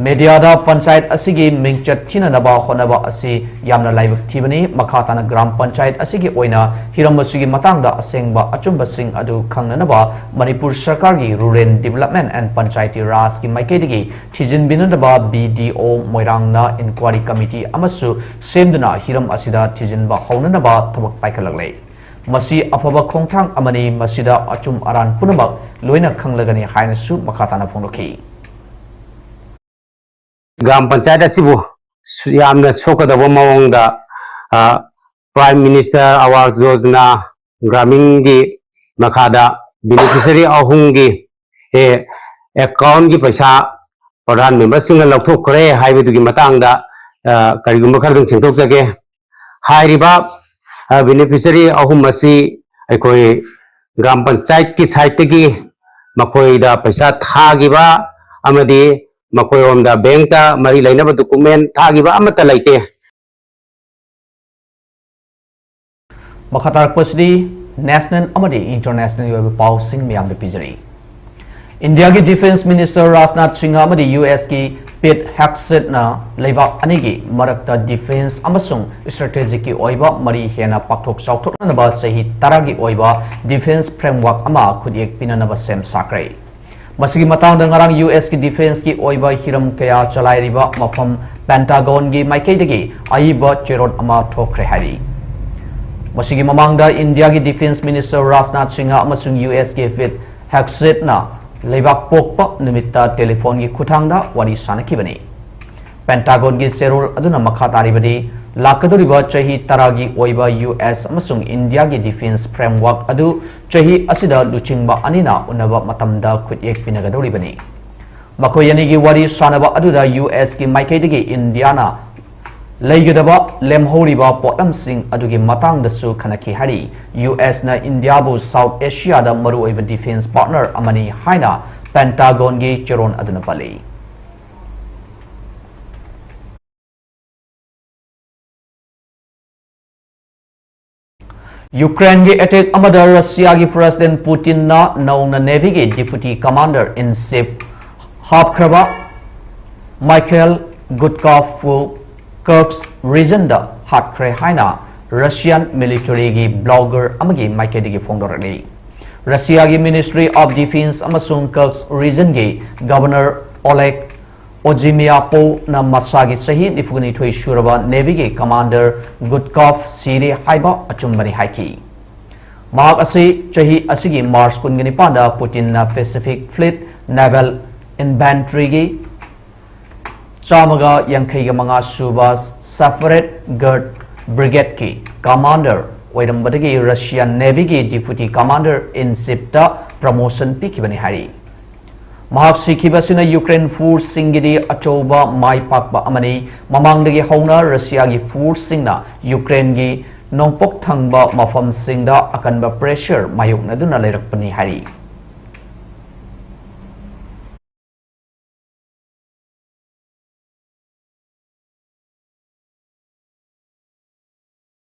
ꯃꯦꯗꯤꯌꯥꯗ ꯄꯟꯆꯥꯌꯠ ꯑꯁꯤꯒꯤ ꯃꯤꯡꯆꯠ ꯊꯤꯅꯅꯕ ꯍꯣꯠꯅꯕ ꯑꯁꯤ ꯌꯥꯝꯅ ꯂꯥꯏꯕꯛ ꯊꯤꯕꯅꯤ꯫ ꯃꯈꯥ ꯇꯥꯅ ꯒ꯭ꯔꯥꯝ ꯄꯟꯆꯥꯌꯠ ꯑꯁꯤꯒꯤ ꯑꯣꯏꯅ ꯍꯤꯔꯝ ꯑꯁꯤꯒꯤ ꯃꯇꯥꯡꯗ ꯑꯁꯦꯡꯕ ꯑꯆꯨꯝꯕꯁꯤꯡ ꯑꯗꯨ ꯈꯪꯅꯅꯕ ꯃꯅꯤꯄꯨꯔ ꯁꯔꯀꯥꯔꯒꯤ Rural Development and Panchayati Rajꯀꯤ ꯃꯥꯏꯀꯩꯗꯒꯤ ꯊꯤꯖꯤꯟꯕꯤꯅꯅꯕ ꯕꯤ ꯗꯤ ꯑꯣ ꯃꯣꯏꯔꯥꯡꯅ ꯏꯟꯀ꯭ꯋꯥꯔꯤ ꯀꯃꯤꯇꯤ ꯑꯃꯁꯨ ꯁꯦꯝꯗꯨꯅ ꯍꯤꯔꯝ ꯑꯁꯤꯗ ꯊꯤꯖꯤꯟꯕ ꯍꯧꯅꯅꯕ ꯊꯕꯛ ꯄꯥꯏꯈꯠꯂꯛꯂꯦ꯫ ꯃꯁꯤ ꯑꯐꯕ ꯈꯣꯡꯊꯥꯡ ꯑꯃꯅꯤ꯫ ꯃꯁꯤꯗ ꯑꯆꯨꯝ ꯑꯔꯥꯟ ꯄꯨꯝꯅꯃꯛ ꯂꯣꯏꯅ ꯈꯪꯂꯒꯅꯤ ꯍꯥꯏꯅꯁꯨ ꯃꯈꯥ ꯇꯥꯅ ꯐꯣꯡꯗꯣꯛꯈꯤ꯫ ꯒ꯭ꯔꯥꯝ ꯄꯟꯆꯥꯌꯠ ꯑꯁꯤꯕꯨ ꯁꯨ-, ꯌꯥꯝꯅ ꯁꯣꯛꯀꯗꯧꯕ ꯃꯑꯣꯡꯗ, ꯑ, Prime Minister Awas Yojana ꯒ꯭ꯔꯥꯃꯤꯟꯒꯤ ꯃꯈꯥꯗ ꯕꯦꯅꯤꯐꯤꯁꯔꯤ ꯑꯍꯨꯝꯒꯤ, ꯑꯦ, ꯑꯦꯀꯥꯎꯟꯒꯤ ꯄꯩꯁꯥ ꯄ꯭ꯔꯙꯥꯟ ꯃꯦꯝꯕꯔꯁꯤꯡꯅ ꯂꯧꯊꯣꯛꯈ꯭ꯔꯦ ꯍꯥꯏꯕꯗꯨꯒꯤ ꯃꯇꯥꯡꯗ, ꯑ, ꯀꯔꯤꯒꯨꯝꯕ ꯈꯔꯗꯪ ꯁꯦꯡꯗꯣꯛꯆꯒꯦ꯫ ꯍꯥꯏꯔꯤꯕ, ꯑ, ꯕꯦꯅꯤꯐꯤꯁꯔꯤ ꯑꯍꯨꯝ ꯑꯁꯤ ꯑꯩꯈꯣꯏ ꯒ꯭ꯔꯥꯝ ꯄꯟꯆꯥꯌꯠꯀꯤ ꯁꯥꯏꯠꯇꯒꯤ ꯃꯈꯣꯏꯗ ꯄꯩꯁꯥ ꯊꯥꯈꯤꯕ ꯑꯃꯗꯤ ꯃꯈꯣꯏꯔꯣꯝꯗ ꯕꯦꯡꯛꯇ ꯃꯔꯤ ꯂꯩꯅꯕ ꯗꯣꯀꯨꯃꯦꯟ ꯊꯥꯈꯤꯕ ꯑꯃꯠꯇ ꯂꯩꯇꯦ꯫ ꯃꯈꯥ ꯇꯥꯔꯛꯄꯁꯤꯗꯤ ꯅꯦꯁꯅꯦꯜ ꯑꯃꯗꯤ ꯏꯟꯇꯔꯅꯦꯁꯅꯦꯜꯒꯤ ꯑꯣꯏꯕ ꯄꯥꯎꯁꯤꯡ ꯃꯌꯥꯝꯗ ꯄꯤꯖꯔꯤ꯫ ꯏꯟꯗꯤꯌꯥꯒꯤ ꯗꯤꯐꯦꯟꯁ ꯃꯤꯅꯤꯁꯇꯔ ꯔꯥꯖꯅꯥꯊ ꯁꯤꯡꯍ ꯑꯃꯗꯤ ꯌꯨ ꯑꯦꯁꯀꯤ ꯄꯤꯠ ꯍꯦꯒꯁꯦꯠꯅ ꯂꯩꯕꯥꯛ ꯑꯅꯤꯒꯤ ꯃꯔꯛꯇ ꯗꯤꯐꯦꯟꯁ ꯑꯃꯁꯨꯡ ꯁ꯭ꯇ꯭ꯔꯦꯇꯦꯖꯤꯛꯀꯤ ꯑꯣꯏꯕ ꯃꯔꯤ ꯍꯦꯟꯅ ꯄꯥꯛꯊꯣꯛ ꯆꯥꯎꯊꯣꯛꯅꯅꯕ ꯆꯍꯤ ꯇꯔꯥꯒꯤ ꯑꯣꯏꯕ ꯗꯤꯐꯦꯟꯁ ꯐ꯭ꯔꯦꯝꯋꯥꯔꯛ ꯑꯃ ꯈꯨꯠꯌꯦꯛ ꯄꯤꯅꯅꯕ ꯁꯦꯝ ꯁꯥꯈ꯭ꯔꯦ꯫ ꯃꯁꯤꯒꯤ ꯃꯇꯥꯡꯗ ꯉꯔꯥꯡ ꯌꯨ ꯑꯦꯁꯀꯤ ꯗꯤꯐꯦꯟꯁꯀꯤ ꯑꯣꯏꯕ ꯍꯤꯔꯝ ꯀꯌꯥ ꯆꯂꯥꯏꯔꯤꯕ ꯃꯐꯝ ꯄꯦꯟꯇꯥꯒꯣꯟꯒꯤ ꯃꯥꯏꯀꯩꯗꯒꯤ ꯑꯏꯕ ꯆꯦꯔꯣꯠ ꯑꯃ ꯊꯣꯛꯈ꯭ꯔꯦ ꯍꯥꯏꯔꯤ꯫ ꯃꯁꯤꯒꯤ ꯃꯃꯥꯡꯗ ꯏꯟꯗꯤꯌꯥꯒꯤ ꯗꯤꯐꯦꯟꯁ ꯃꯤꯅꯤꯁꯇꯔ ꯔꯥꯖꯅꯥꯊ ꯁꯤꯡꯍ ꯑꯃꯁꯨꯡ ꯌꯨ ꯑꯦꯁꯀꯤ ꯄꯤꯠ ꯍꯦꯒꯁꯦꯠꯅ ꯂꯩꯕꯥꯛ ꯄꯣꯛꯄ ꯅꯨꯃꯤꯠꯇ ꯇꯦꯂꯤꯐꯣꯟꯒꯤ ꯈꯨꯠꯊꯥꯡꯗ ꯋꯥꯔꯤ ꯁꯥꯅꯈꯤꯕꯅꯤ꯫ ꯄꯦꯟꯇꯥꯒꯣꯟꯒꯤ ꯆꯦꯔꯣꯜ ꯑꯗꯨꯅ ꯃꯈꯥ ꯇꯥꯔꯤꯕꯗꯤ, ꯂꯥꯛꯀꯗꯧꯔꯤꯕ ꯆꯍꯤ ꯇꯔꯥꯒꯤ ꯑꯣꯏꯕ ꯌꯨ ꯑꯦꯁ ꯑꯃꯁꯨꯡ ꯏꯟꯗꯤꯌꯥꯒꯤ ꯗꯤꯐꯦꯟꯁ ꯐ꯭ꯔꯦꯝꯋꯥꯔꯛ ꯑꯗꯨ ꯆꯍꯤ ꯑꯁꯤꯗ ꯂꯨꯆꯤꯡꯕ ꯑꯅꯤꯅ ꯎꯅꯕ ꯃꯇꯝꯗ ꯈꯨꯠꯌꯦꯛ ꯄꯤꯅꯒꯗꯧꯔꯤꯕꯅꯤ꯫ ꯃꯈꯣꯏ ꯑꯅꯤꯒꯤ ꯋꯥꯔꯤ ꯁꯥꯅꯕ ꯑꯗꯨꯗ ꯌꯨ ꯑꯦꯁꯀꯤ ꯃꯥꯏꯀꯩꯗꯒꯤ ꯏꯟꯗꯤꯌꯥꯅ ꯂꯩꯒꯗꯕ ꯂꯦꯝꯍꯧꯔꯤꯕ ꯄꯣꯠꯂꯝꯁꯤꯡ ꯑꯗꯨꯒꯤ ꯃꯇꯥꯡꯗꯁꯨ ꯈꯟꯅꯈꯤ ꯍꯥꯏꯔꯤ꯫ ꯌꯨ ꯑꯦꯁꯅ ꯏꯟꯗꯤꯌꯥꯕꯨ ꯁꯥꯎꯠ ꯑꯦꯁꯤꯌꯥꯗ ꯃꯔꯨꯑꯣꯏꯕ ꯗꯤꯐꯦꯟꯁ ꯄꯥꯔꯠꯅꯔ ꯑꯃꯅꯤ ꯍꯥꯏꯅ ꯄꯦꯟꯇꯥꯒꯣꯟꯒꯤ ꯆꯦꯔꯣꯜ ꯑꯗꯨꯅ ꯄꯜꯂꯤ꯫ ꯌꯨꯀ꯭ꯔꯦꯟꯒꯤ ꯑꯦꯇꯦꯛ ꯑꯃꯗ ꯔꯁꯤꯌꯥꯒꯤ ꯄ꯭ꯔꯦꯁꯤꯗꯦꯟꯠ ꯄꯨꯇꯤꯟꯅ ꯅꯧꯅ ꯅꯦꯚꯤꯒꯤ ꯗꯤꯄ꯭ꯌꯨꯇꯤ ꯀꯃꯥꯟꯗꯔ ꯏꯟ ꯆꯤꯐ ꯍꯥꯞꯈ꯭ꯔꯕ ꯃꯥꯏꯈꯦꯜ ꯒꯨꯗꯀꯣꯐꯄꯨ ꯀꯔꯛꯁ ꯔꯤꯖꯟꯗ ꯍꯥꯠꯈ꯭ꯔꯦ ꯍꯥꯏꯅ ꯔꯁꯤꯌꯥꯟ ꯃꯤꯂꯤꯇꯔꯤꯒꯤ ꯕ꯭ꯂꯣꯒꯔ ꯑꯃꯒꯤ ꯃꯥꯏꯀꯩꯗꯒꯤ ꯐꯣꯡꯗꯣꯔꯛꯂꯤ꯫ ꯔꯁꯤꯌꯥꯒꯤ ꯃꯤꯅꯤꯁꯇ꯭ꯔꯤ ꯑꯣꯐ ꯗꯤꯐꯦꯟꯁ ꯑꯃꯁꯨꯡ ꯀꯔꯛꯁ ꯔꯤꯖꯟꯒꯤ ꯒꯕꯔꯅꯔ ꯑꯣꯂꯦꯒ ꯑꯣꯖꯤꯃꯤꯌꯥꯄꯣꯅ ꯃꯁꯥꯒꯤ ꯆꯍꯤ ꯅꯤꯐꯨꯅꯤꯊꯣꯏ ꯁꯨꯔꯕ ꯅꯦꯚꯤꯒꯤ ꯀꯃꯥꯟꯗꯔ ꯒꯨꯗꯀꯣꯐ ꯁꯤꯔꯦ ꯍꯥꯏꯕ ꯑꯆꯨꯝꯕꯅꯤ ꯍꯥꯏꯈꯤ꯫ ꯃꯍꯥꯛ ꯑꯁꯤ ꯆꯍꯤ ꯑꯁꯤꯒꯤ ꯃꯥꯔꯆ ꯀꯨꯟꯒ ꯅꯤꯄꯥꯟꯗ ꯄꯨꯇꯤꯟꯅ ꯄꯦꯁꯤꯐꯤꯛ ꯐ꯭ꯂꯤꯠ ꯅꯦꯚꯦꯜ ꯏꯟꯐꯦꯟꯇ꯭ꯔꯤꯒꯤ ꯆꯥꯝꯃꯒ ꯌꯥꯡꯈꯩꯒ ꯃꯉꯥ ꯁꯨꯕ ꯁꯦꯐꯔꯦꯠ ꯒꯔꯗ ꯕ꯭ꯔꯤꯒꯦꯗꯀꯤ ꯀꯃꯥꯟꯗꯔ ꯑꯣꯏꯔꯝꯕꯗꯒꯤ ꯔꯁꯤꯌꯥꯟ ꯅꯦꯚꯤꯒꯤ ꯗꯤꯄ꯭ꯌꯨꯇꯤ ꯀꯃꯥꯟꯗꯔ ꯏꯟ ꯆꯤꯐꯇ ꯄ꯭ꯔꯃꯣꯁꯟ ꯄꯤꯈꯤꯕꯅꯤ ꯍꯥꯏꯔꯤ꯫ ꯃꯍꯥꯛ ꯁꯤꯈꯤꯕ ꯑꯁꯤꯅ ꯌꯨꯀ꯭ꯔꯦꯟ ꯐꯣꯔꯁꯁꯤꯡꯒꯤꯗꯤ ꯑꯆꯧꯕ ꯃꯥꯏ ꯄꯥꯛꯄ ꯑꯃꯅꯤ꯫ ꯃꯃꯥꯡꯗꯒꯤ ꯍꯧꯅ ꯔꯁꯤꯌꯥꯒꯤ ꯐꯣꯔꯁꯁꯤꯡꯅ ꯌꯨꯀ꯭ꯔꯦꯟꯒꯤ ꯅꯣꯡꯄꯣꯛ ꯊꯪꯕ ꯃꯐꯝꯁꯤꯡꯗ ꯑꯀꯟꯕ ꯄ꯭ꯔꯦꯁꯔ ꯃꯥꯌꯣꯛꯅꯗꯨꯅ ꯂꯩꯔꯛꯄꯅꯤ ꯍꯥꯏꯔꯤ꯫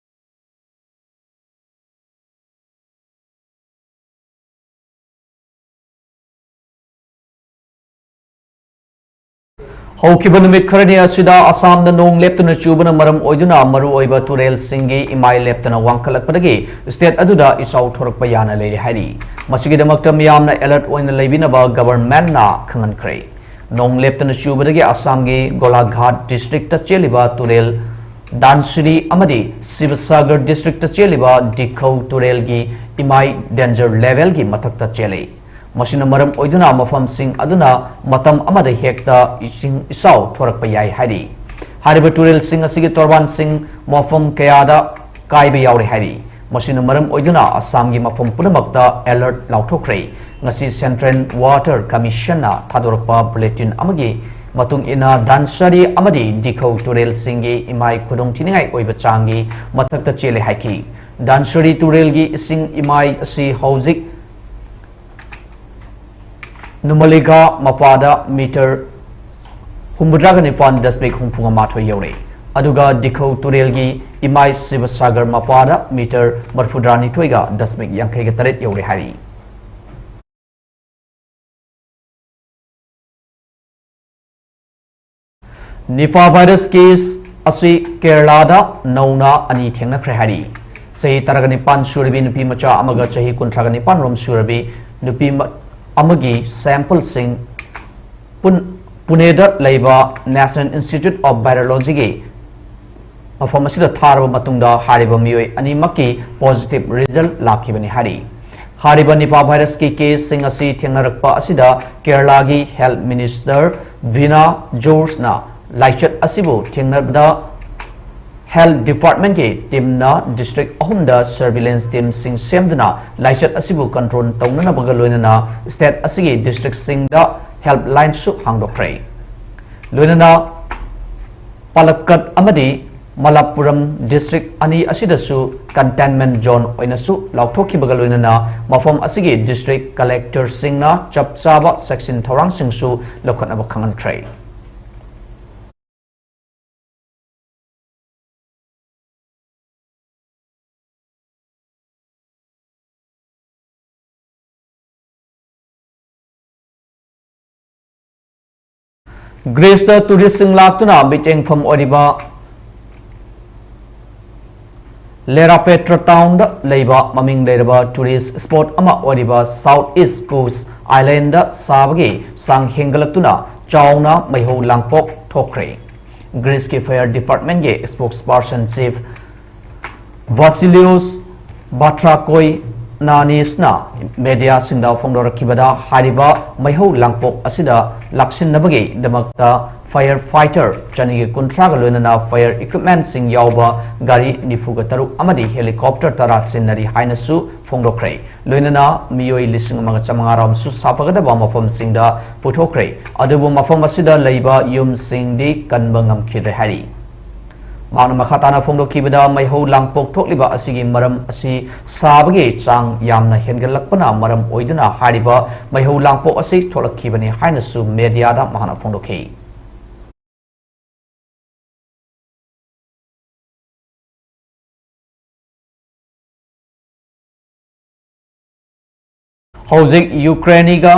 ꯍꯧꯈꯤꯕ ꯅꯨꯃꯤꯠ ꯈꯔꯅꯤ ꯑꯁꯤꯗ ꯑꯁꯥꯝꯗ ꯅꯣꯡ ꯂꯦꯞꯇꯅ ꯆꯨꯕꯅ ꯃꯔꯝ ꯑꯣꯏꯗꯨꯅ ꯃꯔꯨꯑꯣꯏꯕ ꯇꯨꯔꯦꯜꯁꯤꯡꯒꯤ ꯏꯃꯥꯏ ꯂꯦꯞꯇꯅ ꯋꯥꯡꯈꯠꯂꯛꯄꯗꯒꯤ ꯁ꯭ꯇꯦꯠ ꯑꯗꯨꯗ ꯏꯆꯥꯎ ꯊꯣꯔꯛꯄ ꯌꯥꯅ ꯂꯩꯔꯦ ꯍꯥꯏꯔꯤ꯫ ꯃꯁꯤꯒꯤꯗꯃꯛꯇ ꯃꯤꯌꯥꯝꯅ ꯑꯦꯂꯔꯠ ꯑꯣꯏꯅ ꯂꯩꯕꯤꯅꯕ ꯒꯕꯔꯟꯃꯦꯟꯠꯅ ꯈꯪꯍꯟꯈ꯭ꯔꯦ꯫ ꯅꯣꯡ ꯂꯦꯞꯇꯅ ꯆꯨꯕꯗꯒꯤ ꯑꯁꯥꯝꯒꯤ ꯒꯣꯂꯥꯘꯥꯠ ꯗꯤꯁꯇ꯭ꯔꯤꯛꯇ ꯆꯦꯜꯂꯤꯕ ꯇꯨꯔꯦꯜ ꯙꯥꯟꯁꯤꯔꯤ ꯑꯃꯗꯤ ꯁꯤꯕꯁꯥꯒꯔ ꯗꯤꯁꯇ꯭ꯔꯤꯛꯇ ꯆꯦꯜꯂꯤꯕ ꯗꯤꯈꯧ ꯇꯨꯔꯦꯜꯒꯤ ꯏꯃꯥꯏ ꯗꯦꯟꯖꯔ ꯂꯦꯚꯦꯜꯒꯤ ꯃꯊꯛꯇ ꯆꯦꯜꯂꯤ꯫ ꯃꯁꯤꯅ ꯃꯔꯝ ꯑꯣꯏꯗꯨꯅ ꯃꯐꯝꯁꯤꯡ ꯑꯗꯨꯅ ꯃꯇꯝ ꯑꯃꯗ ꯍꯦꯛꯇ ꯏꯁꯤꯡ ꯏꯆꯥꯎ ꯊꯣꯔꯛꯄ ꯌꯥꯏ ꯍꯥꯏꯔꯤ꯫ ꯍꯥꯏꯔꯤꯕ ꯇꯨꯔꯦꯜꯁꯤꯡ ꯑꯁꯤꯒꯤ ꯇꯣꯔꯕꯥꯟꯁꯤꯡ ꯃꯐꯝ ꯀꯌꯥꯗ ꯀꯥꯏꯕ ꯌꯥꯎꯔꯦ ꯍꯥꯏꯔꯤ꯫ ꯃꯁꯤꯅ ꯃꯔꯝ ꯑꯣꯏꯗꯨꯅ ꯑꯁꯥꯝꯒꯤ ꯃꯐꯝ ꯄꯨꯝꯅꯃꯛꯇ alert ꯂꯥꯎꯊꯣꯛꯈ꯭ꯔꯦ꯫ ꯉꯁꯤ Central Water Commissionꯅ ꯊꯥꯗꯣꯔꯛꯄ bulletin ꯑꯃꯒꯤ ꯃꯇꯨꯡ ꯏꯟꯅ, ꯙꯥꯟꯁꯔꯤ ꯑꯃꯗꯤ ꯗꯤꯈꯧ ꯇꯨꯔꯦꯜꯁꯤꯡꯒꯤ ꯏꯃꯥꯏ ꯈꯨꯗꯣꯡꯊꯤꯅꯤꯡꯉꯥꯏ ꯑꯣꯏꯕ ꯆꯥꯡꯒꯤ ꯃꯊꯛꯇ ꯆꯦꯜꯂꯦ ꯍꯥꯏꯈꯤ꯫ ꯙꯥꯟꯁꯔꯤ ꯇꯨꯔꯦꯜꯒꯤ ꯏꯁꯤꯡ ꯏꯃꯥꯏ ꯑꯁꯤ ꯍꯧꯖꯤꯛ ꯅꯨꯃꯂꯤꯒꯥ ꯃꯄꯥꯗ meter ꯍꯨꯝꯐꯨꯇꯔꯥꯒ ꯅꯤꯄꯥꯟ ꯗꯁꯃꯤꯛ ꯍꯨꯝꯐꯨꯒ ꯃꯥꯊꯣꯏ ꯌꯧꯔꯦ꯫ ꯑꯗꯨꯒ ꯗꯤꯈꯧ ꯇꯨꯔꯦꯜꯒꯤ ꯏꯃꯥꯏ ꯁꯤꯕꯁꯥꯒꯔ ꯃꯄꯥꯗ meter ꯃꯔꯤꯐꯨꯇꯔꯥꯅꯤꯊꯣꯏꯒ ꯗꯁꯃꯤꯛ ꯌꯥꯡꯈꯩꯒ ꯇꯔꯦꯠ ꯌꯧꯔꯦ ꯍꯥꯏꯔꯤ꯫ Nipah virus case ꯑꯁꯤ ꯀꯦꯔꯂꯥꯗ ꯅꯧꯅ ꯑꯅꯤ ꯊꯦꯡꯅꯈ꯭ꯔꯦ ꯍꯥꯏꯔꯤ꯫ ꯆꯍꯤ ꯇꯔꯥꯒ ꯅꯤꯄꯥꯟ ꯁꯨꯔꯕꯤ ꯅꯨꯄꯤ ꯃꯆꯥ ꯑꯃꯒ ꯆꯍꯤ ꯀꯨꯟꯊ꯭ꯔꯥꯒ ꯅꯤꯄꯥꯟ ꯔꯣꯝ ꯁꯨꯔꯕꯤ ꯅꯨꯄꯤ ꯃ-, ꯑꯃꯒꯤ sampleꯁꯤꯡ ꯄꯨꯟ-, ꯄꯨꯅꯦꯗ ꯂꯩꯕ National Institute of Virologyꯒꯤ ꯃꯐꯝ ꯑꯁꯤꯗ ꯊꯥꯔꯕ ꯃꯇꯨꯡꯗ ꯍꯥꯏꯔꯤꯕ ꯃꯤꯑꯣꯏ ꯑꯅꯤꯃꯛꯀꯤ positive result ꯂꯥꯛꯈꯤꯕꯅꯤ ꯍꯥꯏꯔꯤ꯫ ꯍꯥꯏꯔꯤꯕ Nipah virusꯀꯤ caseꯁꯤꯡ ꯑꯁꯤ ꯊꯦꯡꯅꯔꯛꯄ ꯑꯁꯤꯗ ꯀꯦꯔꯂꯥꯒꯤ Health Minister ꯕꯤꯅꯥ ꯖꯣꯔꯖꯅ ꯂꯥꯏꯆꯠ ꯑꯁꯤꯕꯨ ꯊꯦꯡꯅꯕꯗ Health Departmentꯀꯤ teamꯅ district ꯑꯍꯨꯝꯗ surveillance teamꯁꯤꯡ ꯁꯦꯝꯗꯨꯅ ꯂꯥꯏꯆꯠ ꯑꯁꯤꯕꯨ control ꯇꯧꯅꯅꯕꯒ ꯂꯣꯏꯅꯅ state ꯑꯁꯤꯒꯤ districtꯁꯤꯡꯗ helplineꯁꯨ ꯍꯥꯡꯗꯣꯛꯈ꯭ꯔꯦ꯫ ꯂꯣꯏꯅꯅ ꯄꯥꯂꯛꯀꯠ ꯑꯃꯗꯤ ꯃꯂꯥꯄꯨꯔꯝ district ꯑꯅꯤ ꯑꯁꯤꯗꯁꯨ containment zone ꯑꯣꯏꯅꯁꯨ ꯂꯥꯎꯊꯣꯛꯈꯤꯕꯒ ꯂꯣꯏꯅꯅ ꯃꯐꯝ ꯑꯁꯤꯒꯤ district collectorꯁꯤꯡꯅ ꯆꯞ ꯆꯥꯕ ꯆꯦꯛꯁꯤꯟ ꯊꯧꯔꯥꯡꯁꯤꯡꯁꯨ ꯂꯧꯈꯠꯅꯕ ꯈꯪꯍꯟꯈ꯭ꯔꯦ꯫ Greeceꯇ touristꯁꯤꯡ ꯂꯥꯛꯇꯨꯅ ꯃꯤꯠꯌꯦꯡꯐꯝ ꯑꯣꯏꯔꯤꯕ Lerapetra townꯗ ꯂꯩꯕ ꯃꯃꯤꯡ ꯂꯩꯔꯕ tourist spot ꯑꯃ ꯑꯣꯏꯔꯤꯕ South East Kos Islandꯗ ꯁꯥꯕꯒꯤ ꯆꯥꯡ ꯍꯦꯟꯒꯠꯂꯛꯇꯨꯅ ꯆꯥꯎꯅ ꯃꯩꯍꯧ ꯂꯥꯡꯄꯣꯛ ꯊꯣꯛꯈ꯭ꯔꯦ꯫ Greeceꯀꯤ fire departmentꯀꯤ spokesperson chief Vasilios Batrakoi ꯅꯥꯅꯤꯁꯅ ꯃꯦꯗꯤꯌꯥꯁꯤꯡꯗ ꯐꯣꯡꯗꯣꯔꯛꯈꯤꯕꯗ, ꯍꯥꯏꯔꯤꯕ ꯃꯩꯍꯧ ꯂꯥꯡꯄꯣꯛ ꯑꯁꯤꯗ ꯂꯥꯛꯁꯤꯟꯅꯕꯒꯤꯗꯃꯛꯇ ꯐꯥꯌꯔ ꯐꯥꯏꯇꯔ ꯆꯅꯤꯒ ꯀꯨꯟꯊ꯭ꯔꯥꯒ ꯂꯣꯏꯅꯅ ꯐꯥꯌꯔ ꯏꯀ꯭ꯋꯤꯞꯃꯦꯟꯁꯤꯡ ꯌꯥꯎꯕ ꯒꯥꯔꯤ ꯅꯤꯐꯨꯒ ꯇꯔꯨꯛ ꯑꯃꯗꯤ ꯍꯦꯂꯤꯀꯣꯞꯇꯔ ꯇꯔꯥ ꯁꯤꯖꯤꯟꯅꯔꯤ ꯍꯥꯏꯅꯁꯨ ꯐꯣꯡꯗꯣꯛꯈ꯭ꯔꯦ꯫ ꯂꯣꯏꯅꯅ ꯃꯤꯑꯣꯏ ꯂꯤꯁꯤꯡ ꯑꯃꯒ ꯆꯥꯃꯉꯥ ꯔꯣꯝꯁꯨ ꯁꯥꯐꯒꯗꯕ ꯃꯐꯝꯁꯤꯡꯗ ꯄꯨꯊꯣꯛꯈ꯭ꯔꯦ꯫ ꯑꯗꯨꯕꯨ ꯃꯐꯝ ꯑꯁꯤꯗ ꯂꯩꯕ ꯌꯨꯝꯁꯤꯡꯗꯤ ꯀꯟꯕ ꯉꯝꯈꯤꯗ꯭ꯔꯦ ꯍꯥꯏꯔꯤ꯫ ꯃꯍꯥꯛꯅ ꯃꯈꯥ ꯇꯥꯅ ꯐꯣꯡꯗꯣꯛꯈꯤꯕꯗ, ꯃꯩꯍꯧ ꯂꯥꯡꯄꯣꯛ ꯊꯣꯛꯂꯤꯕ ꯑꯁꯤꯒꯤ ꯃꯔꯝ ꯑꯁꯤ ꯁꯥꯕꯒꯤ ꯆꯥꯡ ꯌꯥꯝꯅ ꯍꯦꯟꯒꯠꯂꯛꯄꯅ ꯃꯔꯝ ꯑꯣꯏꯗꯨꯅ ꯍꯥꯏꯔꯤꯕ ꯃꯩꯍꯧ ꯂꯥꯡꯄꯣꯛ ꯑꯁꯤ ꯊꯣꯛꯂꯛꯈꯤꯕꯅꯤ ꯍꯥꯏꯅꯁꯨ ꯃꯦꯗꯤꯌꯥꯗ ꯃꯍꯥꯛꯅ ꯐꯣꯡꯗꯣꯛꯈꯤ꯫ ꯍꯧꯖꯤꯛ ꯌꯨꯀ꯭ꯔꯦꯟꯒ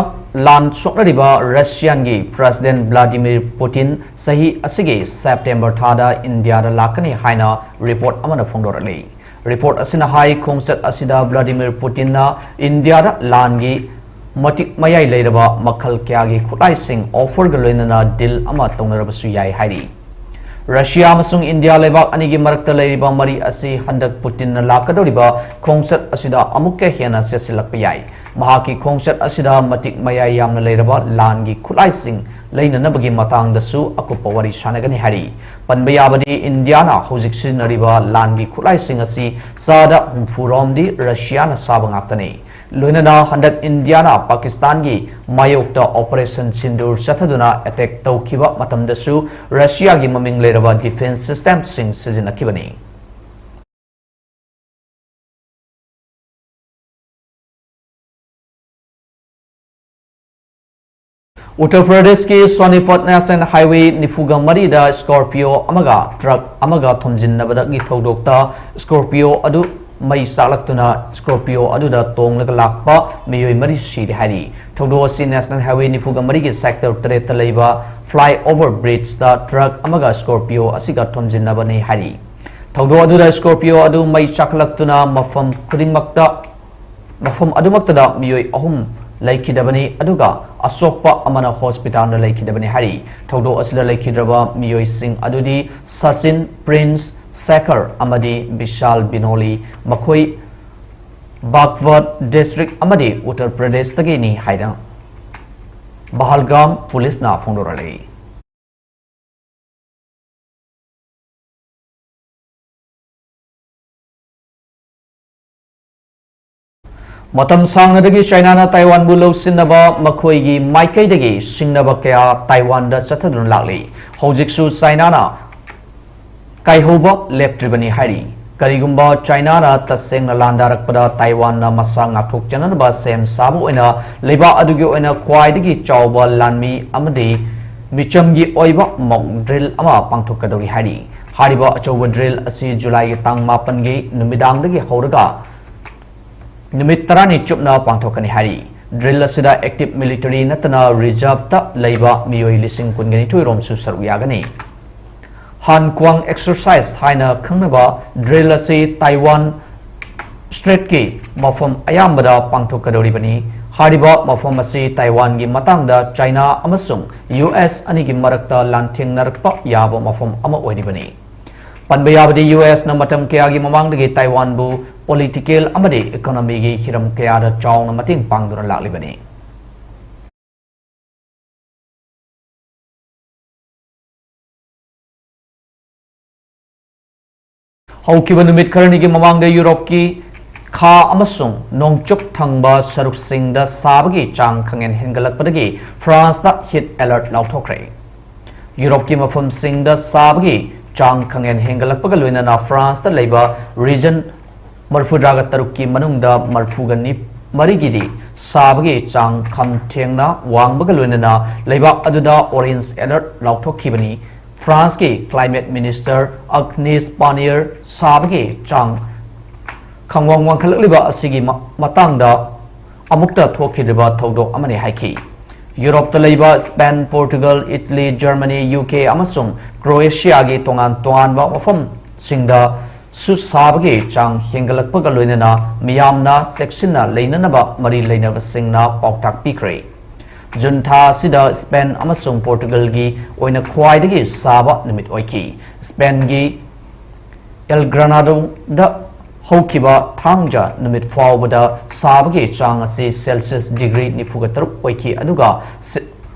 ꯂꯥꯟ ꯁꯣꯛꯅꯔꯤꯕ ꯔꯁꯤꯌꯥꯟꯒꯤ ꯄ꯭ꯔꯦꯁꯤꯗꯦꯟ ꯚ꯭ꯂꯥꯗꯤꯃꯤꯔ ꯄꯨꯇꯤꯟ ꯆꯍꯤ ꯑꯁꯤꯒꯤ ꯁꯦꯞꯇꯦꯝꯕꯔ ꯊꯥꯗ ꯏꯟꯗꯤꯌꯥꯗ ꯂꯥꯛꯀꯅꯤ ꯍꯥꯏꯅ ꯔꯤꯄꯣꯔꯠ ꯑꯃꯅ ꯐꯣꯡꯗꯣꯔꯛꯂꯤ꯫ ꯔꯤꯄꯣꯔꯠ ꯑꯁꯤꯅ ꯍꯥꯏ, ꯈꯣꯡꯆꯠ ꯑꯁꯤꯗ ꯚ꯭ꯂꯥꯗꯤꯃꯤꯔ ꯄꯨꯇꯤꯟꯅ ꯏꯟꯗꯤꯌꯥꯗ ꯂꯥꯟꯒꯤ ꯃꯇꯤꯛ ꯃꯌꯥꯏ ꯂꯩꯔꯕ ꯃꯈꯜ ꯀꯌꯥꯒꯤ ꯈꯨꯠꯂꯥꯏꯁꯤꯡ ꯑꯣꯐꯔꯒ ꯂꯣꯏꯅꯅ ꯗꯤꯜ ꯑꯃ ꯇꯧꯅꯔꯕꯁꯨ ꯌꯥꯏ ꯍꯥꯏꯔꯤ꯫ ꯔꯁꯤꯌꯥ ꯑꯃꯁꯨꯡ ꯏꯟꯗꯤꯌꯥ ꯂꯩꯕꯥꯛ ꯑꯅꯤꯒꯤ ꯃꯔꯛꯇ ꯂꯩꯔꯤꯕ ꯃꯔꯤ ꯑꯁꯤ ꯍꯟꯗꯛ ꯄꯨꯇꯤꯟꯅ ꯂꯥꯛꯀꯗꯧꯔꯤꯕ ꯈꯣꯡꯆꯠ ꯑꯁꯤꯗ ꯑꯃꯨꯛꯀ ꯍꯦꯟꯅ ꯆꯦꯠꯁꯤꯜꯂꯛꯄ ꯌꯥꯏ꯫ ꯃꯍꯥꯛꯀꯤ ꯈꯣꯡꯆꯠ ꯑꯁꯤꯗ ꯃꯇꯤꯛ ꯃꯌꯥꯏ ꯌꯥꯝꯅ ꯂꯩꯔꯕ ꯂꯥꯟꯒꯤ ꯈꯨꯠꯂꯥꯏꯁꯤꯡ ꯂꯩꯅꯅꯕꯒꯤ ꯃꯇꯥꯡꯗꯁꯨ ꯑꯀꯨꯞꯄ ꯋꯥꯔꯤ ꯁꯥꯟꯅꯒꯅꯤ ꯍꯥꯏꯔꯤ꯫ ꯄꯟꯕ ꯌꯥꯕꯗꯤ, ꯏꯟꯗꯤꯌꯥꯅ ꯍꯧꯖꯤꯛ ꯁꯤꯖꯤꯟꯅꯔꯤꯕ ꯂꯥꯟꯒꯤ ꯈꯨꯠꯂꯥꯏꯁꯤꯡ ꯑꯁꯤ ꯆꯥꯗ ꯍꯨꯝꯐꯨ ꯔꯣꯝꯗꯤ ꯔꯁꯤꯌꯥꯅ ꯁꯥꯕ ꯉꯥꯛꯇꯅꯤ꯫ ꯂꯣꯏꯅꯅ ꯍꯟꯗꯛ ꯏꯟꯗꯤꯌꯥꯅ ꯄꯥꯀꯤꯁꯇꯥꯟꯒꯤ ꯃꯥꯌꯣꯛꯇ ꯑꯣꯄꯔꯦꯁꯟ ꯁꯤꯟꯗꯨꯔ ꯆꯠꯊꯗꯨꯅ ꯑꯦꯇꯦꯛ ꯇꯧꯈꯤꯕ ꯃꯇꯝꯗꯁꯨ ꯔꯁꯤꯌꯥꯒꯤ ꯃꯃꯤꯡ ꯂꯩꯔꯕ ꯗꯤꯐꯦꯟꯁ ꯁꯤꯁꯇꯦꯝꯁꯤꯡ ꯁꯤꯖꯤꯟꯅꯈꯤꯕꯅꯤ꯫ ꯎꯠꯇꯔ ꯄ꯭ꯔꯗꯦꯁꯀꯤ ꯁꯣꯅꯤꯄꯠ ꯅꯦꯁꯅꯦꯜ ꯍꯥꯏꯋꯦ ꯅꯤꯐꯨꯒ ꯃꯔꯤꯗ ꯁ꯭ꯀꯣꯔꯄꯤꯌꯣ ꯑꯃꯒ ꯇ꯭ꯔꯛ ꯑꯃꯒ ꯊꯣꯝꯖꯤꯟꯅꯕꯗꯒꯤ ꯊꯧꯗꯣꯛꯇ ꯁ꯭ꯀꯣꯔꯄꯤꯌꯣ ꯑꯗꯨ ꯃꯩ ꯆꯥꯛꯂꯛꯇꯨꯅ ꯁ꯭ꯀꯣꯔꯄꯤꯌꯣ ꯑꯗꯨꯗ ꯇꯣꯡꯂꯒ ꯂꯥꯛꯄ ꯃꯤꯑꯣꯏ ꯃꯔꯤ ꯁꯤꯔꯦ ꯍꯥꯏꯔꯤ꯫ ꯊꯧꯗꯣꯛ ꯑꯁꯤ ꯅꯦꯁꯅꯦꯜ ꯍꯥꯏꯋꯦ ꯅꯤꯐꯨꯒ ꯃꯔꯤꯒꯤ ꯁꯦꯛꯇꯔ ꯇꯔꯦꯠꯇ ꯂꯩꯕ ꯐ꯭ꯂꯥꯏꯑꯣꯚꯔ ꯕ꯭ꯔꯤꯖꯇ ꯇ꯭ꯔꯛ ꯑꯃꯒ ꯁ꯭ꯀꯣꯔꯄꯤꯌꯣ ꯑꯁꯤꯒ ꯊꯣꯝꯖꯤꯟꯅꯕꯅꯤ ꯍꯥꯏꯔꯤ꯫ ꯊꯧꯗꯣꯛ ꯑꯗꯨꯗ ꯁ꯭ꯀꯣꯔꯄꯤꯌꯣ ꯑꯗꯨ ꯃꯩ ꯆꯥꯛꯂꯛꯇꯨꯅ ꯃꯐꯝ ꯈꯨꯗꯤꯡꯃꯛꯇ ꯃꯐꯝ ꯑꯗꯨꯃꯛꯇꯗ ꯃꯤꯑꯣꯏ ꯑꯍꯨꯝ ꯂꯩꯈꯤꯗꯕꯅꯤ, ꯑꯗꯨꯒ ꯑꯁꯣꯛꯄ ꯑꯃꯅ ꯍꯣꯁꯄꯤꯇꯥꯜꯗ ꯂꯩꯈꯤꯗꯕꯅꯤ ꯍꯥꯏꯔꯤ꯫ ꯊꯧꯗꯣꯛ ꯑꯁꯤꯗ ꯂꯩꯈꯤꯗ꯭ꯔꯕ ꯃꯤꯑꯣꯏꯁꯤꯡ ꯑꯗꯨꯗꯤ ꯁꯆꯤꯟ, ꯄ꯭ꯔꯤꯟꯁ, ꯁꯦꯈꯔ ꯑꯃꯗꯤ ꯕꯤꯁꯥꯜ ꯕꯤꯅꯣꯂꯤ꯫ ꯃꯈꯣꯏ ꯕꯥꯒꯋꯠ ꯗꯤꯁꯇ꯭ꯔꯤꯛ ꯑꯃꯗꯤ ꯎꯠꯇꯔ ꯄ꯭ꯔꯗꯦꯁꯇꯒꯤꯅꯤ ꯍꯥꯏꯅ ꯕꯍꯜꯒꯥꯝ ꯄꯨꯂꯤꯁꯅ ꯐꯣꯡꯗꯣꯔꯛꯂꯤ꯫ ꯃꯇꯝ ꯁꯥꯡꯅꯗꯒꯤ ꯆꯥꯏꯅꯥꯅ ꯇꯥꯏꯋꯥꯟꯕꯨ ꯂꯧꯁꯤꯟꯅꯕ ꯃꯈꯣꯏꯒꯤ ꯃꯥꯏꯀꯩꯗꯒꯤ ꯁꯤꯡꯅꯕ ꯀꯌꯥ ꯇꯥꯏꯋꯥꯟꯗ ꯆꯠꯊꯗꯨꯅ ꯂꯥꯛꯂꯤ꯫ ꯍꯧꯖꯤꯛꯁꯨ ꯆꯥꯏꯅꯥꯅ ꯀꯥꯏꯍꯧꯕ ꯂꯦꯞꯇ꯭ꯔꯤꯕꯅꯤ ꯍꯥꯏꯔꯤ꯫ ꯀꯔꯤꯒꯨꯝꯕ ꯆꯥꯏꯅꯥꯅ ꯇꯁꯦꯡꯅ ꯂꯥꯟꯗꯥꯔꯛꯄꯗ ꯇꯥꯏꯋꯥꯟꯅ ꯃꯁꯥ ꯉꯥꯛꯊꯣꯛꯆꯅꯅꯕ ꯁꯦꯝ ꯁꯥꯕ ꯑꯣꯏꯅ ꯂꯩꯕꯥꯛ ꯑꯗꯨꯒꯤ ꯑꯣꯏꯅ ꯈ꯭ꯋꯥꯏꯗꯒꯤ ꯆꯥꯎꯕ ꯂꯥꯟꯃꯤ ꯑꯃꯗꯤ ꯃꯤꯆꯝꯒꯤ ꯑꯣꯏꯕ ꯃꯣꯛ ꯗ꯭ꯔꯤꯜ ꯑꯃ ꯄꯥꯡꯊꯣꯛꯀꯗꯧꯔꯤ ꯍꯥꯏꯔꯤ꯫ ꯍꯥꯏꯔꯤꯕ ꯑꯆꯧꯕ ꯗ꯭ꯔꯤꯜ ꯑꯁꯤ ꯖꯨꯂꯥꯏꯒꯤ ꯇꯥꯡ ꯃꯥꯄꯟꯒꯤ ꯅꯨꯃꯤꯗꯥꯡꯗꯒꯤ ꯍꯧꯔꯒ ꯅꯨꯃꯤꯠ ꯇꯔꯥꯅꯤ ꯆꯨꯞꯅ ꯄꯥꯡꯊꯣꯛꯀꯅꯤ ꯍꯥꯏꯔꯤ꯫ ꯗ꯭ꯔꯤꯜ ꯑꯁꯤꯗ ꯑꯦꯛꯇꯤꯚ ꯃꯤꯂꯤꯇꯔꯤ ꯅꯠꯇꯅ ꯔꯤꯖꯔꯚꯇ ꯂꯩꯕ ꯃꯤꯑꯣꯏ ꯂꯤꯁꯤꯡ ꯀꯨꯟꯒ ꯅꯤꯊꯣꯏ ꯔꯣꯝꯁꯨ ꯁꯔꯨꯛ ꯌꯥꯒꯅꯤ꯫ ꯍꯥꯟ ꯀ꯭ꯋꯥꯡ ꯑꯦꯛꯁꯔꯁꯥꯏꯖ ꯍꯥꯏꯅ ꯈꯪꯅꯕ ꯗ꯭ꯔꯤꯜ ꯑꯁꯤ ꯇꯥꯏꯋꯥꯟ ꯁ꯭ꯇ꯭ꯔꯦꯠꯀꯤ ꯃꯐꯝ ꯑꯌꯥꯝꯕꯗ ꯄꯥꯡꯊꯣꯛꯀꯗꯧꯔꯤꯕꯅꯤ꯫ ꯍꯥꯏꯔꯤꯕ ꯃꯐꯝ ꯑꯁꯤ ꯇꯥꯏꯋꯥꯟꯒꯤ ꯃꯇꯥꯡꯗ ꯆꯥꯏꯅꯥ ꯑꯃꯁꯨꯡ ꯌꯨ ꯑꯦꯁ ꯑꯅꯤꯒꯤ ꯃꯔꯛꯇ ꯂꯥꯟꯊꯦꯡꯅꯔꯛꯄ ꯌꯥꯕ ꯃꯐꯝ ꯑꯃ ꯑꯣꯏꯔꯤꯕꯅꯤ꯫ ꯄꯟꯕ ꯌꯥꯕꯗꯤ, ꯌꯨ ꯑꯦꯁꯅ ꯃꯇꯝ ꯀꯌꯥꯒꯤ ꯃꯃꯥꯡꯗꯒꯤ ꯇꯥꯏꯋꯥꯟꯕꯨ ꯄꯣꯂꯤꯇꯤꯀꯦꯜ ꯑꯃꯗꯤ ꯏꯀꯣꯅꯣꯃꯤꯒꯤ ꯍꯤꯔꯝ ꯀꯌꯥꯗ ꯆꯥꯎꯅ ꯃꯇꯦꯡ ꯄꯥꯡꯗꯨꯅ ꯂꯥꯛꯂꯤꯕꯅꯤ꯫ ꯍꯧꯈꯤꯕ ꯅꯨꯃꯤꯠ ꯈꯔꯅꯤꯒꯤ ꯃꯃꯥꯡꯗ ꯌꯨꯔꯣꯞꯀꯤ ꯈꯥ ꯑꯃꯁꯨꯡ ꯅꯣꯡꯆꯨꯞ ꯊꯪꯕ ꯁꯔꯨꯛꯁꯤꯡꯗ ꯁꯥꯕꯒꯤ ꯆꯥꯡ ꯈꯪꯍꯦꯟ ꯍꯦꯟꯒꯠꯂꯛꯄꯗꯒꯤ ꯐ꯭ꯔꯥꯟꯁꯇ ꯍꯤꯠ ꯑꯦꯂꯔꯠ ꯂꯥꯎꯊꯣꯛꯈ꯭ꯔꯦ꯫ ꯌꯨꯔꯣꯞꯀꯤ ꯃꯐꯝꯁꯤꯡꯗ ꯁꯥꯕꯒꯤ ꯆꯥꯡ ꯈꯪꯍꯦꯟ ꯍꯦꯟꯒꯠꯂꯛꯄꯒ ꯂꯣꯏꯅꯅ ꯐ꯭ꯔꯥꯟꯁꯇ ꯂꯩꯕ ꯔꯤꯖꯟ ꯃꯔꯤꯐꯨꯇꯔꯥꯒ ꯇꯔꯨꯛꯀꯤ ꯃꯅꯨꯡꯗ ꯃꯔꯤꯐꯨꯒ ꯃꯔꯤꯒꯤꯗꯤ ꯁꯥꯕꯒꯤ ꯆꯥꯡ ꯈꯝ ꯊꯦꯡꯅ ꯋꯥꯡꯕꯒ ꯂꯣꯏꯅꯅ ꯂꯩꯕꯥꯛ ꯑꯗꯨꯗ ꯑꯣꯔꯦꯟꯖ ꯑꯦꯂꯔꯠ ꯂꯥꯎꯊꯣꯛꯈꯤꯕꯅꯤ꯫ ꯐ꯭ꯔꯥꯟꯁꯀꯤ ꯀ꯭ꯂꯥꯏꯃꯦꯠ ꯃꯤꯅꯤꯁꯇꯔ ꯑꯒꯅꯤꯁ ꯄꯥꯅꯤꯌꯔ ꯁꯥꯕꯒꯤ ꯆꯥꯡ ꯈꯪꯋꯥꯡ ꯋꯥꯡꯈꯠꯂꯛꯂꯤꯕ ꯑꯁꯤꯒꯤ ꯃ-, ꯃꯇꯥꯡꯗ ꯑꯃꯨꯛꯇ ꯊꯣꯛꯈꯤꯗ꯭ꯔꯤꯕ ꯊꯧꯗꯣꯛ ꯑꯃꯅꯤ ꯍꯥꯏꯈꯤ꯫ ꯌꯨꯔꯣꯞꯇ ꯂꯩꯕ Spain, Portugal, Italy, Germany, U K ꯑꯃꯁꯨꯡ ꯀ꯭ꯔꯣꯑꯦꯁꯤꯌꯥꯒꯤ ꯇꯣꯉꯥꯟ ꯇꯣꯉꯥꯟꯕ ꯃꯐꯝꯁꯤꯡꯗ ꯁꯨ ꯁꯥꯕꯒꯤ ꯆꯥꯡ ꯍꯦꯟꯒꯠꯂꯛꯄꯒ ꯂꯣꯏꯅꯅ ꯃꯤꯌꯥꯝꯅ ꯆꯦꯛꯁꯤꯟꯅ ꯂꯩꯅꯅꯕ ꯃꯔꯤ ꯂꯩꯅꯕꯁꯤꯡꯅ ꯄꯥꯎꯇꯥꯛ ꯄꯤꯈ꯭ꯔꯦ꯫ ꯖꯨꯟ ꯊꯥ ꯑꯁꯤꯗ ꯁ꯭ꯄꯦꯟ ꯑꯃꯁꯨꯡ ꯄꯣꯔꯇꯨꯒꯜꯒꯤ ꯑꯣꯏꯅ ꯈ꯭ꯋꯥꯏꯗꯒꯤ ꯁꯥꯕ ꯅꯨꯃꯤꯠ ꯑꯣꯏꯈꯤ꯫ ꯁ꯭ꯄꯦꯟꯒꯤ ꯑꯦꯜ ꯒ꯭ꯔꯥꯅꯥꯗꯣꯗ ꯍꯧꯈꯤꯕ ꯊꯥꯡꯖ ꯅꯨꯃꯤꯠ ꯐꯥꯎꯕꯗ ꯁꯥꯕꯒꯤ ꯆꯥꯡ ꯑꯁꯤ ꯁꯦꯜꯁꯤꯌꯁ ꯗꯤꯒ꯭ꯔꯤ ꯅꯤꯐꯨꯒ ꯇꯔꯨꯛ ꯑꯣꯏꯈꯤ, ꯑꯗꯨꯒ ꯁꯦ-,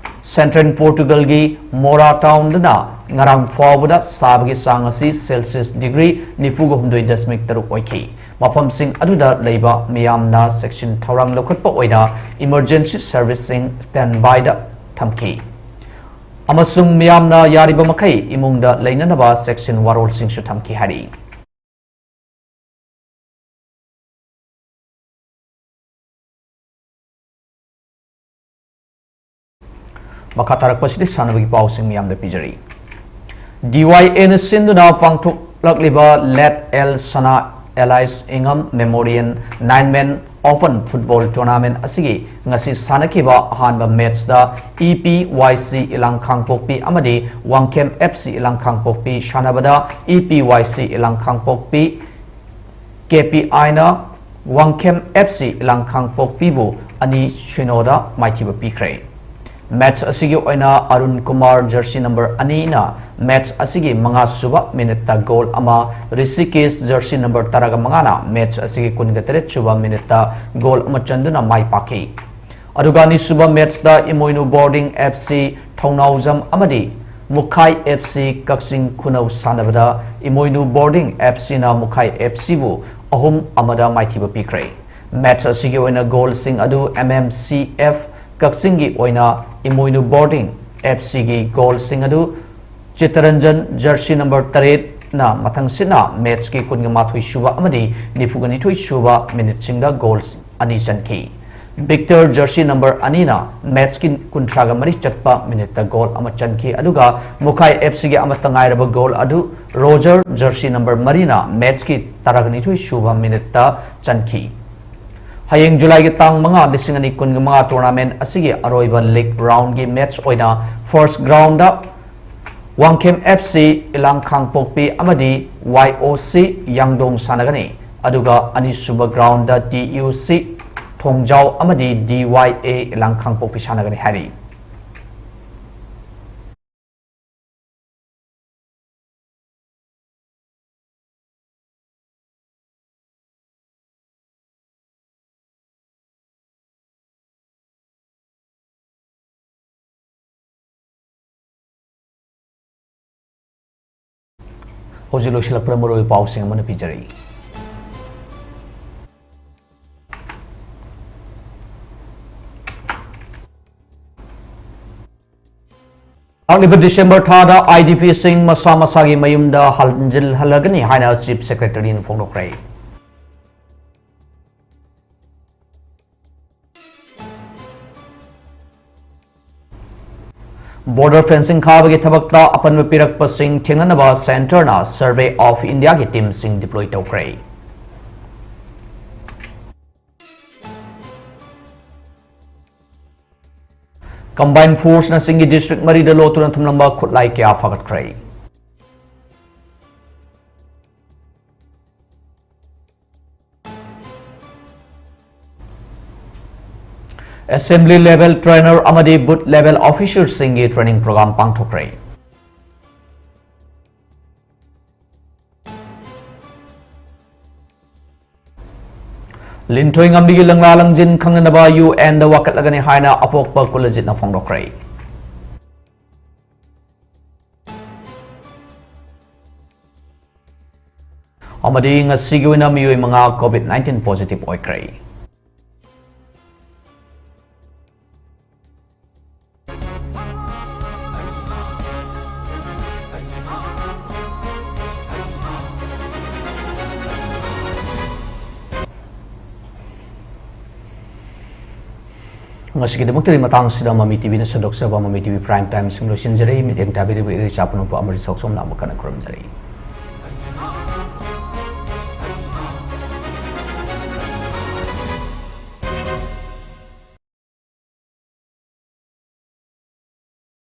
ꯁꯦꯟꯇ꯭ꯔꯦꯜ ꯄꯣꯔꯇꯨꯒꯜꯒꯤ ꯃꯣꯔꯥ ꯇꯥꯎꯟꯗꯅ ꯉꯔꯥꯡ ꯐꯥꯎꯕꯗ ꯁꯥꯕꯒꯤ ꯆꯥꯡ ꯑꯁꯤ ꯁꯦꯜꯁꯤꯌꯁ ꯗꯤꯒ꯭ꯔꯤ ꯅꯤꯐꯨꯒ ꯍꯨꯝꯗꯣꯏ ꯗꯁꯃꯤꯛ ꯇꯔꯨꯛ ꯑꯣꯏꯈꯤ꯫ ꯃꯐꯝꯁꯤꯡ ꯑꯗꯨꯗ ꯂꯩꯕ ꯃꯤꯌꯥꯝꯅ ꯆꯦꯛꯁꯤꯟ ꯊꯧꯔꯥꯡ ꯂꯧꯈꯠꯄ ꯑꯣꯏꯅ ꯏꯃꯔꯖꯦꯟꯁꯤ ꯁꯔꯚꯤꯁꯁꯤꯡ ꯁ꯭ꯇꯦꯟꯕꯥꯏꯗ ꯊꯝꯈꯤ꯫ ꯑꯃꯁꯨꯡ ꯃꯤꯌꯥꯝꯅ ꯌꯥꯔꯤꯕ ꯃꯈꯩ ꯏꯃꯨꯡꯗ ꯂꯩꯅꯅꯕ ꯆꯦꯛꯁꯤꯟ ꯋꯥꯔꯣꯜꯁꯤꯡꯁꯨ ꯊꯝꯈꯤ ꯍꯥꯏꯔꯤ꯫ ꯃꯈꯥ ꯇꯥꯔꯛꯄꯁꯤꯗꯤ ꯁꯥꯟꯅꯕꯒꯤ ꯄꯥꯎꯁꯤꯡ ꯃꯤꯌꯥꯝꯗ ꯄꯤꯖꯔꯤ꯫ ꯗꯤ ꯋꯥꯏ ꯑꯦꯅ ꯁꯤꯟꯗꯨꯅ ꯄꯥꯡꯊꯣꯛꯂꯛꯂꯤꯕ ꯂꯦꯠ ꯑꯦꯜ ꯁꯅꯥ ꯑꯦꯂꯥꯏꯁ ꯏꯉꯝ ꯃꯦꯃꯣꯔꯤꯌꯦꯜ ꯅꯥꯏꯟ ꯃꯦꯟ ꯑꯣꯄꯟ ꯐꯨꯠꯕꯣꯜ ꯇꯣꯔꯅꯥꯃꯦꯟ ꯑꯁꯤꯒꯤ ꯉꯁꯤ ꯁꯥꯟꯅꯈꯤꯕ ꯑꯍꯥꯟꯕ ꯃꯦꯠꯁꯇ ꯏ ꯄꯤ ꯋꯥꯏ ꯁꯤ ꯏꯂꯥꯡ ꯈꯥꯡꯄꯣꯛꯄꯤ ꯑꯃꯗꯤ ꯋꯥꯡꯈꯦꯝ ꯑꯦꯐ ꯁꯤ ꯏꯂꯥꯡ ꯈꯥꯡꯄꯣꯛꯄꯤ ꯁꯥꯟꯅꯕꯗ ꯏ ꯄꯤ ꯋꯥꯏ ꯁꯤ ꯏꯂꯥꯡ ꯈꯥꯡꯄꯣꯛꯄꯤ ꯀꯦ ꯄꯤ ꯑꯥꯏꯅ ꯋꯥꯡꯈꯦꯝ ꯑꯦꯐ ꯁꯤ ꯏꯂꯥꯡ ꯈꯥꯡꯄꯣꯛꯄꯤꯕꯨ ꯑꯅꯤ ꯁꯤꯅꯣꯗ ꯃꯥꯏꯊꯤꯕ ꯄꯤꯈ꯭ꯔꯦ꯫ ꯃꯦꯠꯁ ꯑꯁꯤꯒꯤ ꯑꯣꯏꯅ ꯑꯔꯨꯟ ꯀꯨꯃꯥꯔ ꯖꯔꯁꯤ ꯅꯝꯕꯔ ꯑꯅꯤꯅ ꯃꯦꯠꯁ ꯑꯁꯤꯒꯤ ꯃꯉꯥ ꯁꯨꯕ ꯃꯤꯅꯤꯠꯇ ꯒꯣꯜ ꯑꯃ, ꯔꯤꯁꯤꯀꯦꯁ ꯖꯔꯁꯤ ꯅꯝꯕꯔ ꯇꯔꯥꯒ ꯃꯉꯥꯅ ꯃꯦꯠꯁ ꯑꯁꯤꯒꯤ ꯀꯨꯟꯒ ꯇꯔꯦꯠ ꯁꯨꯕ ꯃꯤꯅꯤꯠꯇ ꯒꯣꯜ ꯑꯃ ꯆꯟꯗꯨꯅ ꯃꯥꯏ ꯄꯥꯛꯈꯤ꯫ ꯑꯗꯨꯒ ꯑꯅꯤꯁꯨꯕ ꯃꯦꯠꯁꯇ ꯏꯃꯣꯏꯅꯨ ꯕꯣꯔꯗꯤꯡ ꯑꯦꯐ ꯁꯤ ꯊꯧꯅꯥꯎꯖꯝ ꯑꯃꯗꯤ ꯃꯨꯈꯥꯏ ꯑꯦꯐ ꯁꯤ ꯀꯛꯆꯤꯡ ꯈꯨꯅꯧ ꯁꯥꯟꯅꯕꯗ ꯏꯃꯣꯏꯅꯨ ꯕꯣꯔꯗꯤꯡ ꯑꯦꯐ ꯁꯤꯅ ꯃꯨꯈꯥꯏ ꯑꯦꯐ ꯁꯤꯕꯨ ꯑꯍꯨꯝ ꯑꯃꯗ ꯃꯥꯏꯊꯤꯕ ꯄꯤꯈ꯭ꯔꯦ꯫ ꯃꯦꯠꯁ ꯑꯁꯤꯒꯤ ꯑꯣꯏꯅ ꯒꯣꯜꯁꯤꯡ ꯑꯗꯨ ꯑꯦꯝ ꯑꯦꯝ ꯁꯤ ꯑꯦꯐ ꯀꯛꯆꯤꯡꯒꯤ ꯑꯣꯏꯅ ꯏꯃꯣꯏꯅꯨ ꯕꯣꯔꯗꯤꯡ ꯑꯦꯐ ꯁꯤꯒꯤ ꯒꯣꯜꯁꯤꯡ ꯑꯗꯨ ꯆꯤꯠꯇꯔꯟꯖꯟ ꯖꯔꯁꯤ ꯅꯝꯕꯔ ꯇꯔꯦꯠꯅ ꯃꯊꯪꯁꯤꯠꯅ ꯃꯦꯠꯁꯀꯤ ꯀꯨꯟꯒ ꯃꯥꯊꯣꯏ ꯁꯨꯕ ꯑꯃꯗꯤ ꯅꯤꯐꯨꯒ ꯅꯤꯊꯣꯏ ꯁꯨꯕ ꯃꯤꯅꯤꯠꯁꯤꯡꯗ ꯒꯣꯜ ꯑꯅꯤ ꯆꯟꯈꯤ꯫ ꯚꯤꯛꯇꯔ ꯖꯔꯁꯤ ꯅꯝꯕꯔ ꯑꯅꯤꯅ ꯃꯦꯠꯁꯀꯤ ꯀꯨꯟꯊ꯭ꯔꯥꯒ ꯃꯔꯤ ꯆꯠꯄ ꯃꯤꯅꯤꯠꯇ ꯒꯣꯜ ꯑꯃ ꯆꯟꯈꯤ, ꯑꯗꯨꯒ ꯃꯨꯈꯥꯏ ꯑꯦꯐ ꯁꯤꯒꯤ ꯑꯃꯠꯇ ꯉꯥꯏꯔꯕ ꯒꯣꯜ ꯑꯗꯨ ꯔꯣꯖꯔ ꯖꯔꯁꯤ ꯅꯝꯕꯔ ꯃꯔꯤꯅ ꯃꯦꯠꯁꯀꯤ ꯇꯔꯥꯒ ꯅꯤꯊꯣꯏ ꯁꯨꯕ ꯃꯤꯅꯤꯠꯇ ꯆꯟꯈꯤ꯫ ꯍꯌꯦꯡ ꯖꯨꯂꯥꯏꯒꯤ ꯇꯥꯡ ꯃꯉꯥ, ꯂꯤꯁꯤꯡ ꯑꯅꯤ ꯀꯨꯟꯒ ꯃꯉꯥ ꯇꯣꯔꯅꯥꯃꯦꯟ ꯑꯁꯤꯒꯤ ꯑꯔꯣꯏꯕ ꯂꯤꯒ ꯔꯥꯎꯟꯒꯤ ꯃꯦꯠꯁ ꯑꯣꯏꯅ first ground Wangkhem F C ꯏꯂꯥꯡ ꯈꯥꯡꯄꯣꯛꯄꯤ ꯑꯃꯗꯤ ꯋꯥꯏ ꯑꯣ ꯁꯤ ꯌꯥꯡꯗꯣꯡ ꯁꯥꯟꯅꯒꯅꯤ, ꯑꯗꯨꯒ ꯑꯅꯤꯁꯨꯕ ꯒ꯭ꯔꯥꯎꯟꯗ ꯇꯤ ꯌꯨ ꯁꯤ ꯊꯣꯡꯖꯥꯎ ꯑꯃꯗꯤ ꯗꯤ ꯋꯥꯏ ꯑꯦ ꯏꯂꯥꯡ ꯈꯥꯡꯄꯣꯛꯄꯤ ꯁꯥꯟꯅꯒꯅꯤ ꯍꯥꯏꯔꯤ꯫ ꯍꯧꯖꯤꯛ ꯂꯣꯏꯁꯤꯜꯂꯛꯄꯗ ꯃꯔꯨꯑꯣꯏꯕ ꯄꯥꯎꯁꯤꯡ ꯑꯃꯨꯛ ꯍꯟꯅ ꯄꯤꯖꯔꯤ꯫ ꯂꯥꯛꯂꯤꯕ ꯗꯤꯁꯦꯝꯕꯔ ꯊꯥꯗ IDPꯁꯤꯡ ꯃꯁꯥ ꯃꯁꯥꯒꯤ ꯃꯌꯨꯝꯗ ꯍꯟꯖꯤꯜꯍꯜꯂꯒꯅꯤ ꯍꯥꯏꯅ Chief Secretaryꯅ ꯐꯣꯡꯗꯣꯛꯈ꯭ꯔꯦ꯫ Border fencing ꯈꯥꯕꯒꯤ ꯊꯕꯛꯇ ꯑꯄꯟꯕ ꯄꯤꯔꯛꯄꯁꯤꯡ ꯊꯦꯡꯅꯅꯕ Centreꯅ Survey of Indiaꯒꯤ teamꯁꯤꯡ deploy ꯇꯧꯈ꯭ꯔꯦ꯫ Combined forceꯅ ꯆꯤꯡꯒꯤ district ꯃꯔꯤꯗ ꯂꯣꯠꯇꯨꯅ ꯊꯝꯂꯝꯕ ꯈꯨꯠꯂꯥꯏ ꯀꯌꯥ ꯐꯥꯒꯠꯈ꯭ꯔꯦ꯫ Assembly level trainer ꯑꯃꯗꯤ booth level officerꯁꯤꯡꯒꯤ training program ꯄꯥꯡꯊꯣꯛꯈ꯭ꯔꯦ꯫ ꯂꯤꯟꯊꯣꯏ ꯉꯝꯕꯤꯒꯤ ꯂꯪꯂꯥ ꯂꯪꯖꯤꯟ ꯈꯪꯅꯅꯕ UNꯗ ꯋꯥꯀꯠꯂꯒꯅꯤ ꯍꯥꯏꯅ ꯑꯄꯣꯛꯄ ꯀꯨꯂꯖꯤꯠꯅ ꯐꯣꯡꯗꯣꯛꯈ꯭ꯔꯦ꯫ ꯑꯃꯗꯤ ꯉꯁꯤꯒꯤ ꯑꯣꯏꯅ ꯃꯤꯑꯣꯏ ꯃꯉꯥ COVID nineteen positive ꯑꯣꯏꯈ꯭ꯔꯦ꯫ ꯉꯁꯤꯒꯤꯗꯃꯛꯇꯗꯤ ꯃꯇꯥꯡꯁꯤꯗ ꯃꯃꯤ TVꯅ ꯁꯟꯗꯣꯛꯆꯕ ꯃꯃꯤ TV Prime Timeꯁꯤꯡ ꯂꯣꯏꯁꯤꯟꯖꯔꯦ꯫ ꯃꯤꯠꯌꯦꯡ ꯇꯥꯕꯤꯔꯤꯕ ꯏꯔꯩꯆꯥ ꯄꯨꯝꯅꯃꯛꯄꯨ ꯑꯃꯔꯖꯤꯠ ꯁꯛꯁꯣꯝꯅ ꯑꯃꯨꯛ ꯍꯟꯅ ꯈꯨꯔꯨꯝꯖꯔꯤ꯫